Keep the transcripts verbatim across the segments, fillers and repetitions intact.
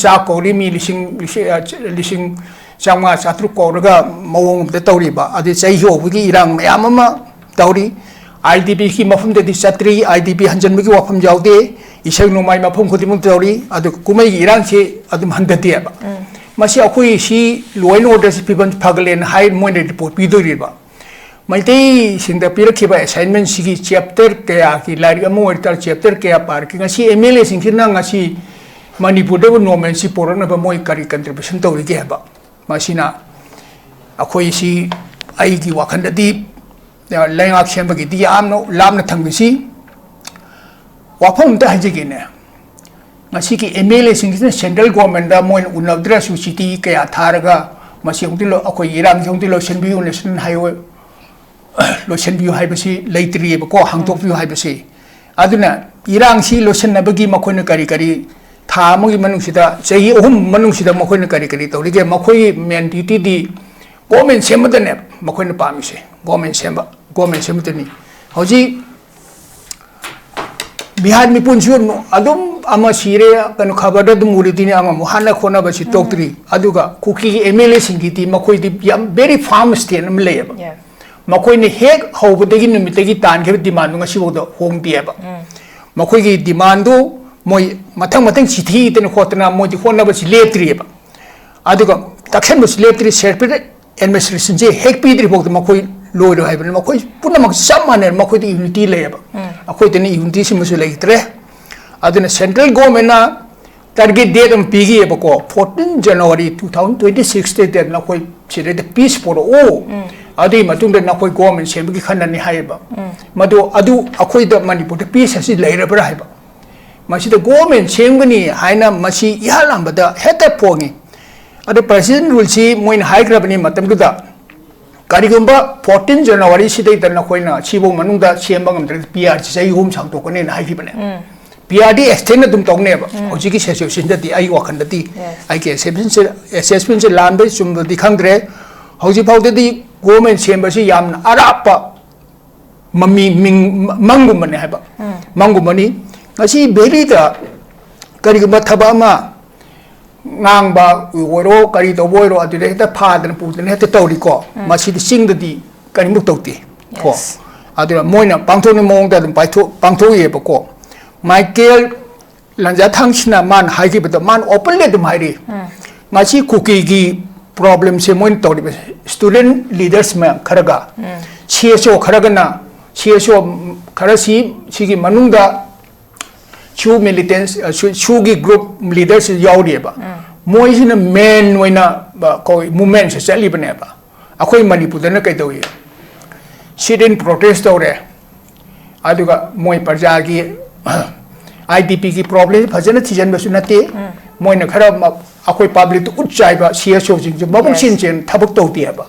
ꯆꯥꯛ ꯀꯧꯔꯤ, ꯃꯤ ꯂꯤꯁꯤꯡ, ꯂꯤꯁꯤꯡ, ꯑ, ꯂꯤꯁꯤꯡ ꯆꯥꯝꯃꯉꯥ, ꯆꯥꯇ꯭ꯔꯨꯛ ꯀꯧꯔꯒ ꯃꯑꯣꯡ ꯑꯃꯗ ꯇꯧꯔꯤꯕ꯫ ꯑꯗꯩ ꯆꯍꯤ ꯍꯧꯕꯒꯤ ꯏꯔꯥꯡ ꯃꯌꯥꯝ ꯑꯃ ꯇꯧꯔꯤ꯫ ꯑꯥꯏ ꯗꯤ ꯄꯤꯒꯤ ꯃꯐꯝꯗꯗꯤ ꯆꯠꯇ꯭ꯔꯤ, ꯑꯥꯏ ꯗꯤ ꯄꯤ ꯍꯟꯖꯟꯕꯒꯤ ꯋꯥꯐꯝ ꯌꯥꯎꯗꯦ꯫ ꯏꯁꯩ ꯅꯣꯡꯃꯥꯏ ꯃꯐꯝ ꯈꯨꯗꯤꯡꯃꯛ ꯇꯧꯔꯤ꯫ ꯑꯗꯨꯒ ꯀꯨꯝꯍꯩꯒꯤ ꯏꯔꯥꯡꯁꯤ ꯑꯗꯨꯝ ꯍꯟꯊꯗꯦꯕ꯫ ꯎꯝ꯫ ꯃꯁꯤ ꯑꯩꯈꯣꯏ ꯁꯤ law and order ꯁꯤ ꯐꯤꯕꯝ ꯐꯒꯠꯂꯦꯅ ꯍꯥꯏ, ꯃꯣꯏꯅ report ꯄꯤꯗꯣꯔꯤꯕ꯫ ꯃꯩꯇꯩꯁꯤꯡꯗ ꯄꯤꯔꯛꯈꯤꯕ assignment ꯁꯤꯒꯤ chapter ꯀꯌꯥꯒꯤ ꯂꯥꯏꯔꯤꯛ ꯑꯃ ꯑꯣꯏꯇꯥꯔ chapter ꯀꯌꯥ ꯄꯥꯔꯛꯈꯤ? ꯉꯁꯤ ꯑꯦꯝ ꯑꯦꯜ ꯑꯦꯁꯤꯡꯁꯤꯅ ꯉꯁꯤ ꯃꯅꯤꯄꯨꯔꯗꯕꯨ normalcy ꯄꯣꯔꯛꯅꯕ ꯃꯣꯏ ꯀꯔꯤ contribution ꯇꯧꯔꯤꯒꯦ ꯍꯥꯏꯕ? ꯃꯁꯤꯅ ꯑꯩꯈꯣꯏꯁꯤ, ꯑꯩꯒꯤ ꯋꯥꯈꯜꯗꯗꯤ, ꯑ, ꯂꯩꯉꯥꯛ ꯁꯦꯝꯕꯒꯤꯗꯤ ꯌꯥꯝꯅ ꯂꯥꯞꯅ ꯊꯝꯈꯤꯁꯤ꯫ ꯋꯥꯐꯝ ꯑꯝꯇ ꯍꯥꯏꯖꯒꯦꯅꯦ꯫ ꯉꯁꯤꯒꯤ ꯑꯦꯝ ꯑꯦꯜ ꯑꯦꯁꯤꯡꯁꯤꯅ central government ꯇ ꯃꯣꯏꯅ ꯎꯅꯗ꯭ꯔꯁꯨ ꯆꯤꯊꯤ ꯀꯌꯥ ꯊꯥꯔꯒ ꯃꯁꯤ ꯑꯃꯨꯛꯇ ꯂꯧ-, ꯑꯩꯈꯣꯏꯒꯤ ꯏꯔꯥꯡꯁꯤ ꯑꯃꯨꯛꯇ ꯂꯣꯏꯁꯤꯟꯕꯤꯌꯨ, ꯅꯦꯁꯅꯦꯜ ꯍꯥꯏꯋꯦ ꯂꯣꯏꯁꯤꯟꯕꯤꯌꯨ ꯍꯥꯏꯕꯁꯤ ꯂꯩꯇ꯭ꯔꯤꯑꯕꯀꯣ, ꯍꯥꯡꯗꯣꯛꯄꯤꯌꯨ ꯍꯥꯏꯕꯁꯤ꯫ ꯑꯗꯨꯅ ꯏꯔꯥꯡꯁꯤ ꯂꯣꯏꯁꯤꯟꯅꯕꯒꯤ ꯃꯈꯣꯏꯅ ꯀꯔꯤ ꯀꯔꯤ ꯊꯥ ꯑꯃꯒꯤ ꯃꯅꯨꯡꯁꯤꯗ, ꯆꯍꯤ ꯑꯍꯨꯝ ꯃꯅꯨꯡꯁꯤꯗ ꯃꯈꯣꯏꯅ ꯀꯔꯤ ꯀꯔꯤ ꯇꯧꯔꯤꯒꯦ? ꯃꯈꯣꯏꯒꯤ main duty ꯗꯤ government ꯁꯦꯝꯕꯗꯅꯦ ꯃꯈꯣꯏꯅ ꯄꯥꯝꯃꯤꯁꯦ, government ꯁꯦꯝꯕ, government ꯁꯦꯝꯕꯗꯅꯤ꯫ ꯍꯧꯖꯤꯛ ꯕꯤꯍꯥꯔ ꯃꯤꯄꯨꯟꯁꯨ ꯑꯗꯨꯝ ꯑꯃ ꯁꯤꯔꯦ, ꯀꯩꯅꯣ, ꯈꯕꯔꯗ ꯑꯗꯨꯝ ꯎꯔꯤꯗꯨꯅꯤ, ꯑꯃꯃꯨꯛ ꯍꯥꯠꯅ ꯈꯣꯠꯅꯕꯁꯤ ꯇꯣꯛꯇ꯭ꯔꯤ꯫ ꯑꯗꯨꯒ ꯀꯨꯀꯤꯒꯤ ꯑꯦꯝ ꯑꯦꯜ ꯑꯦꯁꯤꯡꯒꯤꯗꯤ ꯃꯈꯣꯏꯗꯤ ꯌꯥꯝ very firm stand ꯑꯃ ꯂꯩꯌꯦꯕ꯫ Yeah. ꯃꯈꯣꯏꯅ ꯍꯦꯛ ꯍꯧꯕꯗꯒꯤ ꯅꯨꯃꯤꯠꯇꯒꯤ ꯇꯥꯟꯈꯤꯕ demand ꯗꯨ ꯉꯁꯤꯐꯥꯎꯗ ꯍꯣꯡꯗꯦꯕ꯫ ꯎꯝ꯫ ꯃꯈꯣꯏꯒꯤ demand ꯗꯨ ꯃꯣꯏ ꯃꯊꯪ ꯃꯊꯪ ꯆꯤꯊꯤ ꯏꯗꯅ ꯈꯣꯠꯇꯅ ꯃꯣꯏꯗꯤ ꯍꯣꯠꯅꯕꯁꯤ ꯂꯦꯞꯇ꯭ꯔꯤꯑꯕ꯫ ꯑꯗꯨꯒ ꯇꯛꯁꯟꯕꯁꯨ ꯂꯦꯞꯇ꯭ꯔꯤ, separate administration ꯁꯦ ꯍꯦꯛ ꯄꯤꯗ꯭ꯔꯤ ꯐꯥꯎꯗ ꯃꯈꯣꯏ ꯂꯣꯏꯔꯣꯏ ꯍꯥꯏꯕꯅꯤ꯫ ꯃꯈꯣꯏ ꯄꯨꯝꯅꯃꯛ ꯆꯞ ꯃꯥꯟꯅꯩ, ꯃꯈꯣꯏꯗ unity ꯂꯩꯌꯦꯕ꯫ ꯎꯝ꯫ ꯑꯩꯈꯣꯏꯗꯅ unity ꯁꯤꯃꯁꯨ ꯂꯩꯇ꯭ꯔꯦ꯫ ꯑꯗꯨꯅ central government ꯅ target date ꯑꯃ ꯄꯤꯈꯤꯑꯕꯀꯣ, fourteen January two thousand twenty six ꯗ ꯅꯈꯣꯏ ꯁꯤꯗꯩꯗ peace ꯄꯨꯔꯛꯎ, ꯎꯝ꯫ ꯑꯗꯨꯒꯤ ꯃꯇꯨꯡꯗ ꯅꯈꯣꯏ government ꯁꯦꯝꯕꯒꯤ ꯈꯟꯅꯅꯤ ꯍꯥꯏꯌꯦꯕ꯫ ꯎꯝ꯫ ꯃꯗꯨ, ꯑꯗꯨ ꯑꯩꯈꯣꯏꯗ ꯃꯅꯤꯄꯨꯔꯗ peace ꯑꯁꯤ ꯂꯩꯔꯕ꯭ꯔꯥ ꯍꯥꯏꯕ꯫ ꯃꯁꯤꯗ government ꯁꯦꯝꯒꯅꯤ ꯍꯥꯏꯅ ꯃꯁꯤ ꯏꯍꯥꯟ ꯍꯥꯟꯕꯗ ꯍꯦꯛꯇ ꯐꯣꯡꯉꯤ꯫ ꯑꯗ President rule ꯁꯤ ꯃꯣꯏꯅ ꯍꯥꯏꯈ꯭ꯔꯕꯅꯤ ꯃꯇꯝꯗꯨꯗ, ꯀꯔꯤꯒꯨꯝꯕ fourteen January ꯁꯤꯗꯩꯗ ꯅꯈꯣꯏꯅ ꯁꯤꯐꯧ ꯃꯅꯨꯡꯗ ꯁꯦꯝꯕ ꯉꯝꯗ꯭ꯔꯒꯗꯤ P R ꯁꯤ ꯆꯍꯤ ꯑꯍꯨꯝ ꯁꯥꯡꯗꯣꯛꯀꯅꯤꯅ ꯍꯥꯏꯈꯤꯕꯅꯦ꯫ ꯎꯝ꯫ P R ꯗꯤ extend ꯑꯗꯨꯝ ꯇꯧꯅꯦꯕ꯫ ꯎꯝ꯫ ꯍꯧꯖꯤꯛꯀꯤ situation ꯗꯗꯤ ꯑꯩ ꯋꯥꯈꯜꯗꯗꯤ, Yes꯫ ꯑꯩꯒꯤ assessment ꯁꯦ, assessment ꯁꯦ ꯂꯥꯟꯕꯩ ꯆꯨꯝꯕꯗꯤ ꯈꯪꯗ꯭ꯔꯦ꯫ ꯍꯧꯖꯤꯛ ꯐꯥꯎꯗꯗꯤ government ꯁꯦꯝꯕꯁꯤ ꯌꯥꯝꯅ ꯑꯔꯥꯞꯄ ꯃꯃꯤ, ꯃꯤꯡ, ꯃꯪꯒꯨꯝꯕꯅꯦ ꯍꯥꯏꯕ꯫ ꯎꯝ꯫ ꯃꯪꯒꯨꯝꯕꯅꯤ꯫ ꯉꯁꯤ ꯚꯦꯂꯤꯗ ꯀꯔꯤꯒꯨꯝꯕ ꯊꯕꯛ ꯑꯃ ꯉꯥꯡꯕ ꯑꯣꯏꯔꯣ, ꯀꯔꯤ ꯇꯧꯕ ꯑꯣꯏꯔꯣ, ꯑꯗꯨꯗ ꯍꯦꯛꯇ ꯐꯥꯗꯅ ꯄꯨꯗꯅ ꯍꯦꯛꯇ ꯇꯧꯔꯤꯀꯣ꯫ ꯃꯁꯤꯗꯤ ꯆꯤꯡꯗꯗꯤ ꯀꯔꯤꯃꯨꯛ ꯇꯧꯗꯦ ꯀꯣ꯫ Yes. ꯑꯗꯨꯅ ꯃꯣꯏꯅ ꯄꯥꯡꯊꯣꯛꯅꯤꯡꯕ ꯃꯑꯣꯡꯗ ꯑꯗꯨꯝ ꯄꯥꯏꯊꯣꯛ-, ꯄꯥꯡꯊꯣꯛꯏꯑꯕꯀꯣ꯫ ꯃꯥꯏꯀꯦꯜ ꯂꯟꯖꯥꯊꯥꯡꯁꯤꯅ ꯃꯥꯅ ꯍꯥꯏꯈꯤꯕꯗ ꯃꯥꯅ openly ꯑꯗꯨꯝ ꯍꯥꯏꯔꯤ꯫ ꯉꯁꯤ ꯀꯨꯀꯤꯒꯤ problemꯁꯦ ꯃꯣꯏꯅ ꯇꯧꯔꯤꯕ student leaders ꯃꯌꯥꯝ ꯈꯔꯒ, C S O ꯈꯔꯒꯅ, C S O ꯈꯔꯁꯤ ꯁꯤꯒꯤ ꯃꯅꯨꯡꯗ ꯁꯨ militants, ꯑ, ꯁꯨ-, ꯁꯨꯒꯤ group leaders ꯌꯥꯎꯔꯤꯑꯕ꯫ ꯃꯣꯏꯁꯤꯅ main ꯑꯣꯏꯅ, ꯑ, ꯑꯩꯈꯣꯏ movementꯁꯦ ꯆꯠꯂꯤꯕꯅꯦꯕ꯫ ꯑꯩꯈꯣꯏ ꯃꯅꯤꯄꯨꯔꯗꯅ ꯀꯩꯗꯧꯏ? Sit-in protest ꯇꯧꯔꯦ꯫ ꯑꯗꯨꯒ ꯃꯣꯏ ꯄ꯭ꯔꯖꯥꯒꯤ, IDPꯒꯤ problemꯁꯦ ꯐꯖꯅ ꯊꯤꯖꯤꯟꯕꯁꯨ ꯅꯠꯇꯦ꯫ ꯃꯣꯏꯅ ꯈꯔ ꯃ-, ꯑꯩꯈꯣꯏ publicꯇ ꯎꯠ ꯆꯥꯏꯕ C S Oꯁꯤꯡꯁꯨ ꯃꯕꯨꯛ Yes. ꯁꯦꯟ ꯁꯦꯟ ꯊꯕꯛ ꯇꯧꯗꯦꯕ꯫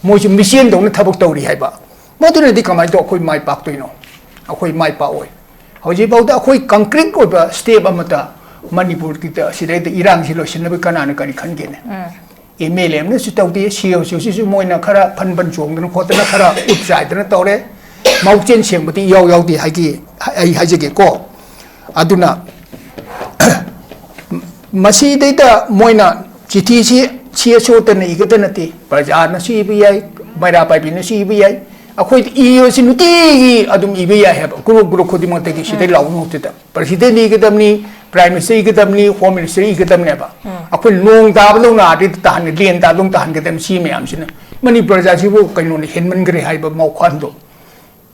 ꯃꯣꯏꯁꯨ ꯃꯤꯆꯦꯟꯗꯧꯅ ꯊꯕꯛ ꯇꯧꯔꯤ ꯍꯥꯏꯕ꯫ ꯃꯗꯨꯅꯗꯤ ꯀꯃꯥꯏꯅ ꯇꯧ ꯑꯩꯈꯣꯏ ꯃꯥꯏ ꯄꯥꯛꯇꯣꯏꯅꯣ? ꯑꯩꯈꯣꯏ ꯃꯥꯏ ꯄꯥꯛꯑꯣꯏ꯫ ꯍꯧꯖꯤꯛꯐꯥꯎꯗ ꯑꯩꯈꯣꯏ concrete ꯑꯣꯏꯕ step ꯑꯃꯠꯇ ꯃꯅꯤꯄꯨꯔꯒꯤꯗ ꯁꯤꯗꯩꯗ ꯏꯔꯥꯡꯁꯤ ꯂꯣꯏꯁꯤꯟꯅꯕ ꯀꯅꯥꯅ ꯀꯔꯤ ꯈꯟꯒꯦꯅꯦ? MLA ꯑꯃꯅꯁꯨ ꯇꯧꯗꯦ, C S Oꯁꯤꯁꯨ ꯃꯣꯏꯅ ꯈꯔ ꯐꯟ ꯐꯟ ꯆꯣꯡꯗꯅ ꯈꯣꯠꯇꯅ ꯈꯔ ꯎꯠ ꯆꯥꯏꯗꯅ ꯇꯧꯔꯦ꯫ ꯃꯕꯨꯛꯆꯦꯜ ꯁꯦꯡꯕꯗꯤ ꯏꯌꯥꯎ ꯌꯥꯎꯗꯦ ꯍꯥꯏꯒꯤ-, ꯑꯩ ꯍꯥꯏꯖꯒꯦꯀꯣ꯫ ꯑꯗꯨꯅ ꯃꯁꯤꯗꯩꯗ ꯃꯣꯏꯅ ꯆꯤꯊꯤꯁꯤ C S Oꯇꯅ ꯏꯒꯗ ꯅꯠꯇꯦ, ꯄ꯭ꯔꯖꯥꯅꯁꯨ ꯏꯕ ꯌꯥꯏ, ꯃꯩꯔꯥ ꯄꯥꯏꯕꯤꯅꯁꯨ ꯏꯕ ꯌꯥꯏ꯫ ꯑꯩꯈꯣꯏꯗꯤ ꯏꯕꯁꯤ ꯅꯨꯡꯇꯤꯒꯤ ꯑꯗꯨꯝ ꯏꯕ ꯌꯥꯏ ꯍꯥꯏꯕ, group group ꯈꯨꯗꯤꯡꯃꯛꯇꯒꯤ ꯁꯤꯗꯩ ꯂꯥꯎꯕ ꯃꯍꯨꯠꯇꯗ꯫ President ꯏꯒꯗꯕꯅꯤ, Prime Minister ꯏꯒꯗꯕꯅꯤ, Home Minister ꯏꯒꯗꯕꯅꯦꯕ꯫ ꯑꯩꯈꯣꯏ ꯅꯣꯡ ꯇꯥꯕꯗꯧꯅ ꯑꯥꯗꯩ ꯇꯥꯍꯟꯒ-, ꯂꯦꯟ ꯇꯥꯗꯧꯅ ꯇꯥꯍꯟꯒꯗꯕꯅꯤ꯫ ꯁꯤ ꯃꯌꯥꯝꯁꯤꯅ ꯃꯅꯤꯄꯨꯔ ꯄ꯭ꯔꯖꯥꯁꯤꯕꯨ ꯀꯩꯅꯣꯅ ꯍꯦꯟꯃꯟꯈ꯭ꯔꯦ ꯍꯥꯏꯕ ꯋꯥꯈꯜꯗꯣ꯫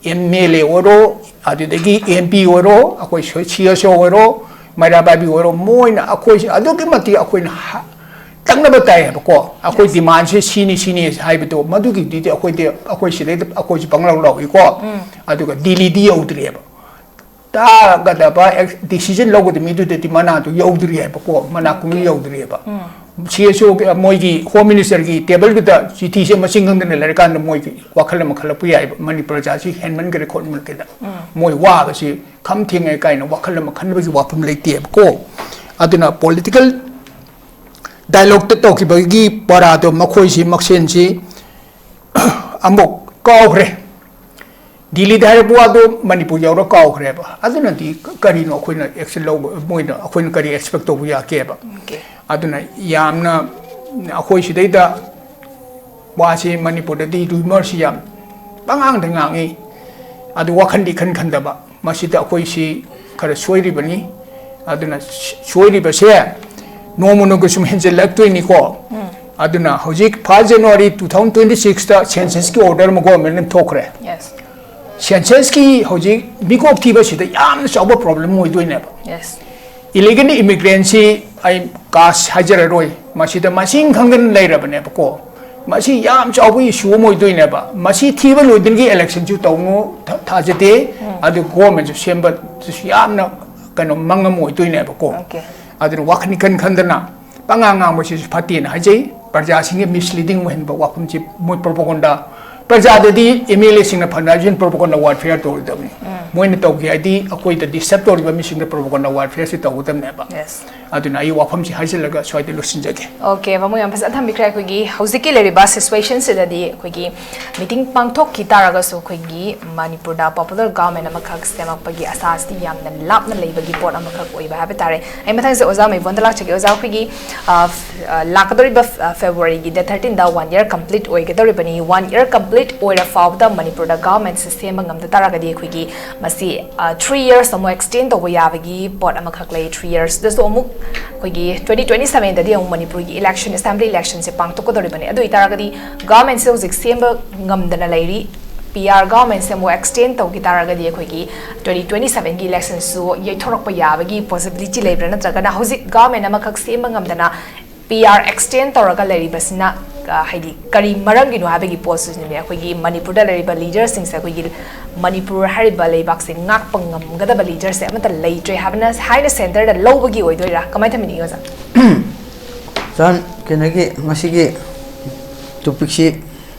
MLA ꯑꯣꯏꯔꯣ, ꯑꯗꯨꯗꯒꯤ MP ꯑꯣꯏꯔꯣ, ꯑꯩꯈꯣꯏ ꯁꯣ-, C S O ꯑꯣꯏꯔꯣ, ꯃꯩꯔꯥ ꯄꯥꯏꯕꯤ ꯑꯣꯏꯔꯣ, ꯃꯣꯏꯅ ꯑꯩꯈꯣꯏꯁꯦ ꯑꯗꯨꯛꯀꯤ ꯃꯇꯤꯛ ꯑꯩꯈꯣꯏꯅ ꯍ-, ꯇꯛꯅꯕ ꯇꯥꯏ ꯍꯥꯏꯕꯀꯣ꯫ ꯑꯩꯈꯣꯏ demandꯁꯦ ꯁꯤꯅꯤ, ꯁꯤꯅꯤ ꯍꯥꯏꯕꯗꯣ, ꯃꯗꯨꯒꯤꯗꯨꯗꯤ ꯑꯩꯈꯣꯏꯗꯤ, ꯑꯩꯈꯣꯏ ꯁꯤꯗꯩꯗ ꯑꯩꯈꯣꯏꯁꯦ ꯄꯪꯂꯥꯎ ꯂꯥꯎꯏꯀꯣ꯫ ꯑꯗꯨꯒ ꯗꯤꯜꯂꯤꯗꯤ ꯌꯧꯗ꯭ꯔꯤꯑꯕ꯫ ꯇꯥꯒꯗꯕ ꯑꯦꯛ-, decision ꯂꯧꯒꯗꯕ ꯃꯤꯗꯨꯗꯗꯤ ꯃꯅꯥꯗꯨ ꯌꯧꯗ꯭ꯔꯤ ꯍꯥꯏꯕꯀꯣ, ꯃꯅꯥ ꯀꯣꯡꯕꯤ ꯌꯧꯗ꯭ꯔꯤꯑꯕ꯫ C S O ꯒꯤ, ꯃꯣꯏꯒꯤ Home Ministerꯒꯤ tableꯗꯨꯗ ꯆꯤꯊꯤꯁꯦ ꯃꯁꯤꯡ ꯈꯪꯗꯅ ꯂꯩꯔꯀꯥꯟꯗ ꯃꯣꯏꯒꯤ ꯋꯥꯈꯜ ꯑꯃ ꯈꯜꯂꯛꯄ ꯌꯥꯏꯕ, ꯃꯅꯤꯄꯨꯔ ꯄ꯭ꯔꯖꯥꯁꯤ ꯍꯦꯟꯃꯟꯈ꯭ꯔꯦ ꯈꯣꯠꯃꯟꯈ꯭ꯔꯦꯗ꯫ ꯃꯣꯏ ꯋꯥꯕꯁꯤ ꯈꯝ ꯊꯦꯡꯉꯦ ꯀꯥꯏꯅ ꯋꯥꯈꯜ ꯑꯃ ꯈꯟꯕꯒꯤ ꯋꯥꯐꯝ ꯂꯩꯇꯦꯕꯀꯣ꯫ ꯑꯗꯨꯅ political dialogueꯇ ꯇꯧꯈꯤꯕꯒꯤ ꯄꯔꯥꯗꯣ ꯃꯈꯣꯏꯁꯤ ꯃꯁꯦꯟꯁꯤ ꯑꯃꯨꯛ ꯀꯥꯎꯈ꯭ꯔꯦ꯫ ꯗꯤꯜꯂꯤꯗ ꯍꯥꯏꯔꯛꯄ ꯋꯥꯗꯣ ꯃꯅꯤꯄꯨꯔ ꯌꯧꯔ ꯀꯥꯎꯈ꯭ꯔꯦꯕ꯫ ꯑꯗꯨꯅꯗꯤ ꯀꯔꯤꯅꯣ ꯑꯩꯈꯣꯏꯅ action ꯂꯧꯕ, ꯃꯣꯏꯅ ꯑꯩꯈꯣꯏꯅ ꯀꯔꯤ expect ꯇꯧꯕ ꯌꯥꯒꯦꯕ? Okay. ꯑꯗꯨꯅ ꯌꯥꯝꯅ ꯑꯩꯈꯣꯏ ꯁꯤꯗꯩꯗ ꯋꯥꯁꯤ ꯃꯅꯤꯄꯨꯔꯗꯗꯤ rumour ꯁꯤ ꯌꯥꯝ ꯄꯉꯥꯡꯗ ꯉꯥꯡꯉꯤ꯫ ꯑꯗꯨ ꯋꯥꯈꯜꯗꯤ ꯏꯈꯟ ꯈꯟꯗꯕ꯫ ꯃꯁꯤꯗ ꯑꯩꯈꯣꯏꯁꯤ ꯈꯔ ꯁꯣꯏꯔꯤꯕꯅꯤ꯫ ꯑꯗꯨꯅ ꯁꯣꯏꯔꯤꯕꯁꯦ ꯅꯣꯡꯃ ꯅꯣꯡꯃꯒꯤ ꯁꯨꯝ ꯍꯦꯟꯖꯜꯂꯛꯇꯣꯏꯅꯤꯀꯣ꯫ ꯑꯗꯨꯅ ꯍꯧꯖꯤꯛ first January two thousand twenty six ꯇ census ꯀꯤ order ꯑꯃ government ꯅ ꯊꯣꯛꯈ꯭ꯔꯦ꯫ Yes. Census ꯀꯤ ꯍꯧꯖꯤꯛ ꯃꯤꯀꯣꯛ ꯊꯤꯕꯁꯤꯗ ꯌꯥꯝꯅ ꯆꯥꯎꯕ problem ꯑꯣꯏꯗꯣꯏꯅꯦꯕ꯫ Yes. Illegal immigrant ꯁꯤ ꯑꯩ caste ꯍꯥꯏꯖꯔꯔꯣꯏ, ꯃꯁꯤꯗ ꯃꯁꯤꯡ ꯈꯪꯗꯅ ꯂꯩꯔꯕꯅꯦꯕꯀꯣ꯫ ꯃꯁꯤ ꯌꯥꯝ ꯆꯥꯎꯕ issue ꯑꯃ ꯑꯣꯏꯗꯣꯏꯅꯦꯕ꯫ ꯃꯁꯤ ꯊꯤꯕ ꯂꯣꯏꯗ꯭ꯔꯤꯉꯩ election ꯁꯨ ꯇꯧꯅꯨ ꯊ-, ꯊꯥꯖꯗꯦ꯫ ꯑꯗꯨ government ꯁꯨ ꯁꯦꯝꯕꯗꯨꯁꯨ ꯌꯥꯝꯅ ꯀꯩꯅꯣ ꯃꯪ ꯑꯃ ꯑꯣꯏꯗꯣꯏꯅꯦꯕꯀꯣ꯫ Okay. ꯑꯗꯨꯅ ꯋꯥꯈꯜ ꯏꯈꯟ ꯈꯟꯗꯅ ꯄꯉꯥꯡ ꯉꯥꯡꯕꯁꯤꯁꯨ ꯐꯠꯇꯦꯅ ꯍꯥꯏꯖꯩ꯫ ꯄ꯭ꯔꯖꯥꯁꯤꯡꯒꯤ misleading ꯑꯣꯏꯍꯟꯕ ꯋꯥꯐꯝꯁꯤ ꯃꯣꯏ propaganda, ꯄ꯭ꯔꯖꯥꯗꯗꯤ MLA ꯁꯤꯡꯅ fundraising propaganda warfare ꯇꯧꯔꯣꯏꯗꯕꯅꯤ꯫ ꯃꯣꯏꯅ ꯇꯧꯒꯦ ꯍꯥꯏꯗꯤ ꯑꯩꯈꯣꯏꯗ disturb ꯇꯧꯔꯤꯕ ꯃꯤꯁꯤꯡꯗ propaganda warfare ꯁꯤ ꯇꯧꯒꯗꯕꯅꯦꯕ꯫ Yes. ꯑꯗꯨꯅ ꯑꯩ ꯋꯥꯐꯝꯁꯤ ꯍꯥꯏꯖꯤꯜꯂꯒ ꯁ꯭ꯋꯥꯏꯗ ꯂꯣꯏꯁꯤꯟꯖꯒꯦ꯫ Okay, ꯃꯃꯨ ꯌꯥꯝ ꯐꯖꯅ ꯊꯝꯕꯤꯈ꯭ꯔꯦ꯫ ꯑꯩꯈꯣꯏꯒꯤ ꯍꯧꯖꯤꯛꯀꯤ ꯂꯩꯔꯤꯕ situation ꯁꯤꯗꯗꯤ ꯑꯩꯈꯣꯏꯒꯤ meeting ꯄꯥꯡꯊꯣꯛꯈꯤ ꯇꯥꯔꯒꯁꯨ ꯑꯩꯈꯣꯏꯒꯤ ꯃꯅꯤꯄꯨꯔꯗ popular government ꯑꯃꯈꯛ ꯁꯦꯝꯃꯛꯄꯒꯤ ꯑꯁꯥꯁꯤꯗꯤ ꯌꯥꯝꯅ ꯂꯥꯞꯅ ꯂꯩꯕꯒꯤ ꯄꯣꯠ ꯑꯃꯈꯛ ꯑꯣꯏꯕ ꯍꯥꯏꯕ ꯇꯥꯔꯦ꯫ ꯑꯩ ꯃꯊꯪꯁꯦ ꯑꯣꯖꯥ ꯃꯩꯕꯣꯟꯗ ꯂꯥꯛꯆꯒꯦ꯫ ꯑꯣꯖꯥ, ꯑꯩꯈꯣꯏꯒꯤ, ꯑ, ꯐ-, ꯑ, ꯂꯥꯛꯀꯗꯧꯔꯤꯕ, ꯑ, February ꯒꯤ date thirteen ꯗ one year complete ꯑꯣꯏꯒꯗꯧꯔꯤꯕꯅꯤ꯫ One year complete ꯑꯣꯏꯔ ꯐꯥꯎꯕꯗ ꯃꯅꯤꯄꯨꯔꯗ government ꯁꯦ ꯁꯦꯝꯕ ꯉꯝꯗ ꯇꯥꯔꯒꯗꯤ ꯑꯩꯈꯣꯏꯒꯤ ꯃꯁꯤ, ꯑ, three years ꯑꯃꯨꯛ extend ꯇꯧꯕ ꯌꯥꯕꯒꯤ ꯄꯣꯠ ꯑꯃꯈꯛ ꯂꯩ꯫ Three years ꯗꯁꯨ ꯑꯃꯨꯛ ꯑꯩꯈꯣꯏꯒꯤ twenty twenty seven ꯗꯗꯤ ꯑꯃꯨꯛ ꯃꯅꯤꯄꯨꯔꯒꯤ election, assembly election ꯁꯦ ꯄꯥꯡꯊꯣꯛꯀꯗꯧꯔꯤꯕꯅꯤ꯫ ꯑꯗꯨ ꯑꯣꯏꯇꯥꯔꯒꯗꯤ government ꯁꯦ ꯍꯧꯖꯤꯛ ꯁꯦꯝꯕ ꯉꯝꯗꯅ ꯂꯩꯔꯤ꯫ PR government ꯁꯦ ꯑꯃꯨꯛ extend ꯇꯧꯈꯤ ꯇꯥꯔꯒꯗꯤ ꯑꯩꯈꯣꯏꯒꯤ twenty twenty seven ꯒꯤ election ꯁꯨ ꯌꯩꯊꯣꯔꯛꯄ ꯌꯥꯕꯒꯤ possibility ꯂꯩꯕ꯭ꯔꯥ? ꯅꯠꯇ꯭ꯔꯒꯅ ꯍꯧꯖꯤꯛ government ꯑꯃꯈꯛ ꯁꯦꯝꯕ ꯉꯝꯗꯅ PR extend ꯇꯧꯔꯒ ꯂꯩꯔꯤꯕꯁꯤꯅ, ꯑ, ꯍꯥꯏꯗꯤ ꯀꯔꯤ ꯃꯔꯝꯒꯤꯅꯣ ꯍꯥꯏꯕꯒꯤ ꯄꯣꯠꯁꯤꯅꯦ꯫ ꯑꯩꯈꯣꯏꯒꯤ ꯃꯅꯤꯄꯨꯔꯗ ꯂꯩꯔꯤꯕ leader ꯁꯤꯡꯁꯦ ꯑꯩꯈꯣꯏꯒꯤ ꯃꯅꯤꯄꯨꯔ ꯍꯥꯏꯔꯤꯕ ꯂꯩꯕꯥꯛꯁꯦ ꯉꯥꯛꯄ ꯉꯝꯒꯗꯕ leader ꯁꯦ ꯑꯃꯠꯇ ꯂꯩꯇ꯭ꯔꯦ ꯍꯥꯏꯕꯅ, ꯍꯥꯏꯅ centre ꯗ ꯂꯧꯕꯒꯤ ꯑꯣꯏꯗꯣꯏꯔꯥ? ꯀꯃꯥꯏꯅ ꯊꯝꯕꯤꯅꯤꯡꯉꯤ ꯑꯣꯖꯥ? ꯆꯥꯟ ꯀꯩꯅꯣꯒꯤ ꯉꯁꯤꯒꯤ topic ꯁꯤ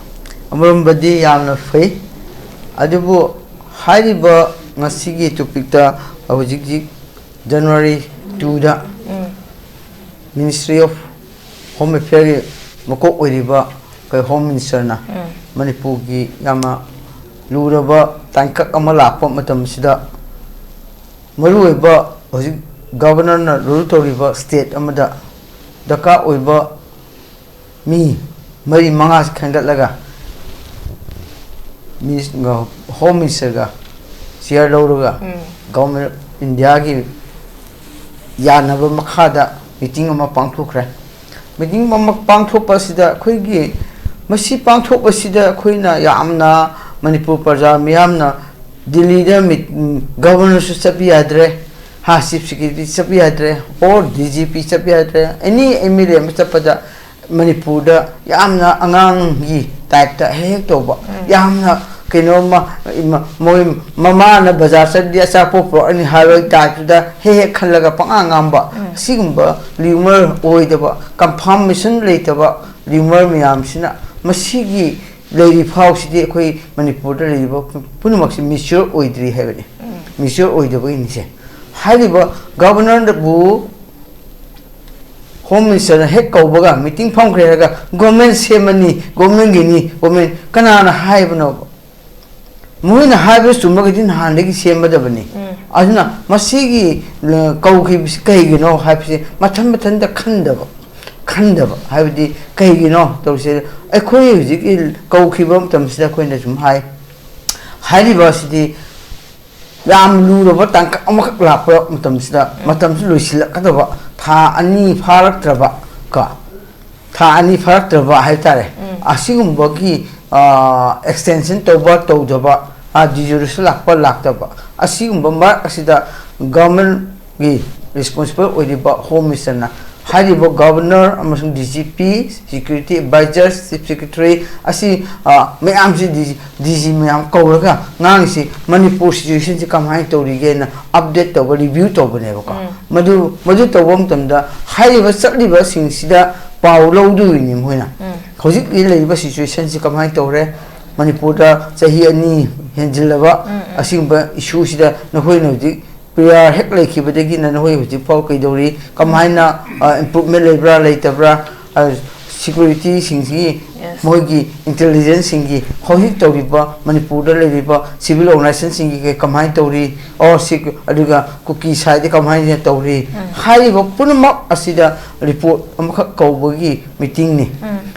ꯑꯃꯔꯣꯝꯗꯗꯤ ꯌꯥꯝꯅ ꯐꯩ, ꯑꯗꯨꯕꯨ ꯍꯥꯏꯔꯤꯕ ꯉꯁꯤꯒꯤ topic ꯇ ꯍꯧꯖꯤꯛ ꯍꯧꯖꯤꯛ January two the Ministry of Home Affair ꯒꯤ ꯃꯀꯣꯛ ꯑꯣꯏꯔꯤꯕ ꯑꯩꯈꯣꯏ Home Minister ꯅ ꯃꯅꯤꯄꯨꯔꯒꯤ ꯌꯥꯝꯅ ꯂꯨꯔꯕ ꯇꯥꯡꯀꯛ ꯑꯃ ꯂꯥꯛꯄ ꯃꯇꯝꯁꯤꯗ, ꯃꯔꯨꯑꯣꯏꯕ ꯍꯧꯖꯤꯛ ꯒꯕꯔꯅꯔꯅ ꯔꯨꯜ ꯇꯧꯔꯤꯕ ꯁ꯭ꯇꯦꯠ ꯑꯃꯗ ꯗꯔꯀꯥꯔ ꯑꯣꯏꯕ ꯃꯤ ꯃꯔꯤ ꯃꯉꯥꯁꯤ ꯈꯟꯒꯠꯂꯒ, ꯃꯤꯅꯤꯁ-, ꯍꯣꯝ ꯃꯤꯅꯤꯁꯇꯔꯒ ꯆꯤꯌꯔ ꯂꯧꯔꯒ, ꯎꯝ꯫ ꯒꯚꯔꯟꯃꯦꯟ ꯑꯣꯐ ꯏꯟꯗꯤꯌꯥꯒꯤ ꯌꯥꯅꯕ ꯃꯈꯥꯗ ꯃꯤꯇꯤꯡ ꯑꯃ ꯄꯥꯡꯊꯣꯛꯈ꯭ꯔꯦ꯫ ꯃꯤꯇꯤꯡ ꯑꯃ ꯄꯥꯡꯊꯣꯛꯄ ꯑꯁꯤꯗ ꯑꯩꯈꯣꯏꯒꯤ, ꯃꯁꯤ ꯄꯥꯡꯊꯣꯛꯄꯁꯤꯗ ꯑꯩꯈꯣꯏꯅ ꯌꯥꯝꯅ, ꯃꯅꯤꯄꯨꯔ ꯄ꯭ꯔꯖꯥ ꯃꯤꯌꯥꯝꯅ ꯗꯤꯜꯂꯤꯗ ꯃꯤꯠ-, ꯎꯝ, ꯒꯕꯔꯅꯔꯁꯨ ꯆꯠꯄ ꯌꯥꯗ꯭ꯔꯦ, ꯍꯥ, ꯆꯤꯐ ꯁꯦꯀ꯭ꯔꯦꯇꯔꯤ ꯆꯠꯄ ꯌꯥꯗ꯭ꯔꯦ, ꯑꯣꯔ ꯗꯤ ꯖꯤ ꯄꯤ ꯆꯠꯄ ꯌꯥꯗ꯭ꯔꯦ, ꯑꯦꯅꯤ ꯑꯦꯝ ꯑꯦꯜ ꯑꯦ ꯑꯃ ꯆꯠꯄꯗ ꯃꯅꯤꯄꯨꯔꯗ ꯌꯥꯝꯅ ꯑꯉꯥꯡꯒꯤ ꯇꯥꯏꯞꯇ ꯍꯦꯛ ꯍꯦꯛ ꯇꯧꯕ, ꯎꯝ꯫ ꯌꯥꯝꯅ ꯀꯩꯅꯣꯝꯃ, ꯏꯃ-, ꯃꯣꯏ ꯃꯃꯥꯅ ꯕꯖꯥꯔ ꯆꯠꯂꯗꯤ ꯑꯆꯥꯄꯣꯠ ꯄꯨꯔꯛꯑꯅꯤ ꯍꯥꯏꯕꯒꯤ ꯇꯥꯏꯞꯇꯨꯗ ꯍꯦꯛ ꯍꯦꯛ ꯈꯜꯂꯒ ꯄꯪꯉꯥꯡ ꯉꯥꯡꯕ, ꯎꯝ꯫ ꯑꯁꯤꯒꯨꯝꯕ ꯔꯤꯌꯨꯃꯔ ꯑꯣꯏꯗꯕ, ꯀꯟꯐꯥꯔꯃꯦꯁꯟ ꯂꯩꯇꯕ ꯔꯤꯌꯨꯃꯔ ꯃꯌꯥꯝꯁꯤꯅ, ꯃꯁꯤꯒꯤ ꯂꯩꯔꯤ ꯐꯥꯎꯁꯤꯗꯤ ꯑꯩꯈꯣꯏ ꯃꯅꯤꯄꯨꯔꯗ ꯂꯩꯔꯤꯕ ꯄꯨꯝꯅꯃꯛꯁꯤ ꯃꯦꯆ꯭ꯌꯣꯔ ꯑꯣꯏꯗ꯭ꯔꯤ ꯍꯥꯏꯕꯅꯤ꯫ ꯎꯝ꯫ ꯃꯦꯆ꯭ꯌꯣꯔ ꯑꯣꯏꯗꯕꯒꯤꯅꯤꯁꯦ꯫ ꯍꯥꯏꯔꯤꯕ ꯒꯕꯔꯅꯔꯕꯨ ꯍꯣꯝ ꯃꯤꯅꯤꯁꯇꯔꯅ ꯍꯦꯛ ꯀꯧꯕꯒ ꯃꯤꯇꯤꯡ ꯐꯝꯈ꯭ꯔꯦ ꯍꯥꯏꯔꯒ ꯒꯣꯔꯃꯦꯟ ꯁꯦꯝꯃꯅꯤ, ꯒꯣꯔꯃꯦꯟꯒꯤꯅꯤ, ꯒꯣꯔꯃꯦꯟ, ꯀꯅꯥꯅ ꯍꯥꯏꯕꯅꯣꯕ? ꯃꯣꯏꯅ ꯍꯥꯏꯕ ꯆꯨꯝꯃꯒꯗꯤ ꯅꯍꯥꯟꯗꯒꯤ ꯁꯦꯝꯃꯗꯕꯅꯤ꯫ ꯎꯝ꯫ ꯑꯗꯨꯅ ꯃꯁꯤꯒꯤ, ꯑ, ꯀꯧꯈꯤꯕꯁꯤ ꯀꯩꯒꯤꯅꯣ ꯍꯥꯏꯕꯁꯤ ꯃꯊꯟ ꯃꯊꯟꯇ ꯈꯟꯗꯕ, ꯈꯟꯗꯕ ꯍꯥꯏꯕꯗꯤ ꯀꯩꯒꯤꯅꯣ ꯇꯧꯔꯤꯁꯦ? ꯑꯩꯈꯣꯏ ꯍꯧꯖꯤꯛꯀꯤ ꯀꯧꯈꯤꯕ ꯃꯇꯝꯁꯤꯗ ꯑꯩꯈꯣꯏꯅ ꯁꯨꯝ ꯍꯥꯏ, ꯍꯥꯏꯔꯤꯕ ꯑꯁꯤꯗꯤ ꯌꯥꯝ ꯂꯨꯔꯕ ꯇꯥꯡꯀꯛ ꯑꯃꯈꯛ ꯂꯥꯛꯄ ꯃꯇꯝꯁꯤꯗ, ꯎꯝ꯫ ꯃꯇꯝꯁꯨ ꯂꯣꯏꯁꯤꯜꯂꯛꯀꯗꯕ, ꯊꯥ ꯑꯅꯤ ꯐꯥꯔꯛꯇ꯭ꯔꯕ ꯀꯣ, ꯊꯥ ꯑꯅꯤ ꯐꯥꯔꯛꯇ꯭ꯔꯕ ꯍꯥꯏ ꯇꯥꯔꯦ꯫ ꯎꯝ꯫ ꯑꯁꯤꯒꯨꯝꯕꯒꯤ, ꯑ, ꯑꯦꯛꯁꯇꯦꯟꯁꯟ ꯇꯧꯕ ꯇꯧꯗꯕ, ꯑ, ꯗꯤꯖꯣꯂꯨꯁꯟ ꯂꯥꯛꯄ ꯂꯥꯛꯇꯕ, ꯑꯁꯤꯒꯨꯝꯕ ꯃꯔꯛ ꯑꯁꯤꯗ ꯒꯚꯔꯟꯃꯦꯟꯒꯤ ꯔꯦꯁꯄꯣꯟꯁꯤꯕꯜ ꯑꯣꯏꯔꯤꯕ ꯍꯣꯝ ꯃꯤꯅꯤꯁꯇꯔꯅ ꯍꯥꯏꯔꯤꯕ ꯒꯚꯔꯅꯔ ꯑꯃꯁꯨꯡ D G P, security adviser, chief secretary ꯑꯁꯤ, ꯑ, ꯃꯌꯥꯝꯁꯤ ꯗꯤ ꯖꯤ, ꯗꯤ ꯖꯤ ꯃꯌꯥꯝ ꯀꯧꯔꯒ ꯉꯥꯡꯉꯤꯁꯤ ꯃꯅꯤꯄꯨꯔ ꯁꯤꯆꯨꯋꯦꯁꯟꯁꯤ ꯀꯃꯥꯏꯅ ꯇꯧꯔꯤꯒꯦꯅ ꯑꯞꯗꯦꯠ ꯇꯧꯕ, ꯔꯤꯚ꯭ꯌꯨ ꯇꯧꯕꯅꯦꯕꯀꯣ꯫ ꯎꯝ꯫ ꯃꯗꯨ, ꯃꯗꯨ ꯇꯧꯕ ꯃꯇꯝꯗ ꯍꯥꯏꯔꯤꯕ ꯆꯠꯂꯤꯕꯁꯤꯡꯁꯤꯗ ꯄꯥꯎ ꯂꯧꯗꯣꯏꯅꯤ ꯃꯈꯣꯏꯅ꯫ ꯎꯝ꯫ ꯍꯧꯖꯤꯛ ꯂꯩꯔꯤꯕ ꯁꯤꯆꯨꯋꯦꯁꯟꯁꯤ ꯀꯃꯥꯏꯅ ꯇꯧꯔꯦ? ꯃꯅꯤꯄꯨꯔꯗ ꯆꯍꯤ ꯑꯅꯤ ꯍꯦꯟꯖꯤꯜꯂꯕ ꯎꯝ, ꯎꯝ꯫ ꯑꯁꯤꯒꯨꯝꯕ ꯏꯁꯨꯁꯤꯗ ꯅꯈꯣꯏꯅ ꯍꯧꯖꯤꯛ ꯄꯤ ꯑꯥꯔ ꯍꯦꯛ ꯂꯩꯈꯤꯕꯗꯒꯤꯅ ꯅꯈꯣꯏ ꯍꯧꯖꯤꯛ ꯐꯥꯎ ꯀꯩꯗꯧꯔꯤ? ꯀꯃꯥꯏꯅ, ꯑ, ꯏꯝꯄ꯭ꯔꯨꯚꯃꯦꯟ ꯂꯩꯕ꯭ꯔꯥ, ꯂꯩꯇꯕ꯭ꯔꯥ? ꯑ, ꯁꯤꯀ꯭ꯌꯨꯔꯤꯇꯤꯁꯤꯡꯁꯤꯒꯤ, Yes. ꯃꯣꯏꯒꯤ ꯏꯟꯇꯦꯂꯤꯖꯦꯟꯁꯁꯤꯡꯒꯤ ꯍꯧꯖꯤꯛ ꯇꯧꯔꯤꯕ ꯃꯅꯤꯄꯨꯔꯗ ꯂꯩꯔꯤꯕ ꯁꯤꯚꯤꯜ ꯑꯣꯔꯒꯅꯥꯏꯖꯦꯁꯟꯁꯤꯡꯒꯤ ꯀꯩ ꯀꯃꯥꯏꯅ ꯇꯧꯔꯤ, ꯑꯣ ꯁꯤ, ꯑꯗꯨꯒ ꯀꯨꯀꯤ ꯁꯥꯏꯗ ꯀꯃꯥꯏꯅ ꯇꯧꯔꯤ, ꯍꯥꯏꯔꯤꯕ ꯄꯨꯝꯅꯃꯛ ꯑꯁꯤꯗ ꯔꯤꯄꯣꯔꯠ ꯑꯃꯈꯛ ꯀꯧꯕꯒꯤ ꯃꯤꯇꯤꯡꯅꯤ꯫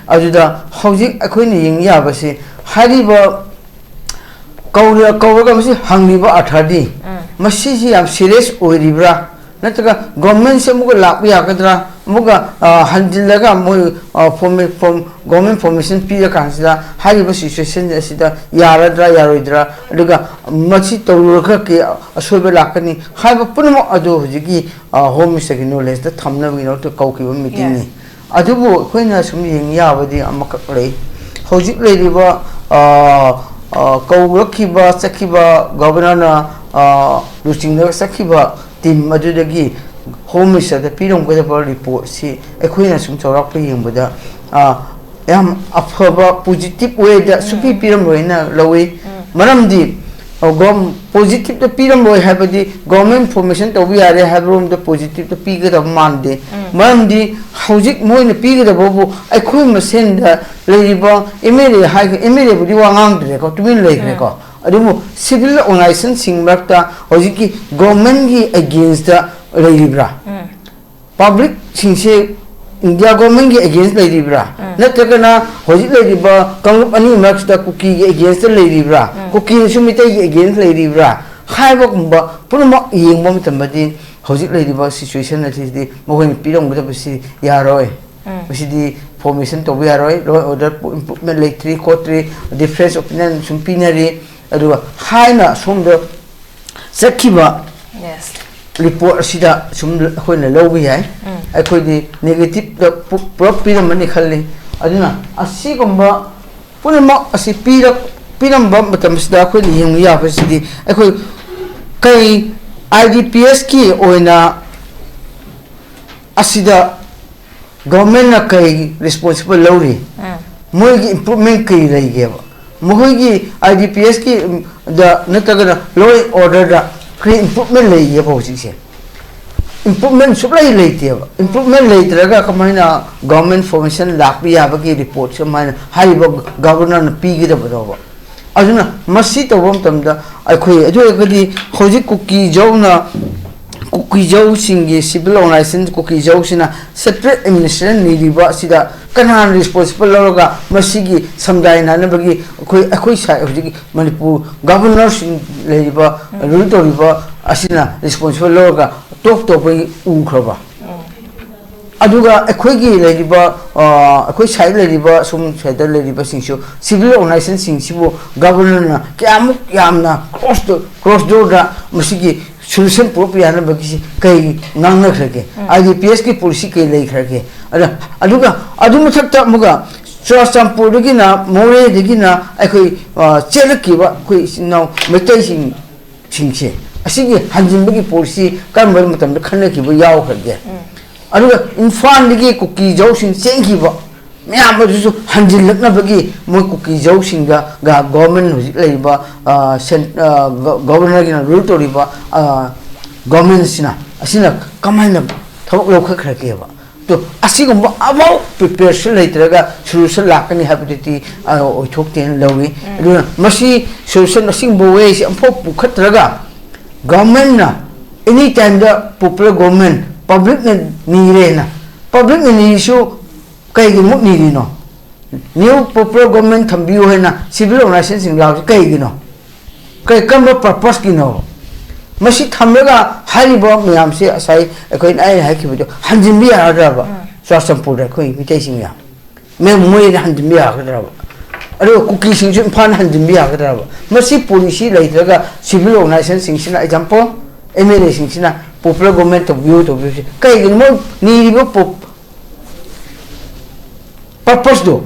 ꯑꯗꯨꯗ ꯍꯧꯖꯤꯛ ꯑꯩꯈꯣꯏꯅ ꯌꯦꯡ ꯌꯥꯕꯁꯤ, ꯍꯥꯏꯔꯤꯕ ꯀꯧꯔ-, ꯀꯧꯔꯒ ꯃꯁꯤ ꯍꯪꯂꯤꯕ ꯑꯥꯔꯊꯗꯤ, ꯃꯁꯤꯁꯤ ꯌꯥꯝ ꯁꯤꯔꯤꯌꯁ ꯑꯣꯏꯔꯤꯕ꯭ꯔꯥ, ꯅꯠꯇ꯭ꯔꯒ ꯒꯣꯔꯃꯦꯟꯁꯦ ꯑꯃꯨꯛꯀ ꯂꯥꯛꯄ ꯌꯥꯒꯗ꯭ꯔꯥ, ꯑꯃꯨꯛꯀ, ꯑ, ꯍꯟꯖꯤꯜꯂꯒ ꯃꯣꯏ, ꯑ, ꯐꯣꯔꯃꯦ-, ꯐꯣꯔꯝ-, ꯒꯣꯔꯃꯦꯟ ꯐꯣꯔꯃꯦꯁꯟ ꯄꯤꯔꯀꯥꯟꯁꯤꯗ ꯍꯥꯏꯔꯤꯕ ꯁꯤꯆꯨꯋꯦꯁꯟ ꯑꯁꯤꯗ ꯌꯥꯔꯗ꯭ꯔꯥ, ꯌꯥꯔꯣꯏꯗ꯭ꯔꯥ, ꯑꯗꯨꯒ ꯃꯁꯤ ꯇꯧꯔꯨꯔꯒ ꯀꯩ ꯑꯁꯣꯏꯕ ꯂꯥꯛꯀꯅꯤ ꯍꯥꯏꯕ ꯄꯨꯝꯅꯃꯛ ꯑꯗꯨ ꯍꯧꯖꯤꯛꯀꯤ, ꯑ, ꯍꯣꯝ ꯃꯤꯅꯤꯁꯇꯔꯒꯤ ꯅꯣꯂꯦꯖꯇ ꯊꯝꯅꯕꯒꯤꯗꯃꯛꯇ ꯀꯧꯈꯤꯕ ꯃꯤꯇꯤꯡꯅꯤ꯫ Yes. ꯑꯗꯨꯕꯨ ꯑꯩꯈꯣꯏꯅ ꯁꯨꯝ ꯌꯦꯡ ꯌꯥꯕꯗꯤ ꯑꯃꯈꯛ ꯂꯩ꯫ ꯍꯧꯖꯤꯛ ꯂꯩꯔꯤꯕ, ꯑ, ꯑ, ꯀꯧꯔꯛꯈꯤꯕ, ꯆꯠꯈꯤꯕ ꯒꯣꯕꯔꯅꯔꯅ, ꯑ, ꯂꯨꯆꯤꯡꯂꯒ ꯆꯠꯈꯤꯕ ꯇꯤꯝ ꯑꯗꯨꯗꯒꯤ ꯍꯣꯝ ꯃꯤꯅꯤꯁꯇꯔꯗ ꯄꯤꯔꯝꯒꯗꯕ ꯔꯤꯄꯣꯔꯠꯁꯤ ꯑꯩꯈꯣꯏꯅ ꯁꯨꯝ ꯆꯥꯎꯔꯥꯛꯄ ꯌꯦꯡꯕꯗ, ꯑ, ꯌꯥꯝ ꯑꯐꯕ ꯄꯣꯖꯤꯇꯤꯚ ꯋꯦꯗ ꯁꯨꯄꯤ ꯄꯤꯔꯝꯂꯣꯏꯅ ꯂꯧꯏ꯫ ꯃꯔꯝꯗꯤ, ꯑ, ꯒꯣꯝ-, ꯄꯣꯖꯤꯇꯤꯚꯇ ꯄꯤꯔꯝꯂꯣꯏ ꯍꯥꯏꯕꯗꯤ ꯒꯣꯔꯃꯦꯟ ꯐꯣꯔꯃꯦꯁꯟ ꯇꯧꯕ ꯌꯥꯔꯦ ꯍꯥꯏꯕꯔꯣꯝꯗ ꯄꯣꯖꯤꯇꯤꯚꯇ ꯄꯤꯒꯗꯕ ꯃꯥꯟꯗꯦ꯫ ꯃꯔꯝꯗꯤ ꯍꯧꯖꯤꯛ ꯃꯣꯏꯅ ꯄꯤꯒꯗꯕꯕꯨ ꯑꯩꯈꯣꯏ ꯃꯁꯦꯟꯗ ꯂꯩꯔꯤꯕ ꯑꯦꯝ ꯑꯦꯜ ꯑꯦ ꯍꯥꯏ-, ꯑꯦꯝ ꯑꯦꯜ ꯑꯦꯕꯨꯗꯤ ꯋꯥ ꯉꯥꯡꯗ꯭ꯔꯦꯀꯣ, ꯇꯨꯃꯤꯟ ꯂꯩꯈ꯭ꯔꯦꯀꯣ꯫ ꯑꯗꯨꯕꯨ ꯁꯤꯚꯤꯜ ꯑꯣꯔꯒꯅꯥꯏꯖꯦꯁꯟꯁꯤꯡ ꯃꯔꯛꯇ ꯍꯧꯖꯤꯛꯀꯤ ꯒꯣꯔꯃꯦꯟꯒꯤ ꯑꯦꯒꯦꯟꯁꯇ ꯂꯩꯔꯤꯕ꯭ꯔꯥ? ꯄꯕ꯭ꯂꯤꯛꯁꯤꯡꯁꯦ ꯏꯟꯗꯤꯌꯥ ꯒꯣꯔꯃꯦꯟꯒꯤ ꯑꯦꯒꯦꯟꯁ ꯂꯩꯔꯤꯕ꯭ꯔꯥ? ꯅꯠꯇ꯭ꯔꯒꯅ ꯍꯧꯖꯤꯛ ꯂꯩꯔꯤꯕ ꯀꯥꯡꯂꯨꯞ ꯑꯅꯤ ꯃꯔꯛꯁꯤꯗ ꯀꯨꯀꯤꯒꯤ ꯑꯦꯒꯦꯟꯁꯇ ꯂꯩꯔꯤꯕ꯭ꯔꯥ? ꯀꯨꯀꯤꯅꯁꯨ ꯃꯤꯇꯩꯒꯤ ꯑꯦꯒꯦꯟꯁ ꯂꯩꯔꯤꯕ꯭ꯔꯥ? ꯍꯥꯏꯕꯒꯨꯝꯕ ꯄꯨꯝꯅꯃꯛ ꯌꯦꯡꯕ ꯃꯇꯝꯗꯗꯤ ꯍꯧꯖꯤꯛ ꯂꯩꯔꯤꯕ ꯁꯤꯆꯨꯋꯦꯁꯟ ꯑꯁꯤꯗꯤ ꯃꯈꯣꯏꯅ ꯄꯤꯔꯝꯒꯗꯕꯁꯤ ꯌꯥꯔꯣꯏ꯫ ꯃꯁꯤꯗꯤ ꯐꯣꯔꯃꯦꯁꯟ ꯇꯧꯕ ꯌꯥꯔꯣꯏ, ꯂꯣ ꯑꯦꯟ ꯑꯣꯔꯗꯔ ꯏꯝꯄ꯭ꯔꯨꯚꯃꯦꯟ ꯂꯩꯇ꯭ꯔꯤ ꯈꯣꯠꯇ꯭ꯔꯤ, ꯗꯤꯐ꯭ꯔꯦꯟꯁ ꯑꯣꯄꯤꯅꯤꯌꯟ ꯁꯨꯝ ꯄꯤꯅꯔꯤ꯫ ꯑꯗꯨꯒ ꯍꯥꯏꯅ ꯁꯣꯝꯗ ꯆꯠꯈꯤꯕ Yes. ꯔꯤꯄꯣꯔꯠ ꯑꯁꯤꯗ ꯁꯨꯝ ꯑꯩꯈꯣꯏꯅ ꯂꯧꯕ ꯌꯥꯏ꯫ ꯑꯩꯈꯣꯏꯗꯤ ꯅꯦꯒꯦꯇꯤꯞꯇ ꯄꯨ-, ꯄꯨꯂꯞ ꯄꯤꯔꯝꯃꯅꯤ ꯈꯜꯂꯤ꯫ ꯑꯗꯨꯅ ꯑꯁꯤꯒꯨꯝꯕ ꯄꯨꯝꯅꯃꯛ ꯑꯁꯤ ꯄꯤꯔꯛ-, ꯄꯤꯔꯝꯕ ꯃꯇꯝꯁꯤꯗ ꯑꯩꯈꯣꯏꯅ ꯌꯦꯡꯕ ꯌꯥꯕꯁꯤꯗꯤ ꯑꯩꯈꯣꯏ ꯀꯩ ꯑꯥꯏ ꯗꯤ ꯄꯤ ꯑꯦꯁꯀꯤ ꯑꯣꯏꯅ ꯑꯁꯤꯗ ꯒꯣꯔꯃꯦꯟꯅ ꯀꯩ ꯔꯦꯁꯄꯣꯟꯁꯤꯕꯜ ꯂꯧꯔꯤ? ꯃꯣꯏꯒꯤ ꯏꯝꯄ꯭ꯔꯨꯚꯃꯦꯟ ꯀꯩ ꯂꯩꯒꯦꯕ? ꯃꯈꯣꯏꯒꯤ ꯑꯥꯏ ꯗꯤ ꯄꯤ ꯑꯦꯁꯀꯤ, ꯎꯝ, ꯗ ꯅꯠꯇ꯭ꯔꯒꯅ ꯂꯣ ꯑꯦꯟ ꯑꯣꯔꯗꯔꯗ ꯀꯔꯤ ꯏꯝꯄ꯭ꯔꯨꯚꯃꯦꯟ ꯂꯩꯒꯦꯕ ꯍꯧꯖꯤꯛꯁꯦ? ꯏꯝꯄ꯭ꯔꯨꯚꯃꯦꯟ ꯁꯨꯛꯂꯩ ꯂꯩꯇꯦꯕ꯫ ꯏꯝꯄ꯭ꯔꯨꯚꯃꯦꯟ ꯂꯩꯇ꯭ꯔꯒ ꯀꯃꯥꯏꯅ ꯒꯚꯔꯟꯃꯦꯟ ꯐꯣꯔꯃꯦꯁꯟ ꯂꯥꯛꯄ ꯌꯥꯕꯒꯤ ꯔꯤꯄꯣꯔꯠꯁꯦ ꯀꯃꯥꯏꯅ ꯍꯥꯏꯔꯤꯕ ꯒꯚꯔꯅꯔꯅ ꯄꯤꯒꯗꯕꯗꯣꯕ? ꯑꯗꯨꯅ ꯃꯁꯤ ꯇꯧꯕ ꯃꯇꯝꯗ ꯑꯩꯈꯣꯏ, ꯑꯗꯨ ꯑꯣꯏꯔꯒꯗꯤ ꯍꯧꯖꯤꯛ ꯀꯨꯀꯤꯖꯧꯅ, ꯀꯨꯀꯤꯖꯧꯁꯤꯡꯒꯤ ꯁꯤꯚꯤꯜ ꯑꯣꯔꯒꯅꯥꯏꯖꯦꯁꯟ ꯀꯨꯀꯤꯖꯧꯁꯤꯅ ꯁꯦꯄꯔꯦꯠ ꯑꯦꯗꯃꯤꯅꯤꯁꯇ꯭ꯔꯦꯁꯟ ꯅꯤꯔꯤꯕ ꯑꯁꯤꯗ ꯀꯅꯥꯅ ꯔꯦꯁꯄꯣꯟꯁꯤꯕꯜ ꯂꯧꯔꯒ ꯃꯁꯤꯒꯤ ꯁꯃꯨꯗꯥꯏ ꯅꯥꯅꯕꯒꯤ ꯑꯩꯈꯣꯏ, ꯑꯩꯈꯣꯏ ꯁꯥꯏ ꯍꯧꯖꯤꯛ ꯃꯅꯤꯄꯨꯔ ꯒꯚꯔꯅꯔꯁꯤꯡ ꯂꯩꯔꯤꯕ, ꯔꯨꯜ ꯇꯧꯔꯤꯕ ꯑꯁꯤꯅ ꯔꯦꯁꯄꯣꯟꯁꯤꯕꯜ ꯂꯧꯔꯒ ꯇꯣꯛ ꯇꯧꯕꯒꯤ ꯎꯈ꯭ꯔꯕ? ꯑꯗꯨꯒ ꯑꯩꯈꯣꯏꯒꯤ ꯂꯩꯔꯤꯕ, ꯑ, ꯑꯩꯈꯣꯏ ꯁꯥꯏꯗ ꯂꯩꯔꯤꯕ, ꯁꯨꯝ ꯁꯥꯏꯗ ꯂꯩꯔꯤꯕꯁꯤꯡꯁꯨ, ꯁꯤꯚꯤꯜ ꯑꯣꯔꯒꯅꯥꯏꯖꯦꯁꯟꯁꯤꯡꯁꯤꯕꯨ ꯒꯚꯔꯅꯔꯅ ꯀꯌꯥꯃꯨꯛ ꯌꯥꯝꯅ ꯀ꯭ꯔꯣꯁ, ꯀ꯭ꯔꯣꯁ ꯗꯣꯔꯗ ꯃꯁꯤꯒꯤ ꯁꯣꯂꯨꯁꯟ ꯄꯨꯔꯛꯄ ꯌꯥꯅꯕꯒꯤꯁꯤ ꯀꯩ ꯉꯥꯡꯅꯈ꯭ꯔꯒꯦ? ꯑꯥꯏ ꯗꯤ ꯄꯤ ꯑꯦꯁꯀꯤ ꯄꯣꯂꯤꯁꯤ ꯀꯩ ꯂꯩꯈ꯭ꯔꯒꯦ? ꯑꯗ, ꯑꯗꯨꯒ ꯑꯗꯨ ꯃꯊꯛꯇ ꯑꯃꯨꯛꯀ ꯆꯨꯔꯥꯆꯥꯟꯄꯨꯔꯗꯒꯤꯅ, ꯃꯣꯔꯦꯗꯒꯤꯅ ꯑꯩꯈꯣꯏ, ꯑ, ꯆꯦꯜꯂꯛꯈꯤꯕ ꯑꯩꯈꯣꯏ ꯏꯆꯤꯟ ꯏꯅꯥꯎ ꯃꯩꯇꯩꯁꯤꯡ ꯁꯤꯡꯁꯦ, ꯑꯁꯤꯒꯤ ꯍꯟꯖꯤꯟꯕꯒꯤ ꯄꯣꯂꯤꯁꯤ ꯀꯔꯝꯕ ꯃꯇꯝꯗ ꯈꯟꯅꯈꯤꯕ ꯌꯥꯎꯈ꯭ꯔꯒꯦ? ꯑꯗꯨꯒ ꯏꯝꯐꯥꯜꯗꯒꯤ ꯀꯨꯀꯤꯖꯧꯁꯤꯡ ꯆꯦꯟꯈꯤꯕ ꯃꯌꯥꯝ ꯑꯗꯨꯁꯨ ꯍꯟꯖꯤꯜꯂꯛꯅꯕꯒꯤ ꯃꯣꯏ ꯀꯨꯀꯤꯖꯧꯁꯤꯡꯒ ꯒ-, ꯒꯣꯔꯃꯦꯟ ꯍꯧꯖꯤꯛ ꯂꯩꯔꯤꯕ, ꯑ, ꯁꯦꯟ-, ꯑ, ꯒ-, ꯒꯣꯔꯅꯔꯒꯤꯅ ꯔꯨꯜ ꯇꯧꯔꯤꯕ, ꯑ, ꯒꯣꯔꯃꯦꯟꯁꯤꯅ, ꯑꯁꯤꯅ ꯀꯃꯥꯏꯅ ꯊꯕꯛ ꯂꯧꯈꯠꯈ꯭ꯔꯒꯦꯕ? ꯑꯗꯣ ꯑꯁꯤꯒꯨꯝꯕ ꯑꯃꯐꯥꯎ ꯄ꯭ꯔꯤꯄꯦꯔꯦꯁꯟ ꯂꯩꯇ꯭ꯔꯒ ꯁꯣꯂꯨꯁꯟ ꯂꯥꯛꯀꯅꯤ ꯍꯥꯏꯕꯗꯨꯗꯤ, ꯑ, ꯑꯣꯏꯊꯣꯛꯇꯦꯅ ꯂꯧꯏ꯫ ꯑꯗꯨꯅ ꯃꯁꯤ ꯁꯣꯂꯨꯁꯟ ꯑꯁꯤꯒꯨꯝꯕ ꯋꯦꯁꯤ ꯑꯃꯐꯥꯎ ꯄꯨꯈꯠꯇ꯭ꯔꯒ ꯒꯣꯔꯃꯦꯟꯅ ꯑꯦꯅꯤ ꯇꯥꯏꯝꯗ ꯄꯣꯄꯨꯂꯔ ꯒꯣꯔꯃꯦꯟ ꯄꯕ꯭ꯂꯤꯛꯅ ꯅꯤꯔꯦꯅ, ꯄꯕ꯭ꯂꯤꯛꯅ ꯅꯤꯔꯤꯁꯨ ꯀꯩꯒꯤꯃꯨꯛ ꯅꯤꯔꯤꯅꯣ? ꯅ꯭ꯌꯨ ꯄꯣꯄꯨꯂꯔ ꯒꯣꯔꯃꯦꯟ ꯊꯝꯕꯤꯌꯨ ꯍꯥꯏꯅ ꯁꯤꯚꯤꯜ ꯑꯣꯔꯒꯅꯥꯏꯖꯦꯁꯟꯁꯤꯡ ꯂꯥꯛꯄꯁꯤ ꯀꯩꯒꯤꯅꯣ? ꯀꯩ, ꯀꯔꯝꯕ ꯄꯔꯄꯁꯀꯤꯅꯣ? ꯃꯁꯤ ꯊꯝꯂꯒ ꯍꯥꯏꯔꯤꯕ ꯃꯌꯥꯝꯁꯦ ꯉꯁꯥꯏ ꯑꯩꯈꯣꯏꯅ, ꯑꯩꯅ ꯍꯥꯏꯈꯤꯕꯗꯣ ꯍꯟꯖꯤꯟꯕ ꯌꯥꯔꯗ꯭ꯔꯕ? ꯆꯨꯔꯥꯆꯥꯟꯄꯨꯔꯗ ꯑꯩꯈꯣꯏ ꯃꯤꯇꯩꯁꯤꯡ ꯌꯥꯝ, ꯃꯦꯝ, ꯃꯣꯏꯗ ꯍꯟꯖꯤꯟꯕ ꯌꯥꯒꯗ꯭ꯔꯕ? ꯑꯗꯨꯒ ꯀꯨꯀꯤꯁꯤꯡꯁꯨ ꯏꯝꯐꯥꯜ ꯍꯟꯖꯤꯟꯕ ꯌꯥꯒꯗ꯭ꯔꯕ? ꯃꯁꯤ ꯄꯣꯂꯤꯁꯤ ꯂꯩꯇ꯭ꯔꯒ ꯁꯤꯚꯤꯜ ꯑꯣꯔꯒꯅꯥꯏꯖꯦꯁꯟꯁꯤꯡꯁꯤꯅ, ꯑꯦꯛꯖꯥꯝꯄꯜ, ꯑꯦꯝ ꯑꯦꯜ ꯑꯦꯁꯤꯡꯁꯤꯅ ꯄꯣꯄꯨꯂꯔ ꯒꯣꯔꯃꯦꯟ ꯇꯧꯕꯤꯌꯨ, ꯇꯧꯕꯤꯌꯨꯁꯦ ꯀꯩꯒꯤꯅꯣ? ꯃꯣꯏ ꯅꯤꯔꯤꯕ ꯄꯣ-, ꯄꯔꯄꯁꯇꯣ,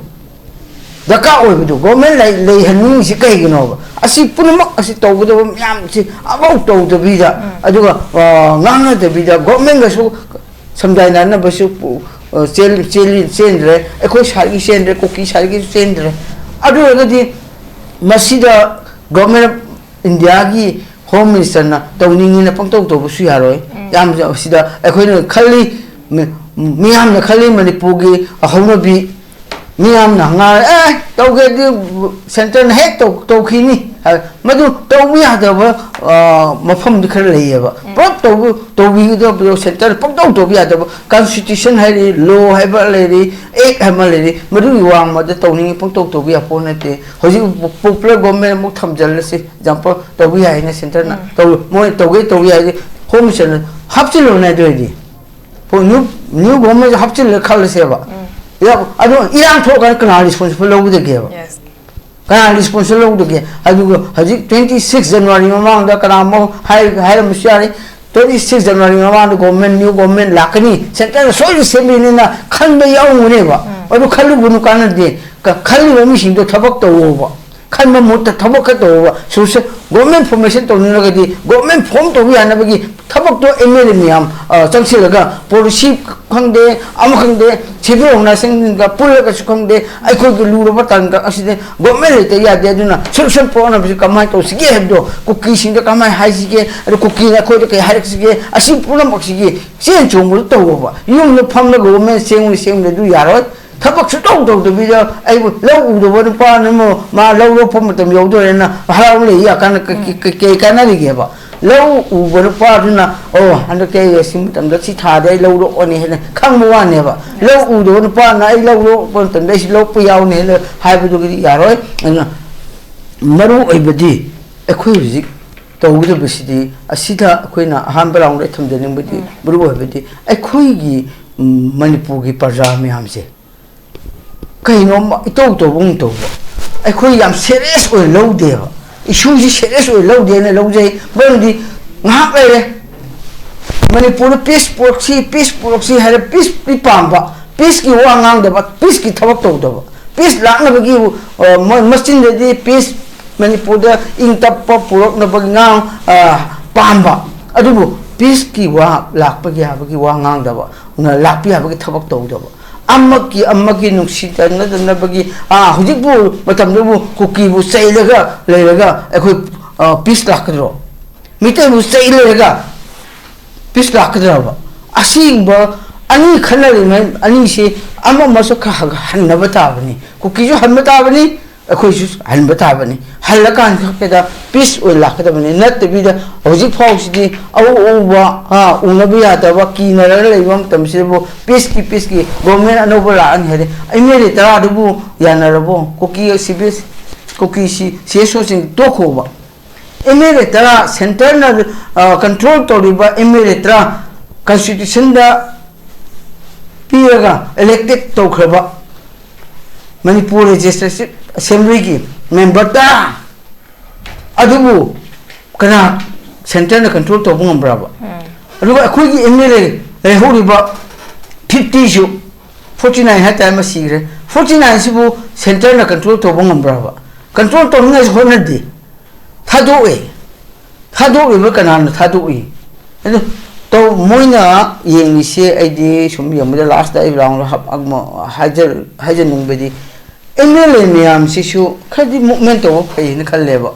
ꯗꯔꯀꯥꯔ ꯑꯣꯏꯕꯗꯣ, ꯒꯣꯔꯃꯦꯟ ꯂꯩ-, ꯂꯩꯍꯟꯅꯤꯡꯉꯤꯁꯤ ꯀꯩꯒꯤꯅꯣꯕ? ꯑꯁꯤ ꯄꯨꯝꯅꯃꯛ ꯑꯁꯤ ꯇꯧꯒꯗꯕ ꯃꯌꯥꯝꯁꯤ ꯑꯃꯐꯥꯎ ꯇꯧꯗꯕꯤꯗ, ꯑꯗꯨꯒ, ꯑ, ꯉꯥꯡꯅꯗꯕꯤꯗ, ꯒꯣꯔꯃꯦꯟꯒꯁꯨ ꯁꯝꯗꯥꯏꯅꯅꯕꯁꯨ ꯄꯨ-, ꯑ, ꯆꯦꯜ-, ꯆꯦꯜꯂꯤ-, ꯆꯦꯟꯗ꯭ꯔꯦ, ꯑꯩꯈꯣꯏ ꯁꯥꯏꯠꯀꯤ ꯆꯦꯟꯗ꯭ꯔꯦ, ꯀꯨꯀꯤ ꯁꯥꯏꯠꯀꯤꯁꯨ ꯆꯦꯟꯗ꯭ꯔꯦ꯫ ꯑꯗꯨ ꯑꯣꯏꯔꯒꯗꯤ ꯃꯁꯤꯗ ꯒꯣꯔꯃꯦꯟ ꯑꯣꯐ ꯏꯟꯗꯤꯌꯥꯒꯤ ꯍꯣꯝ ꯃꯤꯅꯤꯁꯇꯔꯅ ꯇꯧꯅꯤꯡꯉꯤꯅ ꯄꯪꯇꯧ ꯇꯧꯕꯁꯨ ꯌꯥꯔꯣꯏ꯫ ꯌꯥꯝ ꯁꯤꯗ ꯑꯩꯈꯣꯏꯅ ꯈꯜꯂꯤ, ꯃꯤ-, ꯃꯤꯌꯥꯝꯅ ꯈꯜꯂꯤ ꯃꯅꯤꯄꯨꯔꯒꯤ ꯍꯧꯅꯕꯤ, ꯃꯤꯌꯥꯝꯅ ꯉꯥꯡꯉꯦ, "ꯑꯦ, ꯇꯧꯒꯦꯗꯤ ꯁꯦꯟꯇꯔꯅ ꯍꯦꯛ ꯇꯧ-, ꯇꯧꯈꯤꯅꯤ" ꯍꯥꯏ꯫ ꯃꯗꯨ ꯇꯧꯕ ꯌꯥꯗꯕ, ꯑ, ꯃꯐꯝꯗꯤ ꯈꯔ ꯂꯩꯌꯦꯕ꯫ ꯄꯨꯂꯞ ꯇꯧꯕ-, ꯇꯧꯕꯤꯒꯗꯕꯗꯣ ꯁꯦꯟꯇꯔꯅ ꯄꯪꯇꯧ ꯇꯧꯕ ꯌꯥꯗꯕ꯫ ꯀꯟꯁꯇꯤꯇ꯭ꯌꯨꯁꯟ ꯍꯥꯏꯔꯤ, ꯂꯣ ꯍꯥꯏꯕ ꯂꯩꯔꯤ, ꯑꯦꯛ ꯑꯃ ꯂꯩꯔꯤ, ꯃꯗꯨꯒꯤ ꯋꯥꯡꯃꯗ ꯇꯧꯅꯤꯡꯉꯤ ꯄꯪꯇꯧ ꯇꯧꯕ ꯌꯥꯄꯣꯠ ꯅꯠꯇꯦ꯫ ꯍꯧꯖꯤꯛ ꯄꯣꯄꯨꯂꯔ ꯒꯣꯔꯃꯦꯟ ꯑꯃꯨꯛ ꯊꯝꯖꯤꯜꯂꯁꯤ, ꯑꯦꯛꯖꯥꯝꯄꯜ, ꯇꯧꯕ ꯌꯥꯏꯅ ꯁꯦꯟꯇꯔꯅ ꯇꯧ-, ꯃꯣꯏ ꯇꯧꯒꯦ ꯇꯧꯕ ꯌꯥꯏꯗꯤ ꯍꯣꯝ ꯃꯤꯅꯤꯁꯇꯔꯅ ꯍꯥꯞꯆꯤꯜꯂꯣꯅꯦ꯫ ꯑꯗꯨ ꯑꯣꯏꯗꯤ ꯄꯣ-, ꯅ꯭ꯌꯨ, ꯅ꯭ꯌꯨ ꯒꯣꯔꯃꯦꯟ ꯍꯥꯞꯆꯤꯜꯂꯦ ꯈꯜꯂꯁꯦꯕ꯫ ꯌꯥ-, ꯑꯗꯣ ꯏꯔꯥꯡ ꯊꯣꯛꯑꯀꯥꯟꯗ ꯀꯅꯥ ꯔꯦꯁꯄꯣꯟꯁꯤꯕꯜ ꯂꯧꯒꯗꯒꯦꯕ? ꯀꯅꯥ ꯔꯦꯁꯄꯣꯟꯁꯤꯕꯜ ꯂꯧꯒꯗꯒꯦ? ꯑꯗꯨꯒ ꯍꯧꯖꯤꯛ twenty six January ꯃꯃꯥꯡꯗ ꯀꯅꯥꯃꯣ ꯍꯥꯏ-, ꯍꯥꯏꯔꯝꯕꯁꯨ ꯌꯥꯔꯦ, twenty six January ꯃꯃꯥꯡꯗ ꯒꯣꯔꯃꯦꯟ, ꯅ꯭ꯌꯨ ꯒꯣꯔꯃꯦꯟ ꯂꯥꯛꯀꯅꯤ, ꯁꯦꯟꯇꯔꯅ ꯁꯣꯏꯗꯅ ꯁꯦꯝꯕꯤꯅꯤꯅ ꯈꯟꯕ ꯌꯥꯎꯔꯝꯒꯅꯦꯕ꯫ ꯑꯗꯨ ꯈꯜꯂꯨꯒꯅꯨ, ꯀꯥꯟꯅꯗꯦ꯫ ꯀ-, ꯈꯜꯂꯤꯕ ꯃꯤꯁꯤꯡꯗꯣ ꯊꯕꯛ ꯇꯧꯋꯣꯕ꯫ ꯈꯟꯕ ꯃꯍꯨꯠꯇ ꯊꯕꯛ ꯈꯔ ꯇꯧꯕ, ꯁꯣꯁꯦꯜ ꯒꯣꯔꯃꯦꯟ ꯐꯣꯔꯃꯦꯁꯟ ꯇꯧꯅꯤꯡꯂꯒꯗꯤ ꯒꯣꯔꯃꯦꯟ ꯐꯣꯝ ꯇꯧꯕ ꯌꯥꯅꯕꯒꯤ ꯊꯕꯛꯇꯣ ꯑꯦꯝ ꯑꯦꯜ ꯑꯦ ꯃꯌꯥꯝ, ꯑ, ꯆꯪꯁꯤꯜꯂꯒ ꯄꯣꯂꯤꯁꯤ ꯈꯪꯗꯦ, ꯑꯃ ꯈꯪꯗꯦ, ꯁꯤꯚꯤꯜ ꯑꯣꯔꯒꯅꯥꯏꯖꯦꯁꯟꯒ ꯄꯨꯜꯂꯒꯁꯨ ꯈꯪꯗꯦ, ꯑꯩꯈꯣꯏꯒꯤ ꯂꯨꯔꯕ ꯇꯥꯡꯀꯛ ꯑꯁꯤꯗ ꯒꯣꯔꯃꯦꯟ ꯂꯩꯇ ꯌꯥꯗꯦ꯫ ꯑꯗꯨꯅ ꯁꯣꯂꯨꯁꯟ ꯄꯨꯔꯛꯅꯕꯁꯤ ꯀꯃꯥꯏꯅ ꯇꯧꯁꯤꯒꯦ ꯍꯥꯏꯕꯗꯣ, ꯀꯨꯀꯤꯁꯤꯡꯗ ꯀꯃꯥꯏꯅ ꯍꯥꯏꯁꯤꯒꯦ, ꯑꯗꯨ ꯀꯨꯀꯤꯅ ꯑꯩꯈꯣꯏꯗ ꯀꯩ ꯍꯥꯏꯔꯛꯁꯤꯒꯦ, ꯑꯁꯤ ꯄꯨꯝꯅꯃꯛꯁꯤꯒꯤ ꯆꯦꯟ ꯆꯣꯡꯕꯗꯨ ꯇꯧꯑꯣꯕ꯫ ꯌꯨꯝꯗ ꯐꯝꯂꯒ ꯒꯣꯔꯃꯦꯟ ꯁꯦꯝꯒꯅꯤ ꯁꯦꯝꯒꯅꯤ ꯑꯗꯨ ꯌꯥꯔꯣꯏ꯫ ꯊꯕꯛ ꯁꯨꯇꯧ ꯇꯧꯗꯕꯤꯗ ꯑꯩꯕꯨ ꯂꯧ ꯎꯗꯕ ꯅꯨꯄꯥ ꯑꯃ ꯃꯥ ꯂꯧ ꯂꯣꯛꯄ ꯃꯇꯝ ꯌꯧꯗꯣꯔꯦꯅ ꯍꯔꯥꯎ ꯂꯩ ꯌꯥ ꯀꯥꯟꯗ ꯀ-, ꯀ-, ꯀ-, ꯀꯩ ꯀꯥꯟꯅꯔꯤꯒꯦꯕ? ꯂꯧ ꯎꯕ ꯅꯨꯄꯥꯗꯨꯅ, "ꯑꯣ, ꯍꯟꯗꯛꯇꯤ ꯑꯩ ꯑꯁꯤ ꯃꯇꯝꯗ ꯁꯤ ꯊꯥꯗ ꯑꯩ ꯂꯧ ꯂꯣꯛꯑꯅꯤ" ꯍꯥꯏꯅ ꯈꯪꯕ ꯋꯥꯅꯦꯕ꯫ ꯂꯧ ꯎꯗꯕ ꯅꯨꯄꯥꯅ "ꯑꯩ ꯂꯧ ꯂꯣꯛꯄ ꯃꯇꯝꯗ ꯑꯩꯁꯨ ꯂꯣꯛꯄ ꯌꯥꯎꯅꯤ" ꯍꯥꯏꯅ ꯍꯥꯏꯕꯗꯨꯒꯤꯗꯤ ꯌꯥꯔꯣꯏ꯫ ꯑꯗꯨꯅ ꯃꯔꯨ ꯑꯣꯏꯕꯗꯤ ꯑꯩꯈꯣꯏ ꯍꯧꯖꯤꯛ ꯇꯧꯒꯗꯕꯁꯤꯗꯤ, ꯑꯁꯤꯗ ꯑꯩꯈꯣꯏꯅ ꯑꯍꯥꯟꯕ ꯔꯥꯎꯟꯗ ꯊꯝꯖꯅꯤꯡꯕꯗꯤ, ꯃꯔꯨ ꯑꯣꯏꯕꯗꯤ ꯑꯩꯈꯣꯏꯒꯤ, ꯎꯝ, ꯃꯅꯤꯄꯨꯔꯒꯤ ꯄ꯭ꯔꯖꯥ ꯃꯌꯥꯝꯁꯦ ꯀꯩꯅꯣꯝꯃ ꯏꯇꯧ ꯇꯧꯕꯒꯨꯝ ꯇꯧꯕ꯫ ꯑꯩꯈꯣꯏ ꯌꯥꯝ ꯁꯦꯔꯤꯌꯁ ꯑꯣꯏꯅ ꯂꯧꯗꯦꯕ꯫ ꯏꯁꯨꯁꯤ ꯁꯦꯔꯤꯌꯁ ꯑꯣꯏꯅ ꯂꯧꯗꯦꯅ ꯂꯧꯖꯩ꯫ ꯃꯔꯝꯗꯤ ꯉꯥꯏꯍꯥꯛ ꯂꯩꯔꯦ, ꯃꯅꯤꯄꯨꯔꯗ ꯄꯤꯁ ꯄꯨꯔꯛꯁꯤ, ꯄꯤꯁ ꯄꯨꯔꯛꯁꯤ ꯍꯥꯏꯔ ꯄꯤꯁꯇꯤ ꯄꯥꯝꯕ, ꯄꯤꯁꯀꯤ ꯋꯥ ꯉꯥꯡꯗꯕ, ꯄꯤꯁꯀꯤ ꯊꯕꯛ ꯇꯧꯗꯕ, ꯄꯤꯁ ꯂꯥꯛꯅꯕꯒꯤ, ꯑ, ꯃ-, ꯃꯆꯤꯟꯗꯗꯤ ꯄꯤꯁ ꯃꯅꯤꯄꯨꯔꯗ ꯏꯪ ꯇꯞꯄ ꯄꯨꯔꯛꯅꯕꯒꯤ ꯉꯥꯡ, ꯑ, ꯄꯥꯝꯕ, ꯑꯗꯨꯕꯨ ꯄꯤꯁꯀꯤ ꯋꯥ ꯂꯥꯛꯄꯒꯤ ꯍꯥꯏꯕꯒꯤ ꯋꯥ ꯉꯥꯡꯗꯕ, ꯂꯥꯛꯄꯤ ꯍꯥꯏꯕꯒꯤ ꯊꯕꯛ ꯇꯧꯗꯕ, ꯑꯃꯒꯤ ꯑꯃꯒꯤ ꯅꯨꯡꯁꯤ ꯇꯅꯗꯅꯕꯒꯤ, ꯑꯥ, ꯍꯧꯖꯤꯛꯄꯨ ꯃꯇꯝꯗꯕꯨ ꯀꯨꯀꯤꯕꯨ ꯆꯩꯔꯒ ꯂꯩꯔꯒ ꯑꯩꯈꯣꯏ, ꯑ, ꯄꯤꯁ ꯂꯥꯛꯀꯗ꯭ꯔꯣ? ꯃꯤꯇꯩꯕꯨ ꯆꯩ ꯂꯩꯔꯒ ꯄꯤꯁ ꯂꯥꯛꯀꯗ꯭ꯔꯕ? ꯑꯁꯤꯒꯨꯝꯕ ꯑꯅꯤ ꯈꯟꯅꯔꯤꯉꯩ ꯑꯅꯤꯁꯤ ꯑꯃ ꯑꯃꯁꯨ ꯈꯔ ꯍꯟꯅꯕ ꯇꯥꯕꯅꯤ꯫ ꯀꯨꯀꯤꯁꯨ ꯍꯟꯕ ꯇꯥꯕꯅꯤ, ꯑꯩꯈꯣꯏꯁꯨ ꯍꯟꯕ ꯇꯥꯕꯅꯤ꯫ ꯍꯜꯂꯀꯥꯟ ꯈꯛꯇꯗ ꯄꯤꯁ ꯑꯣꯏꯅ ꯂꯥꯛꯀꯗꯕꯅꯤ꯫ ꯅꯠꯇꯕꯤꯗ ꯍꯧꯖꯤꯛ ꯐꯥꯎꯁꯤꯗꯤ ꯑꯎ ꯑꯎꯕ, ꯑ, ꯎꯅꯕ ꯌꯥꯗꯕ, ꯀꯤꯅꯔꯒ ꯂꯩꯕ ꯃꯇꯝꯁꯤꯗꯕꯨ ꯄꯤꯁꯀꯤ, ꯄꯤꯁꯀꯤ ꯒꯣꯔꯃꯦꯟ ꯑꯅꯧꯕ ꯂꯥꯛꯑꯅꯤ ꯍꯥꯏꯔꯦ꯫ ꯑꯦꯝ ꯑꯦꯜ ꯑꯦ ꯇꯔꯥꯗꯨꯕꯨ ꯌꯥꯅꯔꯕꯣ? ꯀꯨꯀꯤ ꯁꯤ ꯄꯤꯁ, ꯀꯨꯀꯤ ꯁꯤ, ꯁꯤ ꯑꯦꯁ ꯑꯣꯁꯤꯡ ꯇꯣꯛꯈꯣꯕ꯫ ꯑꯦꯝ ꯑꯦꯜ ꯑꯦ ꯇꯔꯥ, ꯁꯦꯟꯇꯔꯅ, ꯑ, ꯀꯟꯇ꯭ꯔꯣꯜ ꯇꯧꯔꯤꯕ ꯑꯦꯝ ꯑꯦꯜ ꯑꯦ ꯇꯔꯥ, ꯀꯟꯁꯇꯤꯇ꯭ꯌꯨꯁꯟꯗ ꯄꯤꯔꯒ ꯏꯂꯦꯛꯇꯦꯗ ꯇꯧꯈ꯭ꯔꯕ ꯃꯅꯤꯄꯨꯔ ꯂꯦꯖꯤꯁꯂꯦꯇꯤꯚ ꯑꯦꯁꯦꯝꯕ꯭ꯂꯤꯒꯤ ꯃꯦꯝꯕꯔ ꯇꯔꯥ ꯑꯗꯨꯕꯨ ꯀꯅꯥ ꯁꯦꯟꯇꯔꯅ ꯀꯟꯇ꯭ꯔꯣꯜ ꯇꯧꯕ ꯉꯝꯕ꯭ꯔꯕ? ꯑꯗꯨꯒ ꯑꯩꯈꯣꯏꯒꯤ ꯑꯦꯝ ꯑꯦꯜ ꯑꯦ ꯂꯩꯍꯧꯔꯤꯕ ꯐꯤꯐꯇꯤꯁꯨ, ꯐꯣꯔꯇꯤ ꯅꯥꯏꯟ ꯍꯥꯏꯇꯥꯔꯦ, ꯑꯃ ꯁꯤꯈ꯭ꯔꯦ, ꯐꯣꯔꯇꯤ ꯅꯥꯏꯟꯁꯤꯕꯨ ꯁꯦꯟꯇꯔꯅ ꯀꯟꯇ꯭ꯔꯣꯜ ꯇꯧꯕ ꯉꯝꯕ꯭ꯔꯕ? ꯀꯟꯇ꯭ꯔꯣꯜ ꯇꯧꯅꯤꯡꯉꯥꯏꯁꯨ ꯍꯣꯠꯅꯗꯦ, ꯊꯥꯗꯣꯛꯑꯦ꯫ ꯊꯥꯗꯣꯛꯂꯤꯕ ꯀꯅꯥꯅ ꯊꯥꯗꯣꯛꯏ? ꯑꯗꯨ ꯇꯧ, ꯃꯣꯏꯅ ꯌꯦꯡꯉꯤꯁꯦ, ꯑꯩꯗꯤ ꯁꯨꯝ ꯌꯦꯡꯕꯗ ꯂꯥꯁꯇ ꯑꯩ ꯔꯥꯎꯟꯗ ꯍꯥꯞ-, ꯑꯃ ꯍꯥꯏꯖ-, ꯍꯥꯏꯖꯅꯤꯡꯕꯗꯤ, ꯑꯦꯝ ꯑꯦꯜ ꯑꯦ ꯃꯌꯥꯝꯁꯤꯁꯨ ꯈꯔꯗꯤ ꯃꯨꯞꯃꯦꯟ ꯇꯧꯕ ꯐꯩ ꯍꯥꯏꯅ ꯈꯜꯂꯦꯕ꯫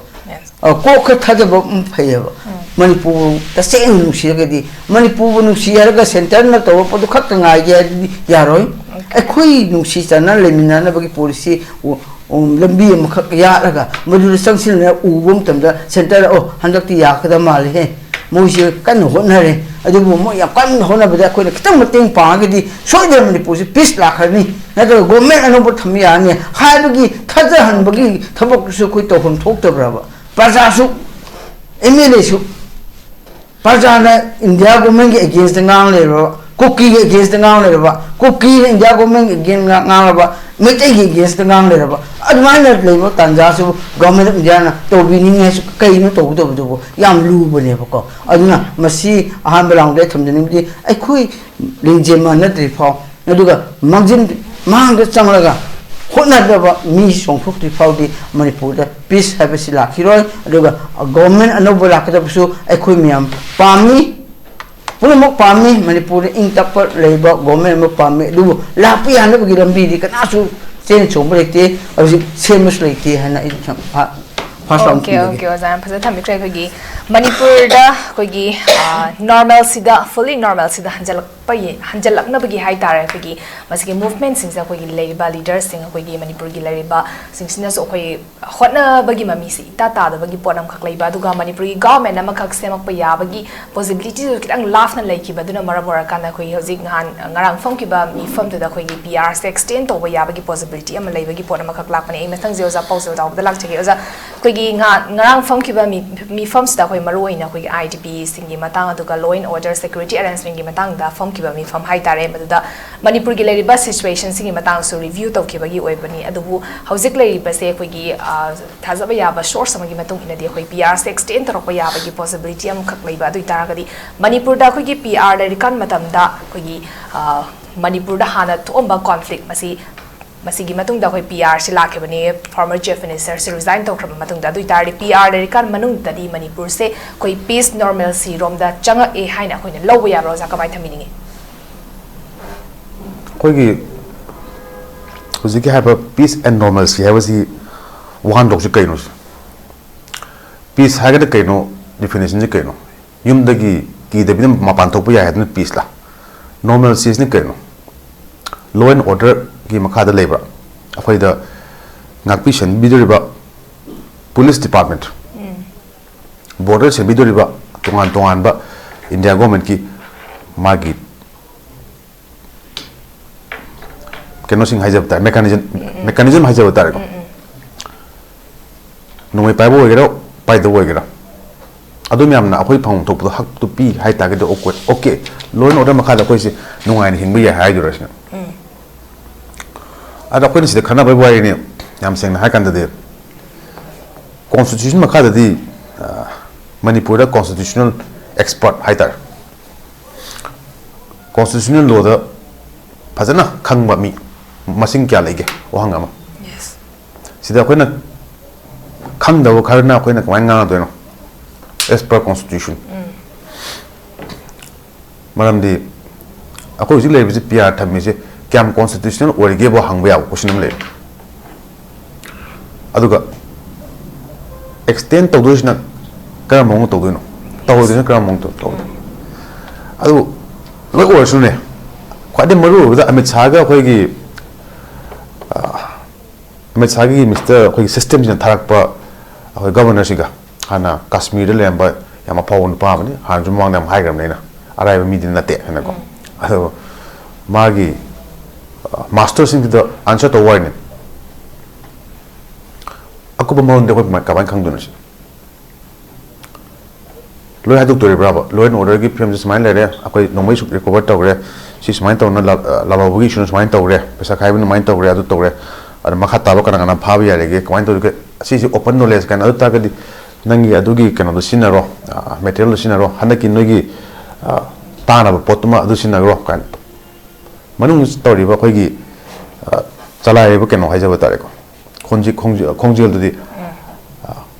ꯑ, ꯀꯣꯛ ꯈꯔ ꯊꯥꯗꯕ ꯑꯃ ꯐꯩꯌꯦꯕ꯫ ꯃꯅꯤꯄꯨꯔꯕꯨ ꯇꯁꯦꯡꯅ ꯅꯨꯡꯁꯤꯔꯒꯗꯤ, ꯃꯅꯤꯄꯨꯔꯕꯨ ꯅꯨꯡꯁꯤ ꯍꯥꯏꯔꯒ ꯁꯦꯟꯇꯔꯅ ꯇꯧꯔꯛꯄꯗꯨ ꯈꯛꯇ ꯉꯥꯏꯒꯦ ꯍꯥꯏꯗꯨꯗꯤ ꯌꯥꯔꯣꯏ꯫ ꯑꯩꯈꯣꯏ ꯅꯨꯡꯁꯤ ꯆꯥꯟꯅꯅ ꯂꯩꯃꯤꯟꯅꯅꯕꯒꯤ ꯄꯣꯂꯤꯁꯤ ꯎ-, ꯎ-, ꯂꯝꯕꯤ ꯑꯃꯈꯛ ꯌꯥꯠꯂꯒ ꯃꯗꯨꯗ ꯆꯪꯁꯤꯟꯅ ꯎꯕ ꯃꯇꯝꯗ ꯁꯦꯟꯇꯔ, "ꯑꯣ, ꯍꯟꯗꯛꯇꯤ ꯌꯥꯒꯗꯕ ꯃꯥꯜꯂꯦꯍꯦ, ꯃꯣꯏꯁꯦ ꯀꯟꯅ ꯍꯣꯠꯅꯔꯦ, ꯑꯗꯨꯕꯨ ꯃꯣꯏ ꯌꯥꯝ ꯀꯟꯅ ꯍꯣꯠꯅꯕꯗ ꯑꯩꯈꯣꯏꯅ ꯈꯤꯇꯪ ꯃꯇꯦꯡ ꯄꯥꯡꯉꯒꯗꯤ ꯁꯣꯏꯗꯅ ꯃꯅꯤꯄꯨꯔꯁꯤ ꯄꯤꯁ ꯂꯥꯛꯈ꯭ꯔꯅꯤ, ꯅꯠꯇ꯭ꯔꯒ ꯒꯣꯔꯃꯦꯟ ꯑꯅꯧꯕ ꯊꯝꯕ ꯌꯥꯔꯅꯤ" ꯍꯥꯏꯕꯒꯤ ꯊꯥꯖꯍꯟꯕꯒꯤ ꯊꯕꯛꯇꯨꯁꯨ ꯑꯩꯈꯣꯏ ꯇꯧꯐꯝ ꯊꯣꯛꯇꯕ꯭ꯔꯕ? ꯄ꯭ꯔꯖꯥꯁꯨ, ꯑꯦꯝ ꯑꯦꯜ ꯑꯦꯁꯨ, ꯄ꯭ꯔꯖꯥꯅ ꯏꯟꯗꯤꯌꯥ ꯒꯣꯔꯃꯦꯟꯒꯤ ꯑꯦꯒꯦꯟꯁꯇ ꯉꯥꯡ ꯂꯩꯔꯕ, ꯀꯨꯀꯤꯒꯤ ꯑꯦꯒꯦꯟꯁꯇ ꯉꯥꯡ ꯂꯩꯔꯕ, ꯀꯨꯀꯤꯅ ꯏꯟꯗꯤꯌꯥ ꯒꯣꯔꯃꯦꯟꯒꯤ ꯑꯦꯒꯦꯟꯁ ꯉꯥꯡ-, ꯉꯥꯡꯂꯕ, ꯃꯩꯇꯩꯒꯤ ꯑꯦꯒꯦꯟꯁꯇ ꯉꯥꯡ ꯂꯩꯔꯕ, ꯑꯗꯨꯃꯥꯏꯅ ꯂꯩꯕ ꯇꯥꯟꯖꯥꯁꯤꯕꯨ ꯒꯣꯔꯃꯦꯟ ꯑꯣꯐ ꯏꯟꯗꯤꯌꯥꯅ ꯇꯧꯕꯤꯅꯤꯡꯉꯦ ꯍꯥꯏꯁꯨ ꯀꯩꯅꯣ ꯇꯧꯒꯗꯕꯗꯨꯕꯨ? ꯌꯥꯝ ꯂꯨꯕꯅꯦꯕꯀꯣ꯫ ꯑꯗꯨꯅ ꯃꯁꯤ ꯑꯍꯥꯟꯕ ꯔꯥꯎꯟꯗ ꯑꯩ ꯊꯝꯖꯅꯤꯡꯕꯗꯤ, ꯑꯩꯈꯣꯏ ꯂꯤꯡꯖꯦꯜ ꯃꯥꯟꯅꯗ꯭ꯔꯤ ꯐꯥꯎ, ꯑꯗꯨꯒ ꯃꯥꯡꯖꯤꯟ, ꯃꯥꯡꯗ ꯆꯪꯂꯒ ꯍꯣꯠꯅꯗꯕ ꯃꯤ ꯆꯣꯡꯊꯣꯛꯇ꯭ꯔꯤ ꯐꯥꯎꯗꯤ ꯃꯅꯤꯄꯨꯔꯗ ꯄꯤꯁ ꯍꯥꯏꯕꯁꯤ ꯂꯥꯛꯈꯤꯔꯣꯏ꯫ ꯑꯗꯨꯒ ꯒꯣꯔꯃꯦꯟ ꯑꯅꯧꯕ ꯂꯥꯛꯀꯗꯕꯁꯨ ꯑꯩꯈꯣꯏ ꯃꯌꯥꯝ ꯄꯥꯝꯃꯤ, ꯄꯨꯝꯅꯃꯛ ꯄꯥꯝꯃꯤ꯫ ꯃꯅꯤꯄꯨꯔꯗ ꯏꯪ ꯇꯞꯄ ꯂꯩꯕ ꯒꯣꯔꯃꯦꯟ ꯑꯃ ꯄꯥꯝꯃꯤ, ꯑꯗꯨꯕꯨ ꯂꯥꯛꯄ ꯌꯥꯅꯕꯒꯤ ꯂꯝꯕꯤꯗꯤ ꯀꯅꯥꯁꯨ ꯆꯦꯟ ꯆꯣꯡꯕ ꯂꯩꯇꯦ, ꯍꯧꯖꯤꯛ ꯁꯦꯝꯕꯁꯨ ꯂꯩꯇꯦ ꯍꯥꯏꯅ ꯑꯩ ꯁꯨꯝ ꯍꯥ-, ꯐꯥꯔꯁ ꯔꯥꯎꯟ ꯑꯣꯀꯦ ꯑꯣꯀꯦ ꯑꯣꯖꯥ, ꯌꯥꯝ ꯐꯖꯅ ꯊꯝꯕꯤꯈ꯭ꯔꯦ꯫ ꯑꯩꯈꯣꯏꯒꯤ ꯃꯅꯤꯄꯨꯔꯗ ꯑꯩꯈꯣꯏꯒꯤ ꯅꯣꯔꯃꯦꯜꯁꯤꯗ, ꯐꯨꯜꯂꯤ ꯅꯣꯔꯃꯦꯜꯁꯤꯗ ꯍꯟꯖꯜꯂꯛꯄ ꯍꯟꯖꯜꯂꯛꯅꯕꯒꯤ ꯍꯥꯏ ꯇꯥꯔꯦ, ꯑꯩꯈꯣꯏꯒꯤ ꯃꯁꯤꯒꯤ ꯃꯨꯚꯃꯦꯟꯁꯤꯡꯁꯦ ꯑꯩꯈꯣꯏꯒꯤ ꯂꯩꯔꯤꯕ ꯂꯤꯗꯔꯁꯤꯡ, ꯑꯩꯈꯣꯏꯒꯤ ꯃꯅꯤꯄꯨꯔꯒꯤ ꯂꯩꯔꯤꯕꯁꯤꯡꯁꯤꯅꯁꯨ ꯑꯩꯈꯣꯏ ꯍꯣꯠꯅꯕꯒꯤ ꯃꯃꯤꯁꯤ ꯏꯇꯥ ꯇꯥꯗꯕꯒꯤ ꯄꯣꯠ ꯑꯃꯈꯛ ꯂꯩꯕ, ꯑꯗꯨꯒ ꯃꯅꯤꯄꯨꯔꯒꯤ ꯒꯚꯔꯟꯃꯦꯟꯠ ꯑꯃꯈꯛ ꯁꯦꯝꯃꯛꯄ ꯌꯥꯕꯒꯤ ꯄꯣꯁꯤꯕꯤꯂꯤꯇꯤꯗꯨ ꯈꯤꯇꯪ ꯂꯥꯞꯅ ꯂꯩꯈꯤꯕ꯫ ꯑꯗꯨꯅ ꯃꯔꯝ ꯑꯣꯏꯔꯀꯥꯟꯗ ꯑꯩꯈꯣꯏ ꯍꯧꯖꯤꯛ ꯅꯍꯥꯟ ꯉꯔꯥꯡ ꯐꯝꯈꯤꯕ ꯃꯤꯐꯝꯗꯨꯗ ꯑꯩꯈꯣꯏꯒꯤ ꯄꯤ ꯑꯥꯔꯁꯦ ꯑꯦꯛꯁꯇꯦꯟ ꯇꯧꯕ ꯌꯥꯕꯒꯤ ꯄꯣꯁꯤꯕꯤꯂꯤꯇꯤ ꯑꯃ ꯂꯩꯕꯒꯤ ꯄꯣꯠ ꯑꯃꯈꯛ ꯂꯥꯛꯄꯅꯦ꯫ ꯑꯩ ꯃꯊꯪꯁꯦ ꯑꯣꯖꯥ ꯄꯥꯎꯖꯦꯜ ꯇꯥꯎꯕꯗ ꯂꯥꯛꯆꯒꯦ꯫ ꯑꯣꯖꯥ, ꯑꯩꯈꯣꯏꯒꯤ ꯉꯥ ꯉꯔꯥꯡ ꯐꯝꯈꯤꯕ ꯃꯤ ꯃꯤꯐꯝꯁꯤꯗ ꯑꯩꯈꯣꯏ ꯃꯔꯨꯑꯣꯏꯅ ꯑꯩꯈꯣꯏꯒꯤ ꯑꯥꯏ ꯗꯤ ꯄꯤꯁꯤꯡꯒꯤ ꯃꯇꯥꯡ, ꯑꯗꯨꯒ law and order security arrangementꯀꯤ ꯃꯇꯥꯡꯗ ꯐꯝꯈꯤꯕ ꯃꯤꯐꯝ ꯍꯥꯏ ꯇꯥꯔꯦ꯫ ꯃꯗꯨꯗ ꯃꯅꯤꯄꯨꯔꯒꯤ ꯂꯩꯔꯤꯕ ꯁꯤꯆꯨꯋꯦꯁꯟꯁꯤꯒꯤ ꯃꯇꯥꯡꯁꯨ ꯔꯤꯚ꯭ꯌꯨ ꯇꯧꯈꯤꯕꯒꯤ ꯑꯣꯏꯕꯅꯤ꯫ ꯑꯗꯨꯕꯨ ꯍꯧꯖꯤꯛ ꯂꯩꯔꯤꯕꯁꯦ ꯑꯩꯈꯣꯏꯒꯤ, ꯑ, ꯊꯥꯖꯕ ꯌꯥꯕ ꯁꯣꯔꯁ ꯑꯃꯒꯤ ꯃꯇꯨꯡ ꯏꯟꯅꯗꯤ ꯑꯩꯈꯣꯏ ꯄꯤ ꯑꯥꯔꯁꯦ ꯑꯦꯛꯁꯇꯦꯟ ꯇꯧꯔꯛꯄ ꯌꯥꯕꯒꯤ ꯄꯣꯁꯤꯕꯤꯂꯤꯇꯤ ꯑꯃꯈꯛ ꯂꯩꯕ꯫ ꯑꯗꯨ ꯑꯣꯏ ꯇꯥꯔꯒꯗꯤ ꯃꯅꯤꯄꯨꯔꯗ ꯑꯩꯈꯣꯏꯒꯤ ꯄꯤ ꯑꯥꯔ ꯂꯩꯔꯤꯀꯥꯟ ꯃꯇꯝꯗ ꯑꯩꯈꯣꯏꯒꯤ, ꯑ, ꯃꯅꯤꯄꯨꯔꯗ ꯍꯥꯟꯅ ꯊꯣꯛꯑꯝꯕ ꯀꯣꯟꯐ꯭ꯂꯤꯛ ꯃꯁꯤ, ꯃꯁꯤꯒꯤ ꯃꯇꯨꯡꯗ ꯑꯩꯈꯣꯏ ꯄꯤ ꯑꯥꯔꯁꯤ ꯂꯥꯛꯈꯤꯕꯅꯤ, ꯐꯣꯔꯃꯔ ꯆꯤꯐ ꯃꯤꯅꯤꯁꯇꯔꯁꯤ ꯔꯤꯖꯥꯏꯟ ꯇꯧꯈ꯭ꯔꯕ ꯃꯇꯨꯡꯗ꯫ ꯑꯗꯨ ꯑꯣꯏ ꯇꯥꯔꯗꯤ ꯄꯤ ꯑꯥꯔ ꯂꯩꯔꯤꯀꯥꯟ ꯃꯅꯨꯡꯗꯗꯤ ꯃꯅꯤꯄꯨꯔꯁꯦ ꯑꯩꯈꯣꯏ ꯄꯤꯁ ꯅꯣꯔꯃꯦꯜꯁꯤ ꯔꯣꯝꯗ ꯆꯪꯉꯛꯑꯦ ꯍꯥꯏꯅ ꯑꯩꯈꯣꯏꯅ ꯂꯧꯕ ꯌꯥꯕ꯭ꯔꯥ ꯑꯣꯖꯥ? ꯀꯃꯥꯏꯅ ꯊꯝꯕꯤꯅꯤꯡꯉꯤ? ꯑꯩꯈꯣꯏꯒꯤ ꯍꯧꯖꯤꯛꯀꯤ ꯍꯥꯏꯕ peace and normalcy ꯍꯥꯏꯕꯁꯤ ꯋꯥꯍꯟꯊꯣꯛꯁꯤ ꯀꯩꯅꯣ? ꯄꯤꯁ ꯍꯥꯏꯔꯒꯅ ꯀꯩꯅꯣ? ꯗꯤꯐꯤꯅꯤꯁꯟꯁꯤ ꯀꯩꯅꯣ? ꯌꯨꯝꯗꯒꯤ ꯀꯤꯗꯕꯤꯗ ꯃꯄꯥꯟ ꯊꯣꯛꯄ ꯌꯥꯏ ꯍꯥꯏꯗꯨꯅ ꯄꯤꯁꯂ? ꯅꯣꯔꯃꯦꯜꯁꯤꯁꯤꯅ ꯀꯩꯅꯣ? Law and orderꯒꯤ ꯃꯈꯥꯗ ꯂꯩꯕ꯭ꯔꯥ? ꯑꯩꯈꯣꯏꯗ ꯉꯥꯛꯄꯤ ꯁꯦꯟꯕꯤꯗꯣꯔꯤꯕ ꯄꯨꯂꯤꯁ ꯗꯤꯄꯥꯔꯠꯃꯦꯟꯠ, ꯕꯣꯔꯗꯔ ꯁꯦꯝꯕꯤꯗꯣꯔꯤꯕ ꯇꯣꯉꯥꯟ ꯇꯣꯉꯥꯟꯕ ꯏꯟꯗꯤꯌꯥ ꯒꯣꯔꯃꯦꯟꯠꯀꯤ ꯃꯥꯒꯤ ꯀꯩꯅꯣꯁꯤꯡ ꯍꯥꯏꯖꯕ ꯇꯥꯔꯦ, ꯃꯦꯀꯥꯅꯤꯖꯝ, ꯃꯦꯀꯥꯅꯤꯖꯝ ꯍꯥꯏꯖꯕ ꯇꯥꯔꯦꯀꯣ꯫ ꯅꯣꯡꯃꯩ ꯄꯥꯏꯕ ꯑꯣꯏꯒꯦꯔꯥ, ꯄꯥꯏꯗꯕ ꯑꯣꯏꯒꯦꯔꯥ, ꯑꯗꯨ ꯃꯌꯥꯝꯅ ꯑꯩꯈꯣꯏ ꯐꯪꯐꯝ ꯊꯣꯛꯄꯗꯣ ꯍꯛꯇꯨ ꯄꯤ ꯍꯥꯏ ꯇꯥꯔꯒꯗꯤ, okay, okay, law and order ꯃꯈꯥꯗ ꯑꯩꯈꯣꯏꯁꯦ ꯅꯨꯡꯉꯥꯏꯅ ꯍꯤꯡꯕ ꯌꯥꯏ ꯍꯥꯏꯗꯣꯏꯔꯥ ꯁꯤꯅ? ꯑꯗ ꯑꯩꯈꯣꯏꯅ ꯁꯤꯗ ꯈꯟꯅꯕꯒꯤ ꯋꯥꯔꯤꯅꯤ, ꯌꯥꯝ ꯁꯦꯡꯅ ꯍꯥꯏ ꯀꯥꯟꯗꯗꯤ꯫ ꯀꯣꯟꯁꯇꯤꯇ꯭ꯌꯨꯁꯟ ꯃꯈꯥꯗꯗꯤ, ꯑ, ꯃꯅꯤꯄꯨꯔꯗ ꯀꯣꯟꯁꯇꯤꯇ꯭ꯌꯨꯁꯅꯦꯜ ꯑꯦꯛꯁꯄꯔꯠ ꯍꯥꯏꯇꯥꯔꯦ, ꯀꯣꯟꯁꯇꯤꯇ꯭ꯌꯨꯁꯅꯦꯜ ꯂꯣꯗ ꯐꯖꯅ ꯈꯪꯕ ꯃꯤ ꯃꯁꯤꯡ ꯀꯌꯥ ꯂꯩꯒꯦ? ꯋꯥꯍꯪ ꯑꯃ꯫ ꯌꯦꯁ꯫ ꯁꯤꯗ ꯑꯩꯈꯣꯏꯅ ꯈꯪꯗꯕ ꯈꯔꯅ ꯑꯩꯈꯣꯏꯅ ꯀꯃꯥꯏꯅ ꯉꯥꯡꯗꯣꯏꯅꯣ? As per constitution꯫ ꯃꯔꯝꯗꯤ ꯑꯩꯈꯣꯏ ꯍꯧꯖꯤꯛ ꯂꯩꯔꯤꯕꯁꯤ, ꯄꯤ ꯑꯥꯔ ꯊꯝꯃꯤꯁꯦ ꯀꯌꯥꯝ ꯀꯣꯟꯁꯇꯤꯇ꯭ꯌꯨꯁꯅꯦꯜ ꯑꯣꯏꯔꯤꯒꯦꯕꯨ ꯍꯪꯕ ꯌꯥꯕ ꯀꯣꯏꯁꯟ ꯑꯃ ꯂꯩꯔꯦ꯫ ꯑꯗꯨꯒ ꯑꯦꯛꯁꯇꯦꯟ ꯇꯧꯗꯣꯏꯁꯤꯅ ꯀꯔꯝꯕ ꯃꯑꯣꯡꯗ ꯇꯧꯗꯣꯏꯅꯣ? ꯇꯧꯔꯣꯏꯗꯣꯏꯁꯤꯅ ꯀꯔꯝꯕ ꯃꯑꯣꯡꯗ ꯇꯧꯗꯣꯏꯅꯣ? ꯑꯗꯨ ꯂꯣꯏ ꯑꯣꯏꯔꯁꯨꯅꯦ, ꯈ꯭ꯋꯥꯏꯗꯒꯤ ꯃꯔꯨ ꯑꯣꯏꯕꯗ ꯑꯃꯤꯠ ꯁꯥꯍꯒ ꯑꯩꯈꯣꯏꯒꯤ, ꯑ, ꯑꯃꯤꯠ ꯁꯥꯍꯒꯤ ꯃꯤꯁꯇꯔ ꯑꯩꯈꯣꯏꯒꯤ ꯁꯤꯁꯇꯦꯝꯁꯤꯅ ꯊꯥꯔꯛꯄ ꯑꯩꯈꯣꯏ ꯒꯕꯔꯅꯔꯁꯤꯒ, ꯍꯥꯟꯅ ꯀꯥꯁꯃꯤꯔꯗ ꯂꯩꯔꯝꯕ ꯌꯥꯝ ꯑꯐꯥꯎꯕ ꯅꯨꯄꯥ ꯑꯃꯅꯤ, ꯍꯥꯟꯅꯁꯨ ꯃꯃꯥꯡꯗ ꯌꯥꯝ ꯍꯥꯏꯈ꯭ꯔꯕꯅꯤ ꯑꯩꯅ, ꯑꯔꯥꯏꯕ ꯃꯤꯗꯤ ꯅꯠꯇꯦ ꯍꯥꯏꯅꯀꯣ꯫ ꯑꯗꯣ ꯃꯥꯒꯤ, ꯑ, ꯃꯥꯁꯇꯔꯁꯤꯡꯗꯨꯗ ꯑꯟꯁꯔ ꯇꯧꯕ ꯋꯥꯔꯤꯅꯤ꯫ ꯑꯀꯨꯞꯄ ꯃꯔꯣꯟꯗꯤ ꯑꯩꯈꯣꯏ ꯀꯃꯥꯏꯅ ꯈꯪꯗꯣꯏꯅꯣ ꯁꯤ? ꯂꯣꯏ ꯍꯥꯏꯗꯣꯛꯇꯣꯔꯤꯕ꯭ꯔꯥꯕ? Law and Orderꯒꯤ ꯐꯤꯕꯝꯁꯦ ꯁꯨꯃꯥꯏꯅ ꯂꯩꯔꯦ, ꯑꯩꯈꯣꯏ ꯅꯣꯡꯃꯩ ꯁꯨꯛ ꯔꯤꯀꯣꯚꯔ ꯇꯧꯔꯦ, ꯁꯤ ꯁꯨꯃꯥꯏꯅ ꯇꯧꯅ ꯂꯥ-, ꯂꯥꯜꯍꯧꯕꯒꯤ ꯏꯁꯨꯅ ꯁꯨꯃꯥꯏꯅ ꯇꯧꯔꯦ, ꯄꯩꯁꯥ ꯈꯥꯏꯕꯅ ꯁꯨꯃꯥꯏꯅ ꯇꯧꯔꯦ, ꯑꯗꯨ ꯇꯧꯔꯦ, ꯑꯗ ꯃꯈꯥ ꯇꯥꯕ ꯀꯅꯥ ꯀꯅꯥ ꯐꯥꯕ ꯌꯥꯔꯤꯒꯦ, ꯀꯃꯥꯏꯅ ꯇꯧꯔꯤꯒꯦ, ꯑꯁꯤꯁꯦ open knowledge ꯀꯥꯏꯅ꯫ ꯑꯗꯨ ꯇꯥꯔꯒꯗꯤ ꯅꯪꯒꯤ ꯑꯗꯨꯒꯤ ꯀꯩꯅꯣꯗꯣ ꯁꯤꯖꯤꯟꯅꯔꯣ, ꯃꯦꯇꯔꯤꯌꯦꯜꯗꯣ ꯁꯤꯖꯤꯟꯅꯔꯣ, ꯍꯟꯗꯛꯀꯤ ꯅꯣꯏꯒꯤ, ꯑ, ꯇꯥꯅꯕ ꯄꯣꯠꯇꯨꯃ ꯑꯗꯨ ꯁꯤꯖꯤꯟꯅꯈ꯭ꯔꯣ ꯀꯥꯏꯅ꯫ ꯃꯅꯨꯡꯗ ꯇꯧꯔꯤꯕ ꯑꯩꯈꯣꯏꯒꯤ, ꯑ, ꯆꯂꯥꯏꯔꯤꯕ ꯀꯩꯅꯣ ꯍꯥꯏꯖꯕ ꯇꯥꯔꯦꯀꯣ, ꯈꯣꯡꯖꯦ-, ꯈꯣꯡꯖꯦ-, ꯈꯣꯡꯖꯦꯜꯗꯨꯗꯤ, ꯑ,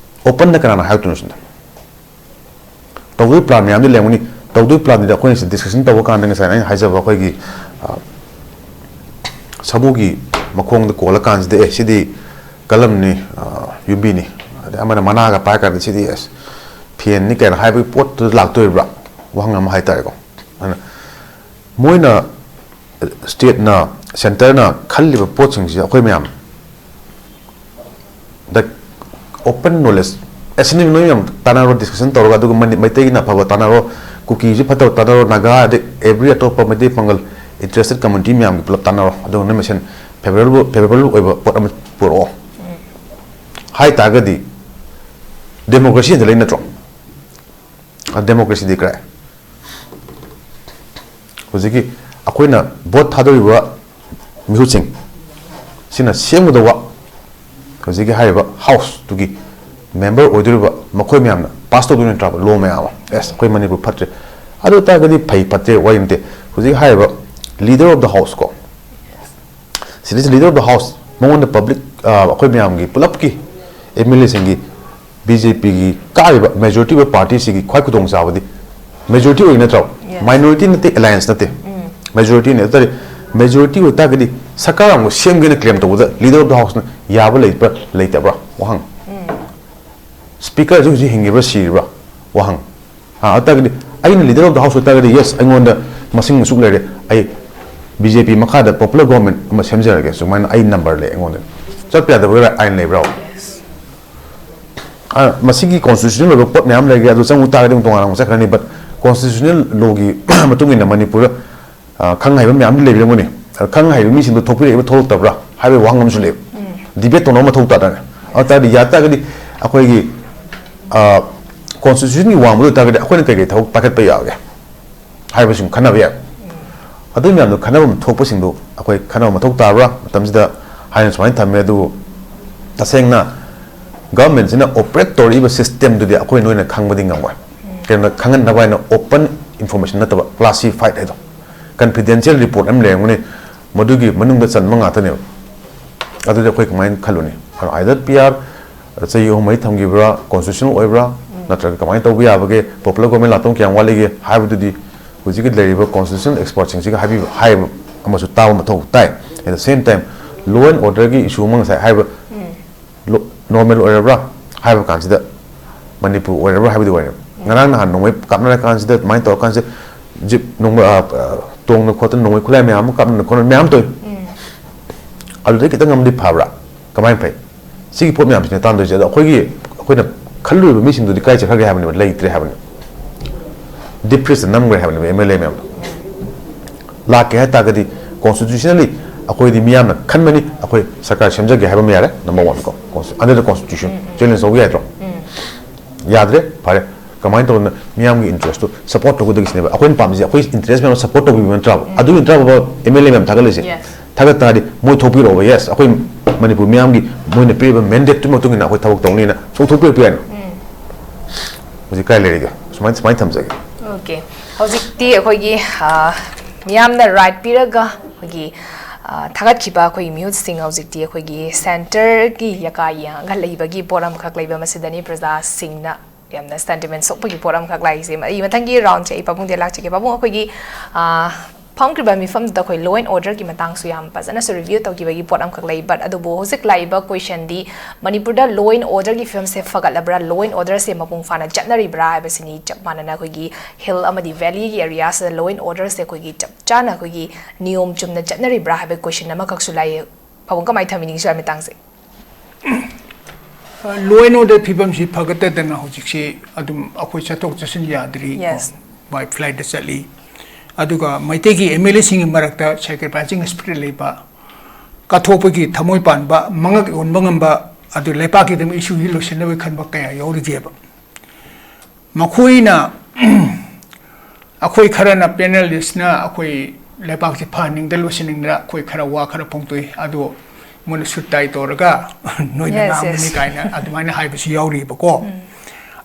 openꯗ ꯀꯅꯥꯅ ꯍꯥꯏꯔꯛꯇꯣꯏꯅꯣ ꯁꯤꯗ? ꯇꯧꯗꯣꯏ ꯄ꯭ꯂꯥꯟ ꯃꯌꯥꯝꯗꯤ ꯂꯩꯔꯝꯒꯅꯤ꯫ ꯇꯧꯗꯣꯏ ꯄ꯭ꯂꯥꯟꯗꯨꯗꯤ ꯑꯩꯈꯣꯏꯅ ꯁꯤꯗ ꯗꯤꯁꯀꯁꯟ ꯇꯧꯕ ꯀꯥꯟꯗ ꯉꯁꯥꯏ ꯑꯩꯅ ꯍꯥꯏꯖꯕ ꯑꯩꯈꯣꯏꯒꯤ, ꯑ, ꯁꯥꯃꯨꯒꯤ ꯃꯈꯣꯡꯗ ꯀꯣꯜꯂꯀꯥꯟꯁꯤꯗ, "ꯑꯦ, ꯁꯤꯗꯤ ꯀꯂꯝꯅꯤ, ꯑ, ꯌꯨꯝꯕꯤꯅꯤ", ꯑꯗꯩ ꯑꯃꯅ ꯃꯅꯥꯒ ꯄꯥꯏꯔꯀꯥꯟꯗ, "ꯁꯤꯗꯤ, ꯑꯁ, ꯐꯦꯟꯅꯤ" ꯀꯥꯏꯅ ꯍꯥꯏꯕꯒꯤ ꯄꯣꯠꯇꯨꯗ ꯂꯥꯛꯇꯣꯔꯤꯕ꯭ꯔꯥ? ꯋꯥꯍꯪ ꯑꯃ ꯍꯥꯏꯇꯥꯔꯦꯀꯣ꯫ ꯑꯗꯨꯅ ꯃꯣꯏꯅ, ꯁ꯭ꯇꯦꯠꯅ, ꯁꯦꯟꯇꯔꯅ ꯈꯜꯂꯤꯕ ꯄꯣꯠꯁꯤꯡꯁꯤ ꯑꯩꯈꯣꯏ ꯃꯌꯥꯝ ꯗ open knowledge, ꯑꯦꯁꯦꯝꯕ꯭ꯂꯤ ꯅꯣꯏ ꯃꯌꯥꯝ ꯇꯥꯟꯅꯔꯣ, ꯗꯤꯁꯀꯁꯟ ꯇꯧꯔꯒ, ꯑꯗꯨꯒ ꯃꯅꯤ-, ꯃꯩꯇꯩꯒꯤꯅ ꯑꯐꯕ ꯇꯥꯟꯅꯔꯣ, ꯀꯨꯀꯤꯁꯤ ꯐꯠꯇꯕ ꯇꯥꯟꯅꯔꯣ, ꯅꯥꯒꯥ, ꯑꯗꯩ every ꯑꯇꯣꯞꯄ ꯃꯩꯇꯩ ꯄꯥꯉꯜ interested community ꯃꯌꯥꯝꯒꯤ ꯄꯨꯂꯞ ꯇꯥꯟꯅꯔꯣ, ꯑꯗꯨꯒ ꯅꯣꯏ ꯃꯁꯦꯟ ꯐꯦꯕꯔꯦꯕꯜ, ꯐꯦꯕꯔꯦꯕꯜ ꯑꯣꯏꯕ ꯄꯣꯠ ꯑꯃ ꯄꯨꯔꯛꯑꯣ ꯍꯥꯏ ꯇꯥꯔꯒꯗꯤ democracy ꯍꯦꯟꯖꯜꯂꯛꯏ ꯅꯠꯇ꯭ꯔꯣ? ꯗꯦꯃꯣꯀ꯭ꯔꯦꯁꯤꯗꯤ ꯀꯔꯥꯏ? ꯍꯧꯖꯤꯛꯀꯤ ꯑꯩꯈꯣꯏꯅ ꯚꯣꯠ ꯊꯥꯗꯧꯔꯤꯕ ꯃꯤꯍꯨꯠꯁꯤꯡ ꯁꯤꯅ ꯁꯦꯝꯒꯗꯧꯕ ꯍꯧꯖꯤꯛꯀꯤ ꯍꯥꯏꯔꯤꯕ ꯍꯥꯎꯁꯇꯨꯒꯤ ꯃꯦꯝꯕꯔ ꯑꯣꯏꯗꯣꯔꯤꯕ ꯃꯈꯣꯏ ꯃꯌꯥꯝꯅ ꯄꯥꯁ ꯇꯧꯗꯣꯏ ꯅꯠꯇ꯭ꯔꯕ ꯂꯣ ꯃꯌꯥꯝ ꯑꯃ? ꯑꯦꯁ, ꯑꯩꯈꯣꯏ ꯃꯅꯤꯄꯨꯔ ꯐꯠꯇ꯭ꯔꯦ, ꯑꯗꯨ ꯑꯣꯏ ꯇꯥꯔꯒꯗꯤ ꯐꯩ ꯐꯠꯇ꯭ꯔꯦ ꯋꯥꯔꯤ ꯅꯠꯇꯦ꯫ ꯍꯧꯖꯤꯛ ꯍꯥꯏꯔꯤꯕ leader of the house ꯀꯣ, ꯁꯤꯗꯩꯁꯤ leader of the house, ꯃꯉꯣꯟꯗ ꯄꯕ꯭ꯂꯤꯛ, ꯑ, ꯑꯩꯈꯣꯏ ꯃꯌꯥꯝꯒꯤ ꯄꯨꯂꯞꯀꯤ ꯑꯦꯝ ꯑꯦꯜ ꯑꯦꯁꯤꯡꯒꯤ ꯕꯤ ꯖꯦ ꯄꯤꯒꯤ ꯀꯥꯔꯤꯕ ꯃꯦꯖꯣꯔꯤꯇꯤ ꯑꯣꯏꯕ ꯄꯥꯔꯇꯤꯁꯤꯒꯤ ꯈ꯭ꯋꯥꯏ ꯈꯨꯗꯣꯡꯆꯥꯕꯗꯤ ꯃꯦꯖꯣꯔꯤꯇꯤ ꯑꯣꯏ ꯅꯠꯇ꯭ꯔꯣ? Yes. ꯃꯥꯏꯅꯣꯔꯤꯇꯤ ꯅꯠꯇꯦ, ꯑꯦꯂꯥꯌꯟꯁ ꯅꯠꯇꯦ, ꯎꯝ꯫ ꯃꯦꯖꯣꯔꯤꯇꯤꯅꯤ꯫ ꯑꯗꯨ ꯇꯥꯔꯗꯤ ꯃꯦꯖꯣꯔꯤꯇꯤ ꯑꯣꯏ ꯇꯥꯔꯒꯗꯤ ꯁꯔꯀꯥꯔ ꯑꯃꯨꯛ ꯁꯦꯝꯒꯦꯅ ꯀ꯭ꯂꯦꯝ ꯇꯧꯕꯗ leader of the houseꯅ ꯌꯥꯕ ꯂꯩꯕ꯭ꯔꯥ ꯂꯩꯇꯕ꯭ꯔꯥ? ꯋꯥꯍꯪ꯫ ꯎꯝ꯫ ꯁ꯭ꯄꯤꯀꯔꯁꯤ ꯍꯧꯖꯤꯛ ꯍꯤꯡꯉꯤꯕ꯭ꯔꯥ ꯁꯤꯔꯤꯕ꯭ꯔꯥ? ꯋꯥꯍꯪ꯫ ꯑꯥ, ꯑꯗꯨ ꯇꯥꯔꯒꯗꯤ ꯑꯩꯅ leader of the house ꯑꯣꯏ ꯇꯥꯔꯒꯗꯤ, yes, ꯑꯩꯉꯣꯟꯗ ꯃꯁꯤꯡ ꯑꯁꯨꯛ ꯂꯩꯔꯦ, ꯑꯩ ꯕꯤ ꯖꯦ ꯄꯤ ꯃꯈꯥꯗ popular government ꯑꯃ ꯁꯦꯝꯖꯔꯒꯦ, ꯁꯨꯃꯥꯏꯅ ꯑꯩ number ꯂꯩ ꯑꯩꯉꯣꯟꯗ꯫ ꯆꯠꯄ ꯌꯥꯗꯕꯒꯤ right ꯑꯥꯏꯟ ꯂꯩꯕ꯭ꯔꯥ? ꯑꯥ, ꯃꯁꯤꯒꯤ constitutional ꯑꯣꯏꯕ ꯄꯣꯠ ꯃꯌꯥꯝ ꯂꯩꯔꯦ, ꯑꯗꯨ ꯆꯪꯉꯨ ꯇꯥꯔꯒꯗꯤ ꯑꯃꯨꯛ ꯇꯣꯉꯥꯟꯅ ꯑꯃꯨꯛ ꯆꯠꯈ꯭ꯔꯅꯤ, but constitutional lawꯒꯤ ꯃꯇꯨꯡ ꯏꯟꯅ ꯃꯅꯤꯄꯨꯔꯗ, ꯑꯥ, ꯈꯪ ꯍꯩꯕ ꯃꯌꯥꯝꯗꯤ ꯂꯩꯕꯤꯔꯝꯒꯅꯤ꯫ ꯑꯗ ꯈꯪ ꯍꯩꯕ ꯃꯤꯁꯤꯡꯗꯣ ꯊꯣꯛꯄꯤꯔꯛꯏꯕ ꯊꯣꯛꯂꯛꯇꯕ꯭ꯔꯥ ꯍꯥꯏꯕꯒꯤ ꯋꯥꯍꯪ ꯑꯃꯁꯨ ꯂꯩ꯫ Debate ꯇꯧꯅꯕ ꯃꯊꯧ ꯇꯥꯗ꯭ꯔꯅꯦ? ꯑꯗꯨ ꯇꯥꯔꯗꯤ ꯌꯥ ꯇꯥꯔꯒꯗꯤ ꯑꯩꯈꯣꯏꯒꯤ, ꯑꯥ, constitutionꯒꯤ ꯋꯥꯡꯃꯗ ꯑꯣꯏ ꯇꯥꯔꯒꯗꯤ ꯑꯩꯈꯣꯏꯅ ꯀꯩꯀꯩ ꯊꯕꯛ ꯄꯥꯏꯈꯠꯄ ꯌꯥꯒꯦ ꯍꯥꯏꯕꯁꯤꯡ ꯈꯟꯅꯕ ꯌꯥꯏ꯫ ꯑꯗꯨ ꯃꯌꯥꯝꯗꯣ ꯈꯟꯅꯐꯝ ꯊꯣꯛꯄꯁꯤꯡꯗꯣ ꯑꯩꯈꯣꯏ ꯈꯟꯅꯕ ꯃꯊꯧ ꯇꯥꯕ꯭ꯔꯥ? ꯃꯇꯝꯁꯤꯗ ꯍꯥꯏꯅ ꯁꯨꯃꯥꯏꯅ ꯊꯝꯃꯦ꯫ ꯑꯗꯨꯕꯨ ꯇꯁꯦꯡꯅ governmentꯁꯤꯅ operate ꯇꯧꯔꯛꯏꯕ systemꯗꯨꯗꯤ ꯑꯩꯈꯣꯏ ꯅꯣꯏꯅ ꯈꯪꯕꯗꯤ ꯉꯝꯃꯣꯏ꯫ ꯀꯩꯅꯣ, ꯈꯪꯍꯟꯅꯕ ꯍꯥꯏꯅ open information ꯅꯠꯇꯕ classified ꯍꯥꯏꯗꯣ, confidential report ꯑꯃ ꯂꯩꯔꯝꯒꯅꯤ, ꯃꯗꯨꯒꯤ ꯃꯅꯨꯡꯗ ꯆꯟꯕ ꯉꯥꯛꯇꯅꯦꯕ꯫ ꯑꯗꯨꯗꯤ ꯑꯩꯈꯣꯏ ꯀꯃꯥꯏꯅ ꯈꯜꯂꯨꯅꯤ? Either P R ꯆꯍꯤ ꯑꯍꯨꯝ ꯃꯔꯤ ꯊꯝꯈꯤꯕ꯭ꯔꯥ, constitutional ꯑꯣꯏꯕ꯭ꯔꯥ, ꯅꯠꯇ꯭ꯔꯒ ꯀꯃꯥꯏꯅ ꯇꯧꯕ ꯌꯥꯕꯒꯦ, popular government ꯂꯥꯛꯇꯧ ꯀꯌꯥꯝ ꯋꯥꯠꯂꯤꯒꯦ ꯍꯥꯏꯕꯗꯨꯗꯤ ꯍꯧꯖꯤꯛꯀꯤ ꯂꯩꯔꯤꯕ constitutional expertꯁꯤꯡꯁꯤꯒ ꯍꯥꯏꯕꯤꯕ, ꯍꯥꯏꯕ ꯑꯃꯁꯨ ꯇꯥꯕ ꯃꯊꯧ ꯇꯥꯏ꯫ At the same time, law and orderꯒꯤ issue ꯑꯃ ꯉꯁꯥꯏ ꯍꯥꯏꯕ, ꯂꯣ-, normal ꯑꯣꯏꯔꯕ꯭ꯔꯥ ꯍꯥꯏꯕ ꯀꯥꯟꯁꯤꯗ, ꯃꯅꯤꯄꯨꯔ ꯑꯣꯏꯔꯕ꯭ꯔꯥ ꯍꯥꯏꯕꯗꯤ ꯑꯣꯏꯔꯦ꯫ ꯉꯔꯥꯡ ꯅꯍꯥꯟ ꯅꯣꯡꯃꯩ ꯀꯥꯞꯅꯔ ꯀꯥꯟꯁꯤꯗ, ꯑꯗꯨꯃꯥꯏꯅ ꯇꯧꯔ ꯀꯥꯟꯁꯤꯗ, ꯖꯤꯞ ꯅꯣꯡꯃ, ꯑ, ꯑ, ꯇꯣꯡꯅ ꯈꯣꯠꯇꯅ ꯅꯣꯡꯃꯩ ꯈꯨꯠꯂꯥꯏ ꯃꯌꯥꯝ ꯑꯃ ꯀꯥꯞꯅ ꯈꯣꯠꯅ ꯃꯌꯥꯝ ꯇꯧꯏ꯫ ꯑꯗꯨꯗꯩ ꯈꯤꯇꯪ ꯑꯃꯗꯤ ꯐꯕ꯭ꯔꯥ? ꯀꯃꯥꯏꯅ ꯐꯩ? ꯁꯤꯒꯤ ꯄꯣꯠ ꯃꯌꯥꯝꯁꯤꯅ ꯇꯥꯟꯗꯣꯏꯁꯦ꯫ ꯑꯗꯣ ꯑꯩꯈꯣꯏꯒꯤ, ꯑꯩꯈꯣꯏꯅ ꯈꯜꯂꯨꯔꯤꯕ ꯃꯤꯁꯤꯡꯗꯨꯗꯤ ꯀꯥꯏ ꯆꯠꯈ꯭ꯔꯒꯦ ꯍꯥꯏꯕꯅꯦꯕ? ꯂꯩꯇ꯭ꯔꯦ ꯍꯥꯏꯕꯅꯦꯕ꯫ Deep freeze ꯅꯝꯈ꯭ꯔꯦ ꯍꯥꯏꯕꯅꯦꯕ M L A ꯃꯌꯥꯝꯗꯣ꯫ ꯂꯥꯛꯀꯦ ꯍꯥꯏ ꯇꯥꯔꯒꯗꯤ constitutionally ꯑꯩꯈꯣꯏꯗꯤ ꯃꯤꯌꯥꯝꯅ ꯈꯟꯕꯅꯤ, ꯑꯩꯈꯣꯏ ꯁꯔꯀꯥꯔ ꯁꯦꯝꯖꯒꯦ ꯍꯥꯏꯕ ꯑꯃ ꯌꯥꯔꯦ, number one ꯀꯣ, under the constitution challenge ꯇꯧꯕ ꯌꯥꯗ꯭ꯔꯣ? ꯌꯥꯗ꯭ꯔꯦ, ꯐꯔꯦ꯫ ꯀꯃꯥꯏꯅ ꯇꯧꯗꯅ ꯃꯤꯌꯥꯝꯒꯤ interest ꯇꯨ support ꯇꯧꯒꯗꯒꯦ ꯁꯤꯅꯦꯕ ꯑꯩꯈꯣꯏꯅ ꯄꯥꯝꯃꯤꯁꯦ꯫ ꯑꯩꯈꯣꯏ interest ꯃꯌꯥꯝ support ꯇꯧꯕꯤꯕ ꯅꯠꯇ꯭ꯔꯥꯕ? ꯑꯗꯨꯒꯤ ꯅꯠꯇ꯭ꯔꯥꯕ M L A ꯃꯌꯥꯝ ꯊꯥꯒꯠꯂꯤꯁꯦ? Yes. ꯊꯥꯒꯠ ꯇꯥꯔꯗꯤ ꯃꯣꯏ ꯊꯣꯛꯄꯤꯔꯛꯑꯣꯕ, yes, ꯑꯩꯈꯣꯏ ꯃꯅꯤꯄꯨꯔ ꯃꯤꯌꯥꯝꯒꯤ ꯃꯣꯏꯅ ꯄꯤꯔꯤꯕ mandate ꯇꯨꯒꯤ ꯃꯇꯨꯡ ꯏꯟꯅ ꯑꯩꯈꯣꯏ ꯊꯕꯛ ꯇꯧꯅꯤꯅ ꯆꯣꯡꯊꯣꯛꯄꯤꯔꯛꯄ ꯌꯥꯏꯅ꯫ Yes. ꯍꯧꯖꯤꯛ ꯀꯥꯏ ꯂꯩꯔꯤꯒꯦ? ꯁꯨꯃꯥꯏꯅ, ꯁꯨꯃꯥꯏꯅ ꯊꯝꯖꯒꯦ꯫ Okay. ꯍꯧꯖꯤꯛꯇꯤ ꯑꯩꯈꯣꯏꯒꯤ, ꯑ, ꯃꯤꯌꯥꯝꯅ right ꯄꯤꯔꯒ ꯑꯩꯈꯣꯏꯒꯤ, ꯑ, ꯊꯥꯒꯠꯈꯤꯕ ꯑꯩꯈꯣꯏꯒꯤ ꯃꯤꯍꯨꯠꯁꯤꯡ ꯍꯧꯖꯤꯛꯇꯤ ꯑꯩꯈꯣꯏꯒꯤ centreꯒꯤ ꯌꯥꯀꯥ ꯌꯦꯡꯉꯒ ꯂꯩꯕꯒꯤ ꯄꯣꯠ ꯑꯃꯈꯛ ꯂꯩꯕ, ꯃꯁꯤꯗꯅꯤ ꯄ꯭ꯔꯖꯥꯁꯤꯡꯅ ꯌꯥꯝꯅ sentiment ꯁꯣꯛꯄꯒꯤ ꯄꯣꯠ ꯑꯃꯈꯛ ꯂꯥꯛꯏꯁꯦ꯫ ꯑꯩ ꯃꯊꯪꯒꯤ roundꯁꯦ ꯑꯩ ꯄꯥꯕꯨꯡꯗ ꯂꯥꯛꯆꯒꯦ꯫ ꯄꯥꯕꯨꯡ, ꯑꯩꯈꯣꯏꯒꯤ, ꯑ, ꯐꯝꯈ꯭ꯔꯤꯕ ꯃꯤꯐꯝꯗꯨꯗ ꯑꯩꯈꯣꯏ law and order ꯒꯤ ꯃꯇꯥꯡꯁꯨ ꯌꯥꯝ ꯐꯖꯅꯁꯨ review ꯇꯧꯈꯤꯕꯒꯤ ꯄꯣꯠ ꯑꯃꯈꯛ ꯂꯩ꯫ But ꯑꯗꯨꯕꯨ ꯍꯧꯖꯤꯛ ꯂꯥꯛꯏꯕ question ꯗꯤ, ꯃꯅꯤꯄꯨꯔꯗ law and order ꯒꯤ ꯐꯤꯕꯝꯁꯦ ꯐꯒꯠꯂꯕ꯭ꯔꯥ, law and order ꯁꯦ ꯃꯄꯨꯡ ꯐꯥꯅ ꯆꯠꯅꯔꯤꯕ꯭ꯔꯥ ꯍꯥꯏꯕꯁꯤꯅꯤ꯫ ꯆꯞ ꯃꯥꯟꯅꯅ ꯑꯩꯈꯣꯏꯒꯤ hill ꯑꯃꯗꯤ valley ꯒꯤ area ꯁꯤꯗ law and order ꯁꯦ ꯑꯩꯈꯣꯏꯒꯤ ꯆꯞ ꯆꯥꯅ ꯑꯩꯈꯣꯏꯒꯤ ꯅꯤꯌꯣꯝ ꯆꯨꯝꯅ ꯆꯠꯅꯔꯤꯕ꯭ꯔꯥ ꯍꯥꯏꯕ question ꯑꯃꯈꯛꯁꯨ ꯂꯥꯛꯏ꯫ ꯄꯥꯕꯨꯡ, ꯀꯃꯥꯏꯅ ꯊꯝꯕꯤꯅꯤꯡꯉꯤ ꯁ꯭ꯋꯥꯏ ꯃꯇꯥꯡꯁꯦ? Law and order ꯐꯤꯕꯝꯁꯤ ꯐꯒꯠꯇꯗꯅ ꯍꯧꯖꯤꯛꯁꯤ ꯑꯗꯨꯝ ꯑꯩꯈꯣꯏ ꯆꯠꯊꯣꯛ ꯆꯠꯁꯤꯟ ꯌꯥꯗ꯭ꯔꯤ꯫ Yes. By flight ꯇ ꯆꯠꯂꯤ꯫ ꯑꯗꯨꯒ ꯃꯩꯇꯩꯒꯤ M L A ꯁꯤꯡꯒꯤ ꯃꯔꯛꯇ sacrificing spirit ꯂꯩꯕ, ꯀꯠꯊꯣꯛꯄꯒꯤ ꯊꯃꯣꯏ ꯄꯥꯟꯕ, ꯃꯉꯛ ꯌꯣꯟꯕ ꯉꯝꯕ, ꯑꯗꯨ ꯂꯩꯄꯥꯛꯀꯤꯗꯃꯛ issue ꯁꯤ ꯂꯣꯏꯁꯤꯟꯅꯕꯒꯤ ꯈꯟꯕ ꯀꯌꯥ ꯌꯥꯎꯔꯤꯒꯦꯕ꯫ ꯃꯈꯣꯏꯅ ꯑꯩꯈꯣꯏ ꯈꯔꯅ panelist ꯅ ꯑꯩꯈꯣꯏ ꯂꯩꯄꯥꯛꯁꯤ ꯐꯍꯟꯅꯤꯡꯗ ꯂꯣꯏꯁꯤꯟꯅꯤꯡꯗꯅ ꯑꯩꯈꯣꯏ ꯈꯔ ꯋꯥ ꯈꯔ ꯐꯣꯡꯗꯣꯛꯏ꯫ ꯑꯗꯣ ꯃꯣꯏꯅ suit tie ꯇꯧꯔꯒ ꯅꯣꯏꯅ Yes, ꯉꯥꯡꯕꯅꯤ yes. ꯀꯥꯏꯅ ꯑꯗꯨꯃꯥꯏꯅ ꯍꯥꯏꯕꯁꯨ ꯌꯥꯎꯔꯤꯕꯀꯣ꯫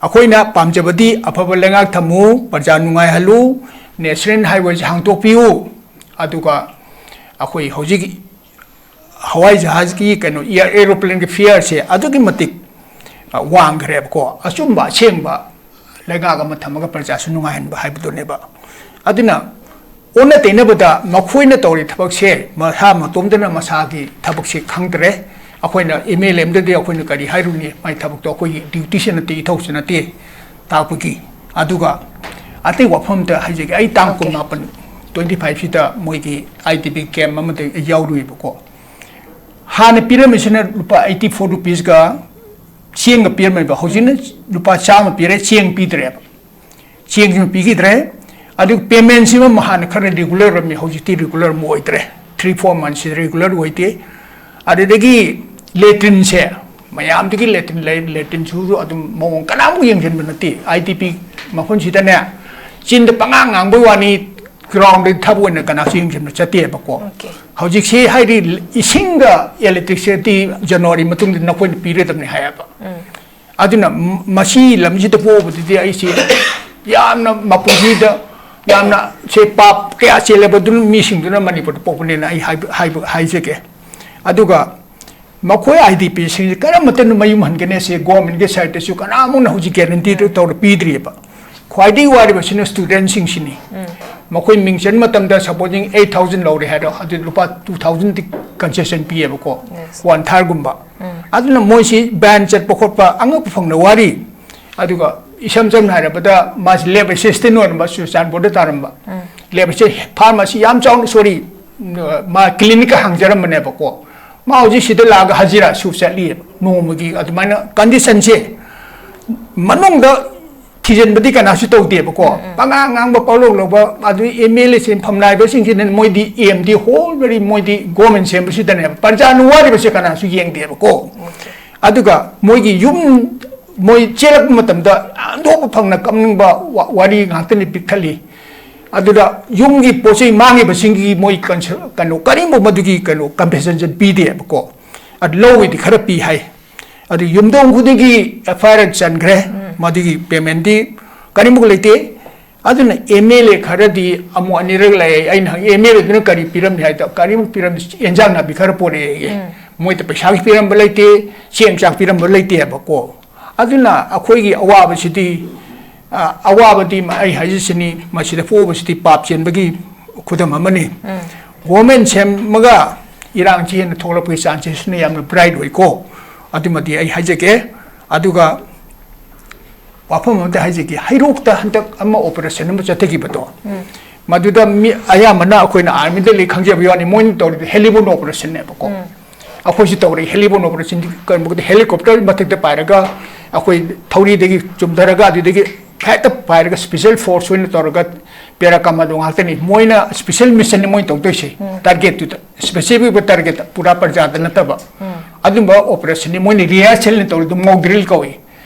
ꯑꯩꯈꯣꯏꯅ ꯄꯥꯝꯖꯕꯗꯤ ꯑꯐꯕ ꯂꯩꯉꯥꯛ ꯊꯝꯃꯨ, ꯄ꯭ꯔꯖꯥ ꯅꯨꯡꯉꯥꯏꯍꯜꯂꯨ, national highway ꯁꯦ ꯍꯥꯡꯗꯣꯛꯄꯤꯌꯨ꯫ ꯑꯗꯨꯒ ꯑꯩꯈꯣꯏ ꯍꯧꯖꯤꯛ ꯍꯋꯥꯏ ꯖꯍꯥꯖꯀꯤ ꯀꯩꯅꯣ, air aeroplane ꯒꯤ fare ꯁꯦ ꯑꯗꯨꯛꯀꯤ ꯃꯇꯤꯛ ꯑ, ꯋꯥꯡꯈ꯭ꯔꯦꯕꯀꯣ꯫ ꯑꯆꯨꯝꯕ ꯑꯁꯦꯡꯕ ꯂꯩꯉꯥꯛ ꯑꯃ ꯊꯝꯃꯒ ꯄ꯭ꯔꯖꯥꯁꯨ ꯅꯨꯡꯉꯥꯏꯍꯟꯕ ꯍꯥꯏꯕꯗꯨꯅꯦꯕ꯫ ꯑꯗꯨꯅ ꯑꯣꯟꯅ ꯇꯩꯅꯕꯗ ꯃꯈꯣꯏꯅ ꯇꯧꯔꯤ ꯊꯕꯛꯁꯦ ꯃꯁꯥ ꯃꯇꯣꯝꯇꯅ ꯃꯁꯥꯒꯤ ꯊꯕꯛꯁꯦ ꯈꯪꯗ꯭ꯔꯦ꯫ ꯑꯩꯈꯣꯏꯅ M L A ꯑꯃꯗꯗꯤ ꯑꯩꯈꯣꯏꯅ ꯀꯔꯤ ꯍꯥꯏꯔꯨꯅꯤ? ꯃꯥꯏ ꯊꯕꯛꯇꯣ ꯑꯩꯈꯣꯏꯒꯤ duty ꯁꯨ ꯅꯠꯇꯦ, ꯏꯊꯧꯁꯨ ꯅꯠꯇꯦ ꯇꯥꯛꯄꯒꯤ꯫ ꯑꯗꯨꯒ ꯑꯇꯩ ꯋꯥꯐꯝ ꯑꯝꯇ ꯍꯥꯏꯖꯒꯦ꯫ ꯑꯩ ꯇꯥꯡ Okay. ꯀꯨꯟꯃꯥꯄꯟ, twenty five ꯁꯤꯗ ꯃꯣꯏꯒꯤ I D P camp ꯑꯃꯗ ꯑꯩ ꯌꯥꯎꯔꯨꯏꯕꯀꯣ꯫ ꯍꯥꯟꯅ ꯄꯤꯔꯝꯃꯤꯁꯤꯅ ꯂꯨꯄꯥ eighty four rupees ꯀ ꯆꯦꯡꯒ ꯄꯤꯔꯝꯃꯦꯕ꯫ ꯍꯧꯖꯤꯛꯅ ꯂꯨꯄꯥ ꯆꯥꯝꯃ ꯄꯤꯔꯦ, ꯆꯦꯡ ꯄꯤꯗ꯭ꯔꯦꯕ꯫ ꯆꯦꯡꯁꯤꯃ ꯄꯤꯈꯤꯗ꯭ꯔꯦ꯫ ꯑꯗꯨꯒ payment ꯁꯤꯃ ꯍꯥꯟꯅ ꯈꯔ regular ꯑꯣꯏꯔꯝꯃꯤ, ꯍꯧꯖꯤꯛꯇꯤ regular ꯑꯃ ꯑꯣꯏꯗ꯭ꯔꯦ꯫ Three four months ꯁꯤꯗ regular ꯑꯣꯏꯗꯦ꯫ ꯑꯗꯨꯗꯒꯤ latrine ꯁꯦ, ꯃꯌꯥꯝꯗꯒꯤ latrine ꯂꯩ, latrine ꯁꯨ ꯑꯗꯨꯝ ꯃꯑꯣꯡ ꯀꯅꯥꯝꯕꯨ ꯌꯦꯡꯁꯤꯟꯕ ꯅꯠꯇꯦ꯫ I D P ꯃꯐꯝꯁꯤꯗꯅꯦ, ꯆꯤꯟꯗ ꯄꯉꯥꯡ ꯉꯥꯡꯕꯩ ꯋꯥꯅꯤ, ground ꯗ ꯊꯕꯛ ꯑꯣꯏꯅ ꯀꯅꯥꯁꯨ ꯌꯦꯡꯁꯤꯟꯕ ꯆꯠꯇꯦꯕꯀꯣ꯫ Okay. ꯍꯧꯖꯤꯛꯁꯤ ꯍꯥꯏꯗꯤ ꯏꯁꯤꯡꯒ electricity January ꯃꯇꯨꯡꯗ ꯅꯈꯣꯏꯅ ꯄꯤꯔꯗꯕꯅꯤ ꯍꯥꯏꯌꯦꯕ꯫ ꯑꯗꯨꯅ ꯃ-, ꯃꯁꯤ ꯂꯝꯁꯤꯗ ꯄꯣꯛꯎꯕꯗꯨꯗꯤ ꯑꯩꯁꯤ ꯌꯥꯝꯅ ꯃꯄꯨꯟꯁꯤꯗ ꯌꯥꯝꯅ ꯁꯦ ꯄꯥꯞ ꯀꯌꯥ ꯆꯦꯜꯂꯕ ꯑꯗꯨꯅ ꯃꯤꯁꯤꯡꯗꯨꯅ ꯃꯅꯤꯄꯨꯔꯗ ꯄꯣꯛꯄꯅꯦꯅ ꯑꯩ ꯍꯥꯏꯕ-, ꯍꯥꯏꯕ-, ꯍꯥꯏꯖꯒꯦ꯫ ꯑꯗꯨꯒ ꯃꯈꯣꯏ I D P ꯁꯤꯡꯁꯦ ꯀꯔꯝꯕ ꯃꯇꯝꯗ ꯃꯌꯨꯝ ꯍꯟꯒꯅꯤ ꯁꯤ government ꯀꯤ side ꯇꯁꯨ ꯀꯅꯥꯃꯨꯛꯅ ꯍꯧꯖꯤꯛ guarantee ꯗꯨ ꯇꯧꯔ ꯄꯤꯗ꯭ꯔꯤꯑꯕ꯫ ꯈ꯭ꯋꯥꯏꯗꯒꯤ ꯋꯥꯔꯤꯕꯁꯤꯅ student ꯁꯤꯡꯁꯤꯅꯤ꯫ ꯃꯈꯣꯏ ꯃꯤꯡ ꯆꯟ ꯃꯇꯝꯗ supposing eight thousand ꯂꯧꯔꯦ ꯍꯥꯏꯔꯣ, ꯑꯗꯨ ꯂꯨꯄꯥ two thousand concession ꯄꯤꯌꯦꯕꯀꯣ, Yes. ꯋꯥꯟ ꯊꯥꯔꯒꯨꯝꯕ꯫ ꯑꯗꯨꯅ ꯃꯣꯏꯁꯤ ban ꯆꯠꯄ ꯈꯣꯠꯄ ꯑꯉꯛꯄ ꯐꯪꯅ ꯋꯥꯔꯤ꯫ ꯑꯗꯨꯒ ꯏꯁꯝ ꯁꯝꯅ ꯍꯥꯏꯔꯕꯗ ꯃꯥꯁꯤ lab assistant ꯑꯣꯏꯔꯝꯕ, ꯆꯨꯔꯆꯥꯟꯄꯨꯔꯗ ꯇꯥꯔꯝꯕ꯫ Lab assistant, pharmacy ꯌꯥꯝ ꯆꯥꯎꯅ, sorry, ꯃꯥ clinic ꯍꯥꯡꯖꯔꯝꯕꯅꯦꯕꯀꯣ꯫ ꯃꯥ ꯍꯧꯖꯤꯛ ꯁꯤꯗ ꯂꯥꯛꯑꯒ ꯍꯖꯤꯔꯥ ꯁꯨ ꯆꯠꯂꯤꯑꯕ ꯅꯣꯡꯃꯒꯤ꯫ ꯑꯗꯨꯃꯥꯏꯅ conditionꯁꯦ ꯃꯅꯨꯡꯗ ꯊꯤꯖꯤꯟꯕꯗꯤ ꯀꯅꯥꯁꯨ ꯇꯧꯗꯦꯕꯀꯣ꯫ ꯄꯉꯥꯡ ꯉꯥꯡꯕ, ꯄꯥꯎꯂꯧ ꯂꯧꯕ, ꯑꯗꯨ MLA ꯁꯤꯟꯐꯝ ꯅꯥꯏꯕꯁꯤꯡꯁꯤꯅ ꯃꯣꯏꯗꯤ ꯑꯦꯝꯗꯤ ꯍꯣꯜ ꯃꯔꯤ ꯃꯣꯏꯗꯤ government ꯁꯦꯝꯕꯁꯤꯗꯅꯦꯕ꯫ ꯄ꯭ꯔꯖꯥꯅ ꯋꯥꯔꯤꯕꯁꯦ ꯀꯅꯥꯁꯨ ꯌꯦꯡꯗꯦꯕꯀꯣ꯫ ꯑꯗꯨꯒ ꯃꯣꯏꯒꯤ ꯌꯨꯝ, ꯃꯣꯏ ꯆꯦꯜꯂꯛꯄ ꯃꯇꯝꯗ ꯑꯟꯊꯣꯛꯄ ꯐꯪꯅ ꯀꯞꯅꯤꯡꯕ ꯋꯥ-, ꯋꯥꯔꯤ ꯉꯥꯛꯇꯅꯤ ꯄꯤꯛꯊꯠꯂꯤ꯫ ꯑꯗꯨꯗ ꯌꯨꯝꯒꯤ ꯄꯣꯠ ꯆꯩ ꯃꯥꯡꯉꯤꯕꯁꯤꯡꯒꯤ ꯃꯣꯏ ꯀꯟꯁ-, ꯀꯩꯅꯣ, ꯀꯔꯤꯒꯨꯝꯕ ꯃꯗꯨꯒꯤ ꯀꯩꯅꯣ compensation ꯄꯤꯗꯦꯕꯀꯣ꯫ ꯑꯗꯨ ꯂꯧꯕꯩꯗꯤ ꯈꯔ ꯄꯤ ꯍꯥꯏ꯫ ꯑꯗꯨ ꯌꯨꯝꯊꯣꯡ ꯈꯨꯗꯤꯡꯒꯤ FIR ꯆꯟꯈ꯭ꯔꯦ꯫ ꯃꯗꯨꯒꯤ paymentꯗꯤ ꯀꯔꯤꯃꯨꯛ ꯂꯩꯇꯦ꯫ ꯑꯗꯨꯅ MLA ꯈꯔꯗꯤ ꯑꯃꯨꯛ ꯑꯅꯤꯔꯛ ꯂꯩ꯫ ꯑꯩꯅ ꯍꯪꯉꯤ, MLAꯗꯨꯅ ꯀꯔꯤ ꯄꯤꯔꯝꯃꯤ ꯍꯥꯏꯗ, ꯀꯔꯤꯃꯨꯛ ꯄꯤꯔꯝꯃꯤ, ꯑꯦꯟꯖꯥꯡ ꯅꯥꯄꯤ ꯈꯔ ꯄꯨꯔꯛꯑꯦ꯫ ꯃꯣꯏꯗ ꯄꯩꯁꯥꯒꯤ ꯄꯤꯔꯝꯕ ꯂꯩꯇꯦ, ꯆꯦꯡ ꯆꯥꯛ ꯄꯤꯔꯝꯕ ꯂꯩꯇꯦ ꯍꯥꯏꯕꯀꯣ꯫ ꯑꯗꯨꯅ ꯑꯩꯈꯣꯏꯒꯤ ꯑꯋꯥꯕꯁꯤꯗꯤ, ꯑ, ꯑꯋꯥꯕꯗꯤ ꯃ-, ꯑꯩ ꯍꯥꯏꯖꯁꯤꯅꯤ, ꯃꯁꯤꯗ ꯄꯣꯛꯎꯕꯁꯤꯗꯤ ꯄꯥꯞ ꯆꯦꯟꯕꯒꯤ ꯈꯨꯗꯝ ꯑꯃꯅꯤ꯫ Government ꯁꯦꯝꯃꯒ ꯏꯔꯥꯡꯁꯤ ꯍꯦꯟꯅ ꯊꯣꯛꯂꯛꯄꯒꯤ chances ꯁꯤꯅ ꯌꯥꯝꯅ bright ꯑꯣꯏꯀꯣ꯫ ꯑꯗꯨꯃꯗꯤ ꯑꯩ ꯍꯥꯏꯖꯒꯦ꯫ ꯑꯗꯨꯒ ꯋꯥꯐꯝ ꯑꯃꯗ ꯍꯥꯏꯖꯒꯦ, ꯍꯩꯔꯣꯛꯇ ꯍꯟꯗꯛ ꯑꯃ operation ꯑꯃ ꯆꯠꯊꯈꯤꯕꯗꯣ, ꯃꯗꯨꯗ ꯃꯤ ꯑꯌꯥꯝꯕꯅ ꯑꯩꯈꯣꯏꯅ armyꯗ ꯂꯩ ꯈꯪꯖꯕ ꯌꯥꯎꯅꯤ, ꯃꯣꯏꯅ ꯇꯧꯔꯤꯗꯣ heliborne operationꯅꯦꯕꯀꯣ꯫ ꯑꯩꯈꯣꯏꯁꯨ ꯇꯧꯔꯛꯏ heliborne operation, ꯀꯩꯅꯣ, helicopter ꯃꯊꯛꯇ ꯄꯥꯏꯔꯒ ꯑꯩꯈꯣꯏ ꯊꯧꯔꯤꯗꯒꯤ ꯆꯨꯝꯊꯔꯒ ꯑꯗꯨꯗꯒꯤ ꯍꯦꯛꯇ ꯄꯥꯏꯔꯒ special force ꯑꯣꯏꯅ ꯇꯧꯔꯒ para commando ꯉꯥꯛꯇꯅꯤ꯫ ꯃꯣꯏꯅ special missionꯅꯤ ꯃꯣꯏꯅ ꯇꯧꯗꯣꯏꯁꯦ꯫ Targetꯇꯨꯗ, specific ꯑꯣꯏꯕ target, ꯄꯨꯔꯥ ꯄ꯭ꯔꯖꯥꯗ ꯅꯠꯇꯕ꯫ ꯑꯗꯨꯝꯕ operationꯅꯤ ꯃꯣꯏꯅ rehearsalꯅ ꯇꯧꯔꯤꯗꯣ, mock drill ꯀꯧꯏ꯫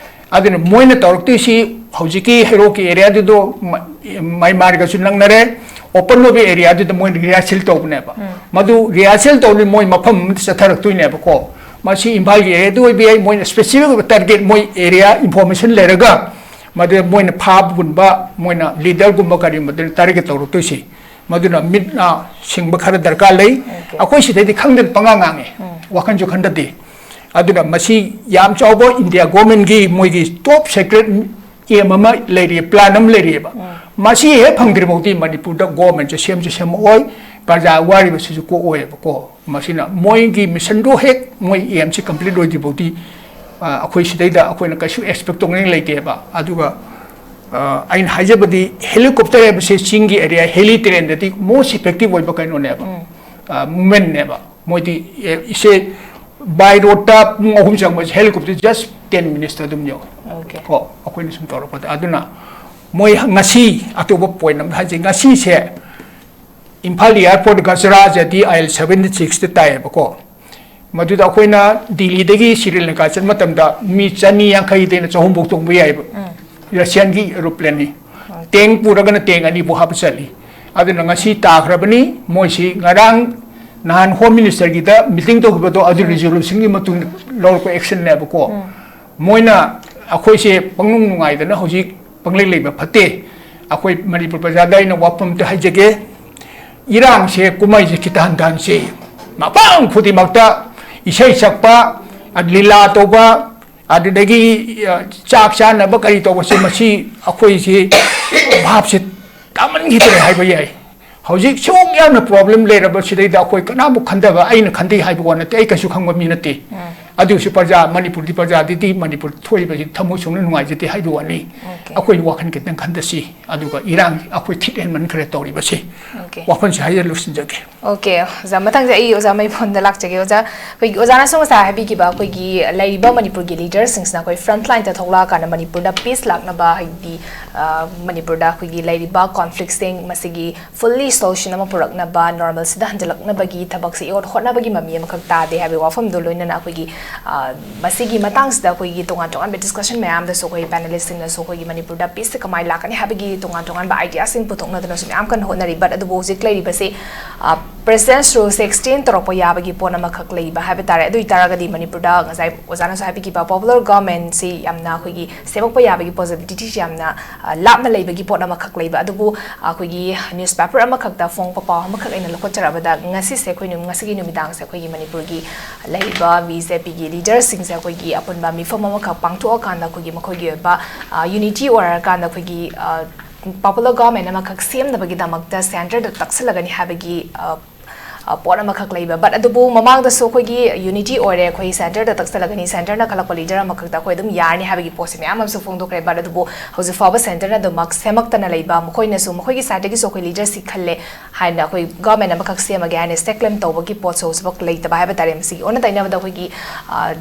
ꯑꯗꯨꯅ ꯃꯣꯏꯅ ꯇꯧꯔꯛꯇꯣꯏꯁꯤ ꯍꯧꯖꯤꯛꯀꯤ ꯍꯩꯔꯣꯛꯀꯤ areaꯗꯨꯗꯣ ꯃ-, ꯃ꯭ꯌꯥꯟꯃꯥꯔꯒꯁꯨ ꯅꯛꯅꯔꯦ, open ꯑꯣꯏꯕ areaꯗꯨꯗ ꯃꯣꯏꯅ rehearsal ꯇꯧꯕꯅꯦꯕ꯫ ꯃꯗꯨ rehearsal ꯇꯧꯔꯗꯤ ꯃꯣꯏ ꯃꯐꯝ ꯑꯃꯗ ꯆꯠꯊꯔꯛꯇꯣꯏꯅꯦꯕꯀꯣ꯫ ꯃꯁꯤ ꯏꯝꯐꯥꯜꯒꯤ areaꯗ ꯑꯣꯏꯕ ꯌꯥꯏ, ꯃꯣꯏꯅ specific ꯑꯣꯏꯕ target, ꯃꯣꯏ area information ꯂꯩꯔꯒ ꯃꯗꯨꯗ ꯃꯣꯏꯅ ꯐꯥꯕꯒꯨꯝꯕ, ꯃꯣꯏꯅ leaderꯒꯨꯝꯕ ꯀꯔꯤꯒꯨꯝꯕꯗꯨꯅ target ꯇꯧꯔꯛꯇꯣꯏꯁꯤ꯫ ꯃꯗꯨꯅ ꯃꯤꯠ ꯅꯥ ꯁꯤꯡꯕ ꯈꯔ ꯗꯔꯀꯥꯔ ꯂꯩ꯫ ꯑꯩꯈꯣꯏ ꯁꯤꯗꯩꯗꯤ ꯈꯪꯗꯅ ꯄꯉꯥꯡ ꯉꯥꯡꯉꯦ, ꯋꯥꯈꯜꯁꯨ ꯈꯟꯊꯗꯦ꯫ ꯑꯗꯨꯅ ꯃꯁꯤ ꯌꯥꯝ ꯆꯥꯎꯕ India governmentꯀꯤ ꯃꯣꯏꯒꯤ top secret aim ꯑꯃ ꯂꯩꯔꯤ, plan ꯑꯃ ꯂꯩꯔꯤꯑꯕ꯫ ꯃꯁꯤ ꯍꯦꯛ ꯐꯪꯗ꯭ꯔꯤꯐꯥꯎꯗꯤ ꯃꯅꯤꯄꯨꯔꯗ ꯒꯣꯔꯃꯦꯟꯁꯦ ꯁꯦꯝꯁꯨ ꯁꯦꯝꯃꯛꯑꯣꯏ, ꯄ꯭ꯔꯖꯥ ꯋꯥꯔꯤꯕꯁꯤꯁꯨ ꯀꯣꯛꯑꯣꯏꯕꯀꯣ꯫ ꯃꯁꯤꯅ ꯃꯣꯏꯒꯤ ꯃꯤꯁꯟꯗꯣ ꯍꯦꯛ ꯃꯣꯏ ꯑꯦꯝꯁꯤ ꯀꯝꯄ꯭ꯂꯤꯠ ꯑꯣꯏꯗ꯭ꯔꯤꯐꯥꯎꯗꯤ, ꯑ, ꯑꯩꯈꯣꯏ ꯁꯤꯗꯩꯗ ꯑꯩꯈꯣꯏꯅ ꯀꯩꯁꯨ ꯑꯦꯛꯁꯄꯦꯛ ꯇꯧꯅꯤꯡꯉꯥꯏ ꯂꯩꯇꯦꯕ꯫ ꯑꯗꯨꯒ, ꯑ, ꯑꯩꯅ ꯍꯥꯏꯖꯕꯗꯤ ꯍꯦꯂꯤꯀꯣꯞꯇꯔ ꯍꯥꯏꯕꯁꯦ ꯆꯤꯡꯒꯤ ꯑꯦꯔꯤꯌꯥ ꯍꯦꯂꯤ ꯇ꯭ꯔꯦꯟꯗꯗꯤ ꯃꯣꯁ ꯏꯐꯦꯛꯇꯤꯚ ꯑꯣꯏꯕ ꯀꯩꯅꯣꯅꯦꯕ, ꯑ, ꯃꯨꯚꯃꯦꯟꯅꯦꯕ꯫ ꯃꯣꯏꯗꯤ, ꯑꯦ, ꯏꯁꯦ ꯕꯥꯏ ꯔꯣꯗꯇ ꯄꯨꯡ ꯑꯍꯨꯝ ꯆꯪꯕꯁꯦ ꯍꯦꯂꯤꯀꯣꯞꯇꯔ ꯖꯁ ꯇꯦꯟ ꯃꯤꯅꯤꯠꯁꯇ ꯑꯗꯨꯝ ꯌꯧꯋꯦ꯫ Okay. ꯀꯣ, ꯑꯩꯈꯣꯏꯅ ꯁꯨꯝ ꯇꯧꯔꯛꯄꯗ꯫ ꯑꯗꯨꯅ ꯃꯣꯏ ꯉꯁꯤ ꯑꯇꯣꯞꯄ ꯄꯣꯏꯟ ꯑꯃ ꯍꯥꯏꯖꯩ, ꯉꯁꯤꯁꯦ ꯏꯝꯐꯥꯜ ꯑꯦꯌꯥꯔꯄꯣꯔꯠ ꯒꯖꯔꯥꯖꯗꯤ ꯑꯥꯏ ꯑꯦꯜ ꯁꯚꯦꯟꯇꯤ ꯁꯤꯛꯁꯇ ꯇꯥꯏꯌꯦꯕꯀꯣ꯫ ꯃꯗꯨꯗ ꯑꯩꯈꯣꯏꯅ ꯗꯤꯜꯂꯤꯗꯒꯤ ꯁ꯭ꯔꯤꯂꯪꯀꯥ ꯆꯠꯄ ꯃꯇꯝꯗ ꯃꯤ ꯆꯅꯤ ꯌꯥꯡꯈꯩꯗꯩꯅ ꯆꯍꯨꯝꯐꯥꯎ ꯇꯣꯡꯕ ꯌꯥꯏꯕ꯫ ꯔꯁꯤꯌꯥꯟꯒꯤ ꯑꯦꯔꯣꯄ꯭ꯂꯦꯟꯅꯤ꯫ ꯇꯦꯡ ꯄꯨꯔꯒꯅ ꯇꯦꯡ ꯑꯅꯤꯐꯥꯎ ꯍꯥꯞꯄ ꯆꯠꯂꯤ꯫ ꯑꯗꯨꯅ ꯉꯁꯤ ꯇꯥꯈ꯭ꯔꯕꯅꯤ꯫ ꯃꯣꯏꯁꯤ ꯉꯔꯥꯡ ꯅꯍꯥꯟ ꯍꯣꯝ ꯃꯤꯅꯤꯁꯇꯔꯒꯤꯗ ꯃꯤꯇꯤꯡ ꯇꯧꯈꯤꯕꯗꯣ ꯑꯗꯨ ꯔꯤꯖꯣꯂꯨꯁꯟꯒꯤ ꯃꯇꯨꯡ ꯂꯧꯔꯛꯄ ꯑꯦꯛꯁꯟꯅꯦꯕꯀꯣ꯫ ꯃꯣꯏꯅ ꯑꯩꯈꯣꯏꯁꯦ ꯄꯪꯅꯨꯡ ꯅꯨꯡꯉꯥꯏꯗꯅ ꯍꯧꯖꯤꯛ ꯄꯪꯂꯩ ꯂꯩꯕ ꯐꯠꯇꯦ꯫ ꯑꯩꯈꯣꯏ ꯃꯅꯤꯄꯨꯔ ꯄ꯭ꯔꯖꯥꯗ ꯑꯩꯅ ꯋꯥꯐꯝ ꯑꯝꯇ ꯍꯥꯏꯖꯒꯦ꯫ ꯏꯔꯥꯡꯁꯦ ꯀꯨꯝꯍꯩꯁꯦ ꯈꯤꯇ ꯍꯟꯊꯍꯟꯁꯦ꯫ ꯃꯐꯝ ꯈꯨꯗꯤꯡꯃꯛꯇ ꯏꯁꯩ ꯁꯛꯄ, ꯂꯤꯂꯥ ꯇꯧꯕ, ꯑꯗꯨꯗꯒꯤ, ꯑ, ꯆꯥꯛ ꯆꯥꯅꯕ ꯀꯔꯤ ꯇꯧꯕꯁꯦ, ꯃꯁꯤ ꯑꯩꯈꯣꯏꯁꯤ ꯚꯥꯞꯁꯦ ꯇꯥꯃꯟꯈꯤꯗ꯭ꯔꯦ ꯍꯥꯏꯕ ꯌꯥꯏ꯫ ꯍꯧꯖꯤꯛ ꯁꯨꯛ ꯌꯥꯝꯅ ꯄ꯭ꯔꯣꯕ꯭ꯂꯦꯝ ꯂꯩꯔꯕ ꯁꯤꯗꯩꯗ ꯑꯩꯈꯣꯏ ꯀꯅꯥꯕꯨ ꯈꯟꯊꯕ, ꯑꯩꯅ ꯈꯟꯊꯩ ꯍꯥꯏꯕ ꯋꯥ ꯅꯠꯇꯦ, ꯑꯩ ꯀꯩꯁꯨ ꯈꯪꯕ ꯃꯤ ꯅꯠꯇꯦ꯫ ꯑꯗꯨꯁꯨ ꯄ꯭ꯔꯖꯥ, ꯃꯅꯤꯄꯨꯔꯒꯤ ꯄ꯭ꯔꯖꯥꯗꯗꯤ ꯃꯅꯤꯄꯨꯔ ꯊꯣꯛꯏꯕꯁꯤ ꯊꯃꯣꯏ ꯁꯦꯡꯅ ꯅꯨꯡꯉꯥꯏꯖꯗꯦ ꯍꯥꯏꯕ ꯋꯥꯅꯤ꯫ Okay. ꯑꯩꯈꯣꯏ ꯋꯥꯈꯜ ꯈꯤꯇꯪ ꯈꯟꯊꯁꯤ, ꯑꯗꯨꯒ ꯏꯔꯥꯡ ꯑꯩꯈꯣꯏ ꯊꯤꯠ ꯍꯦꯟꯃꯟꯈ꯭ꯔꯦ ꯇꯧꯔꯤꯕꯁꯤ꯫ Okay. ꯋꯥꯐꯝꯁꯦ ꯍꯥꯏꯖ ꯂꯣꯏꯁꯤꯟꯖꯒꯦ꯫ Okay, ꯑꯣꯖꯥ, ꯃꯊꯪꯁꯦ ꯑꯩ ꯑꯣꯖꯥ ꯃꯩꯐꯣꯟꯗ ꯂꯥꯛꯆꯒꯦ꯫ ꯑꯣꯖꯥ, ꯑꯩꯈꯣꯏꯒꯤ ꯑꯣꯖꯥꯅꯁꯨ ꯉꯁꯥꯏ ꯍꯥꯏꯕꯤꯈꯤꯕ ꯑꯩꯈꯣꯏꯒꯤ ꯂꯩꯔꯤꯕ ꯃꯅꯤꯄꯨꯔꯒꯤ ꯂꯤꯗꯔꯁꯤꯡꯁꯤꯅ ꯑꯩꯈꯣꯏ ꯐ꯭ꯔꯟꯠ ꯂꯥꯏꯟꯗ ꯊꯣꯛꯂꯛꯑꯀꯥꯟꯗ ꯃꯅꯤꯄꯨꯔꯗ ꯄꯤꯁ ꯂꯥꯛꯅꯕ, ꯍꯥꯏꯗꯤ, ꯑ, ꯃꯅꯤꯄꯨꯔꯗ ꯑꯩꯈꯣꯏꯒꯤ ꯂꯩꯔꯤꯕ ꯀꯣꯟꯐ꯭ꯂꯤꯛꯁꯤꯡ ꯃꯁꯤꯒꯤ ꯐꯨꯜꯂꯤ ꯁꯣꯂꯨꯁꯟ ꯑꯃ ꯄꯨꯔꯛꯅꯕ, ꯅꯣꯔꯃꯦꯜꯁꯤꯗ ꯍꯟꯖꯤꯜꯂꯛꯅꯕꯒꯤ ꯊꯕꯛꯁꯦ ꯏꯍꯣꯠ ꯍꯣꯠꯅꯕꯒꯤ ꯃꯃꯤ ꯑꯃꯈꯛ ꯇꯥꯗꯦ ꯍꯥꯏꯕꯒꯤ ꯋꯥꯐꯝꯗꯣ ꯂꯣꯏꯅꯅ ꯑꯩꯈꯣꯏꯒꯤ, ꯑ, ꯃꯁꯤꯒꯤ ꯃꯇꯥꯡꯁꯤꯗ ꯑꯩꯈꯣꯏꯒꯤ ꯇꯣꯉꯥꯟ ꯇꯣꯉꯥꯟꯕ ꯗꯤꯁꯀꯁꯟ ꯃꯌꯥꯝꯗꯁꯨ ꯑꯩꯈꯣꯏ ꯄꯦꯅꯦꯂꯤꯁꯁꯤꯡꯅꯁꯨ ꯑꯩꯈꯣꯏꯒꯤ ꯃꯅꯤꯄꯨꯔꯗ ꯄꯤꯁꯁꯦ ꯀꯃꯥꯏꯅ ꯂꯥꯛꯀꯅꯤ ꯍꯥꯏꯕꯒꯤ ꯇꯣꯉꯥꯟ ꯇꯣꯉꯥꯟꯕ ꯑꯥꯏꯗꯤꯌꯥꯁꯤꯡ ꯄꯨꯊꯣꯛꯅꯗꯅꯁꯨ ꯃꯌꯥꯝ ꯀꯟꯅ ꯍꯣꯠꯅꯔꯤ꯫ But ꯑꯗꯨꯕꯨ ꯍꯧꯖꯤꯛ ꯂꯩꯔꯤꯕꯁꯦ, ꯑ, ꯄ꯭ꯔꯦꯁꯤꯗꯦꯟꯁ ꯔꯨꯜꯁꯦ ꯑꯦꯛꯁꯇꯦꯟ ꯇꯧꯔꯛꯄ ꯌꯥꯕꯒꯤ ꯄꯣꯠ ꯑꯃꯈꯛ ꯂꯩꯕ ꯍꯥꯏꯕ ꯇꯥꯔꯦ꯫ ꯑꯗꯨ ꯑꯣꯏꯇꯥꯔꯒꯗꯤ ꯃꯅꯤꯄꯨꯔꯗ ꯉꯁꯥꯏ ꯑꯣꯖꯥꯅꯁꯨ ꯍꯥꯏꯕꯤꯈꯤꯕ ꯄꯣꯄꯨꯂꯔ ꯒꯚꯔꯟꯃꯦꯟꯁꯤ ꯌꯥꯝꯅ ꯑꯩꯈꯣꯏꯒꯤ ꯁꯦꯝꯃꯛꯄ ꯌꯥꯕꯒꯤ ꯄꯣꯁꯤꯕꯤꯂꯤꯇꯤꯁꯤ ꯌꯥꯝꯅ, ꯑ, ꯂꯥꯞꯅ ꯂꯩꯕꯒꯤ ꯄꯣꯠ ꯑꯃꯈꯛ ꯂꯩꯕ꯫ ꯑꯗꯨꯕꯨ ꯑꯩꯈꯣꯏꯒꯤ ꯅ꯭ꯌꯨꯁꯄꯦꯄꯔ ꯑꯃꯈꯛꯇ ꯐꯣꯡꯕ ꯄꯥꯎ ꯑꯃꯈꯛ ꯑꯩꯅ ꯂꯧꯈꯠꯆꯔꯕꯗ ꯉꯁꯤꯁꯦ ꯑꯩꯈꯣꯏ ꯅꯨ-, ꯉꯁꯤꯒꯤ ꯅꯨꯃꯤꯗꯥꯡꯁꯦ ꯑꯩꯈꯣꯏꯒꯤ ꯃꯅꯤꯄꯨꯔꯒꯤ ꯂꯩꯔꯤꯕ ꯕꯤ ꯖꯦ ꯄꯤꯒꯤ ꯂꯤꯗꯔꯁꯤꯡꯁꯦ ꯑꯩꯈꯣꯏꯒꯤ ꯑꯄꯨꯟꯕ ꯃꯤꯐꯝ ꯑꯃꯈꯛ ꯄꯥꯡꯊꯣꯛꯑꯀꯥꯟꯗ ꯑꯩꯈꯣꯏꯒꯤ ꯃꯈꯣꯏꯒꯤ ꯑꯣꯏꯕ, ꯑ, ꯌꯨꯅꯤꯇꯤ ꯑꯣꯏꯔꯀꯥꯟꯗ ꯑꯩꯈꯣꯏꯒꯤ, ꯑ, ꯄꯣꯄꯨꯂꯔ ꯒꯚꯔꯟꯃꯦꯟ ꯑꯃꯈꯛ ꯁꯦꯝꯅꯕꯒꯤꯗꯃꯛꯇ ꯁꯦꯟꯇꯔꯗ ꯇꯛꯁꯤꯜꯂꯒꯅꯤ ꯍꯥꯏꯕꯒꯤ ꯑ, ꯑ, ꯄꯣꯠ ꯑꯃꯈꯛ ꯂꯩꯕ꯫ ꯕꯠ ꯑꯗꯨꯕꯨ ꯃꯃꯥꯡꯗꯁꯨ ꯑꯩꯈꯣꯏꯒꯤ ꯌꯨꯅꯤꯇꯤ ꯑꯣꯏꯔꯦ, ꯑꯩꯈꯣꯏ ꯁꯦꯟꯇꯔꯗ ꯇꯛꯁꯤꯜꯂꯒꯅꯤ, ꯁꯦꯟꯇꯔꯅ ꯈꯜꯂꯛꯄ ꯂꯤꯗꯔ ꯑꯃꯈꯛꯇ ꯑꯩꯈꯣꯏ ꯑꯗꯨꯝ ꯌꯥꯔꯅꯤ ꯍꯥꯏꯕꯒꯤ ꯄꯣꯠꯁꯦ ꯃꯌꯥꯝ ꯑꯃꯁꯨ ꯐꯣꯡꯗꯣꯛꯈ꯭ꯔꯦ꯫ ꯕꯠ ꯑꯗꯨꯕꯨ ꯍꯧꯖꯤꯛ ꯐꯥꯎꯕ ꯁꯦꯟꯇꯔꯅ ꯑꯗꯨꯃꯛ ꯁꯦꯝꯃꯛꯇꯅ ꯂꯩꯕ, ꯃꯈꯣꯏꯅꯁꯨ ꯃꯈꯣꯏꯒꯤ ꯁꯥꯏꯠꯇꯒꯤꯁꯨ ꯑꯩꯈꯣꯏ ꯂꯤꯗꯔꯁꯤ ꯈꯜꯂꯦ ꯍꯥꯏꯅ, ꯑꯩꯈꯣꯏ ꯒꯚꯔꯟꯃꯦꯟ ꯑꯃꯈꯛ ꯁꯦꯝꯃꯒꯦ ꯍꯥꯏꯅ ꯁ꯭ꯇꯦꯛ ꯀ꯭ꯂꯦꯝ ꯇꯧꯕꯒꯤ ꯄꯣꯠꯁꯨ ꯍꯧꯖꯤꯛꯐꯥꯎ ꯂꯩꯇꯕ ꯍꯥꯏꯕ ꯇꯥꯔꯦ꯫ ꯃꯁꯤꯒꯤ ꯑꯣꯟꯅ ꯇꯩꯅꯕꯗ ꯑꯩꯈꯣꯏꯒꯤ, ꯑ,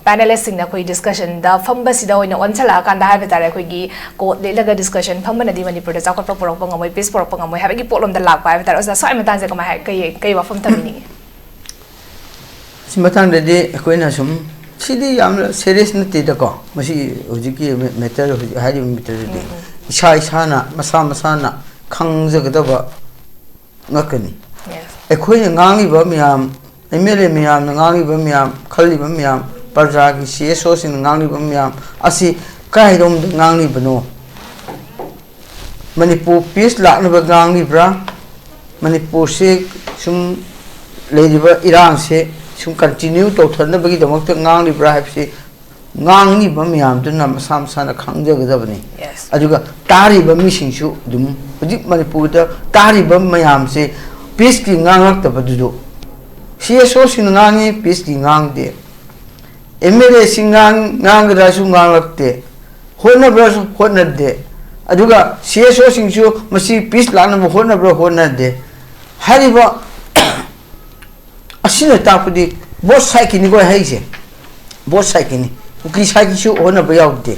ꯄꯦꯅꯦꯂꯤꯁꯁꯤꯡꯅ ꯑꯩꯈꯣꯏ ꯗꯤꯁꯀꯁꯟꯗ ꯐꯝꯕꯁꯤꯗ ꯑꯣꯏꯅ ꯑꯣꯟꯁꯤꯜꯂꯛꯑꯀꯥꯟꯗ ꯍꯥꯏꯕ ꯇꯥꯔꯦ, ꯑꯩꯈꯣꯏꯒꯤ ꯀꯣꯔꯠ ꯂꯤꯠꯂꯒ ꯗꯤꯁꯀꯁꯟ ꯐꯝꯕꯅꯗꯤ ꯃꯅꯤꯄꯨꯔꯗ ꯆꯥꯎꯈꯠꯄ ꯄꯨꯔꯛꯄ ꯉꯝꯃꯣꯏ, ꯄꯤꯁ ꯄꯨꯔꯛꯄ ꯉꯝꯃꯣꯏ ꯍꯥꯏꯕꯒꯤ ꯄꯣꯠꯂꯣꯝꯗ ꯂꯥꯛꯄ ꯍꯥꯏꯕ ꯇꯥꯔꯦ꯫ ꯑꯣꯖꯥ, ꯁ꯭ꯋꯥꯏ ꯃꯇꯥꯡꯁꯦ ꯀꯃꯥꯏ ꯍꯥꯏ-, ꯀꯩ, ꯀꯩ ꯋꯥꯐꯝ ꯊꯝꯕꯤꯅꯤꯡꯉꯤ? ꯁꯤ ꯃꯇꯥꯡꯗꯗꯤ ꯑꯩꯈꯣꯏꯅ ꯁꯨꯝ, ꯁꯤꯗꯤ ꯌꯥꯝꯅ ꯁꯦꯔꯤꯌꯁ ꯅꯠꯇꯦꯗꯀꯣ꯫ ꯃꯁꯤ ꯍꯧꯖꯤꯛꯀꯤ ꯃꯦꯇꯔ, ꯍꯧꯖꯤꯛ ꯍꯥꯏꯔꯤꯕ ꯃꯦꯇꯔꯗꯨꯗꯤ ꯏꯁꯥ ꯏꯁꯥꯅ, ꯃꯁꯥ ꯃꯁꯥꯅ ꯈꯪꯖꯒꯗꯕ ꯉꯥꯛꯇꯅꯤ꯫ ꯌꯦꯁ꯫ ꯑꯩꯈꯣꯏꯅ ꯉꯥꯡꯂꯤꯕ ꯃꯌꯥꯝ, ꯑꯦꯝ ꯑꯦꯜ ꯑꯦ ꯃꯌꯥꯝꯅ ꯉꯥꯡꯂꯤꯕ ꯃꯌꯥꯝ, ꯈꯜꯂꯤꯕ ꯃꯌꯥꯝ, ꯄ꯭ꯔꯖꯥꯒꯤ ꯁꯤ ꯑꯦꯁ ꯑꯣꯁꯤꯡꯅ ꯉꯥꯡꯂꯤꯕ ꯃꯌꯥꯝ ꯑꯁꯤ ꯀꯥꯏꯔꯣꯝꯗ ꯉꯥꯡꯂꯤꯕꯅꯣ? ꯃꯅꯤꯄꯨꯔ ꯄꯤꯁ ꯂꯥꯛꯅꯕ ꯉꯥꯡꯂꯤꯕ꯭ꯔꯥ? ꯃꯅꯤꯄꯨꯔꯁꯤ ꯁꯨꯝ ꯂꯩꯔꯤꯕ ꯏꯔꯥꯡꯁꯦ ꯁꯨꯝ ꯀꯟꯇꯤꯅ꯭ꯌꯨ ꯇꯧꯊꯅꯕꯒꯤꯗꯃꯛꯇ ꯉꯥꯡꯂꯤꯕ꯭ꯔꯥ ꯍꯥꯏꯕꯁꯤ ꯉꯥꯡꯂꯤꯕ ꯃꯌꯥꯝꯗꯨꯅ ꯃꯁꯥ ꯃꯁꯥꯅ ꯈꯪꯖꯒꯗꯕꯅꯤ꯫ ꯌꯦꯁ꯫ ꯑꯗꯨꯒ ꯇꯥꯔꯤꯕ ꯃꯤꯁꯤꯡꯁꯨ ꯑꯗꯨꯝ, ꯍꯧꯖꯤꯛ ꯃꯅꯤꯄꯨꯔꯗ ꯇꯥꯔꯤꯕ ꯃꯌꯥꯝꯁꯦ ꯄꯤꯁꯀꯤ ꯉꯥꯡꯂꯛꯇꯕꯗꯨꯗ ꯁꯤ ꯑꯦꯁ ꯑꯣꯁꯤꯡꯅ ꯉꯥꯡꯉꯤ, ꯄꯤꯁꯀꯤ ꯉꯥꯡꯗꯦ꯫ ꯑꯦꯝ ꯑꯦꯜ ꯑꯦꯁꯤꯡ ꯉꯥꯡ-, ꯉꯥꯡꯒꯗ꯭ꯔꯥꯁꯨ ꯉꯥꯡꯂꯛꯇꯦ, ꯍꯣꯠꯅꯕ꯭ꯔꯥꯁꯨ ꯍꯣꯠꯅꯗꯦ꯫ ꯑꯗꯨꯒ ꯁꯤ ꯑꯦꯁ ꯑꯣꯁꯤꯡꯁꯨ ꯃꯁꯤ ꯄꯤꯁ ꯂꯥꯛꯅꯕ ꯍꯣꯠꯅꯕ꯭ꯔꯥ ꯍꯣꯠꯅꯗꯦ꯫ ꯍꯥꯏꯔꯤꯕ ꯑꯁꯤꯅ ꯇꯥꯛꯄꯗꯤ ꯕꯣꯠ ꯁꯥꯏꯠꯀꯤꯅꯤꯀꯣ ꯑꯩ ꯍꯥꯏꯁꯦ, ꯕꯣꯠ ꯁꯥꯏꯠꯀꯤꯅꯤ꯫ ꯀꯨꯀꯤ ꯁꯥꯏꯠꯀꯤꯁꯨ ꯍꯣꯠꯅꯕ ꯌꯥꯎꯗꯦ꯫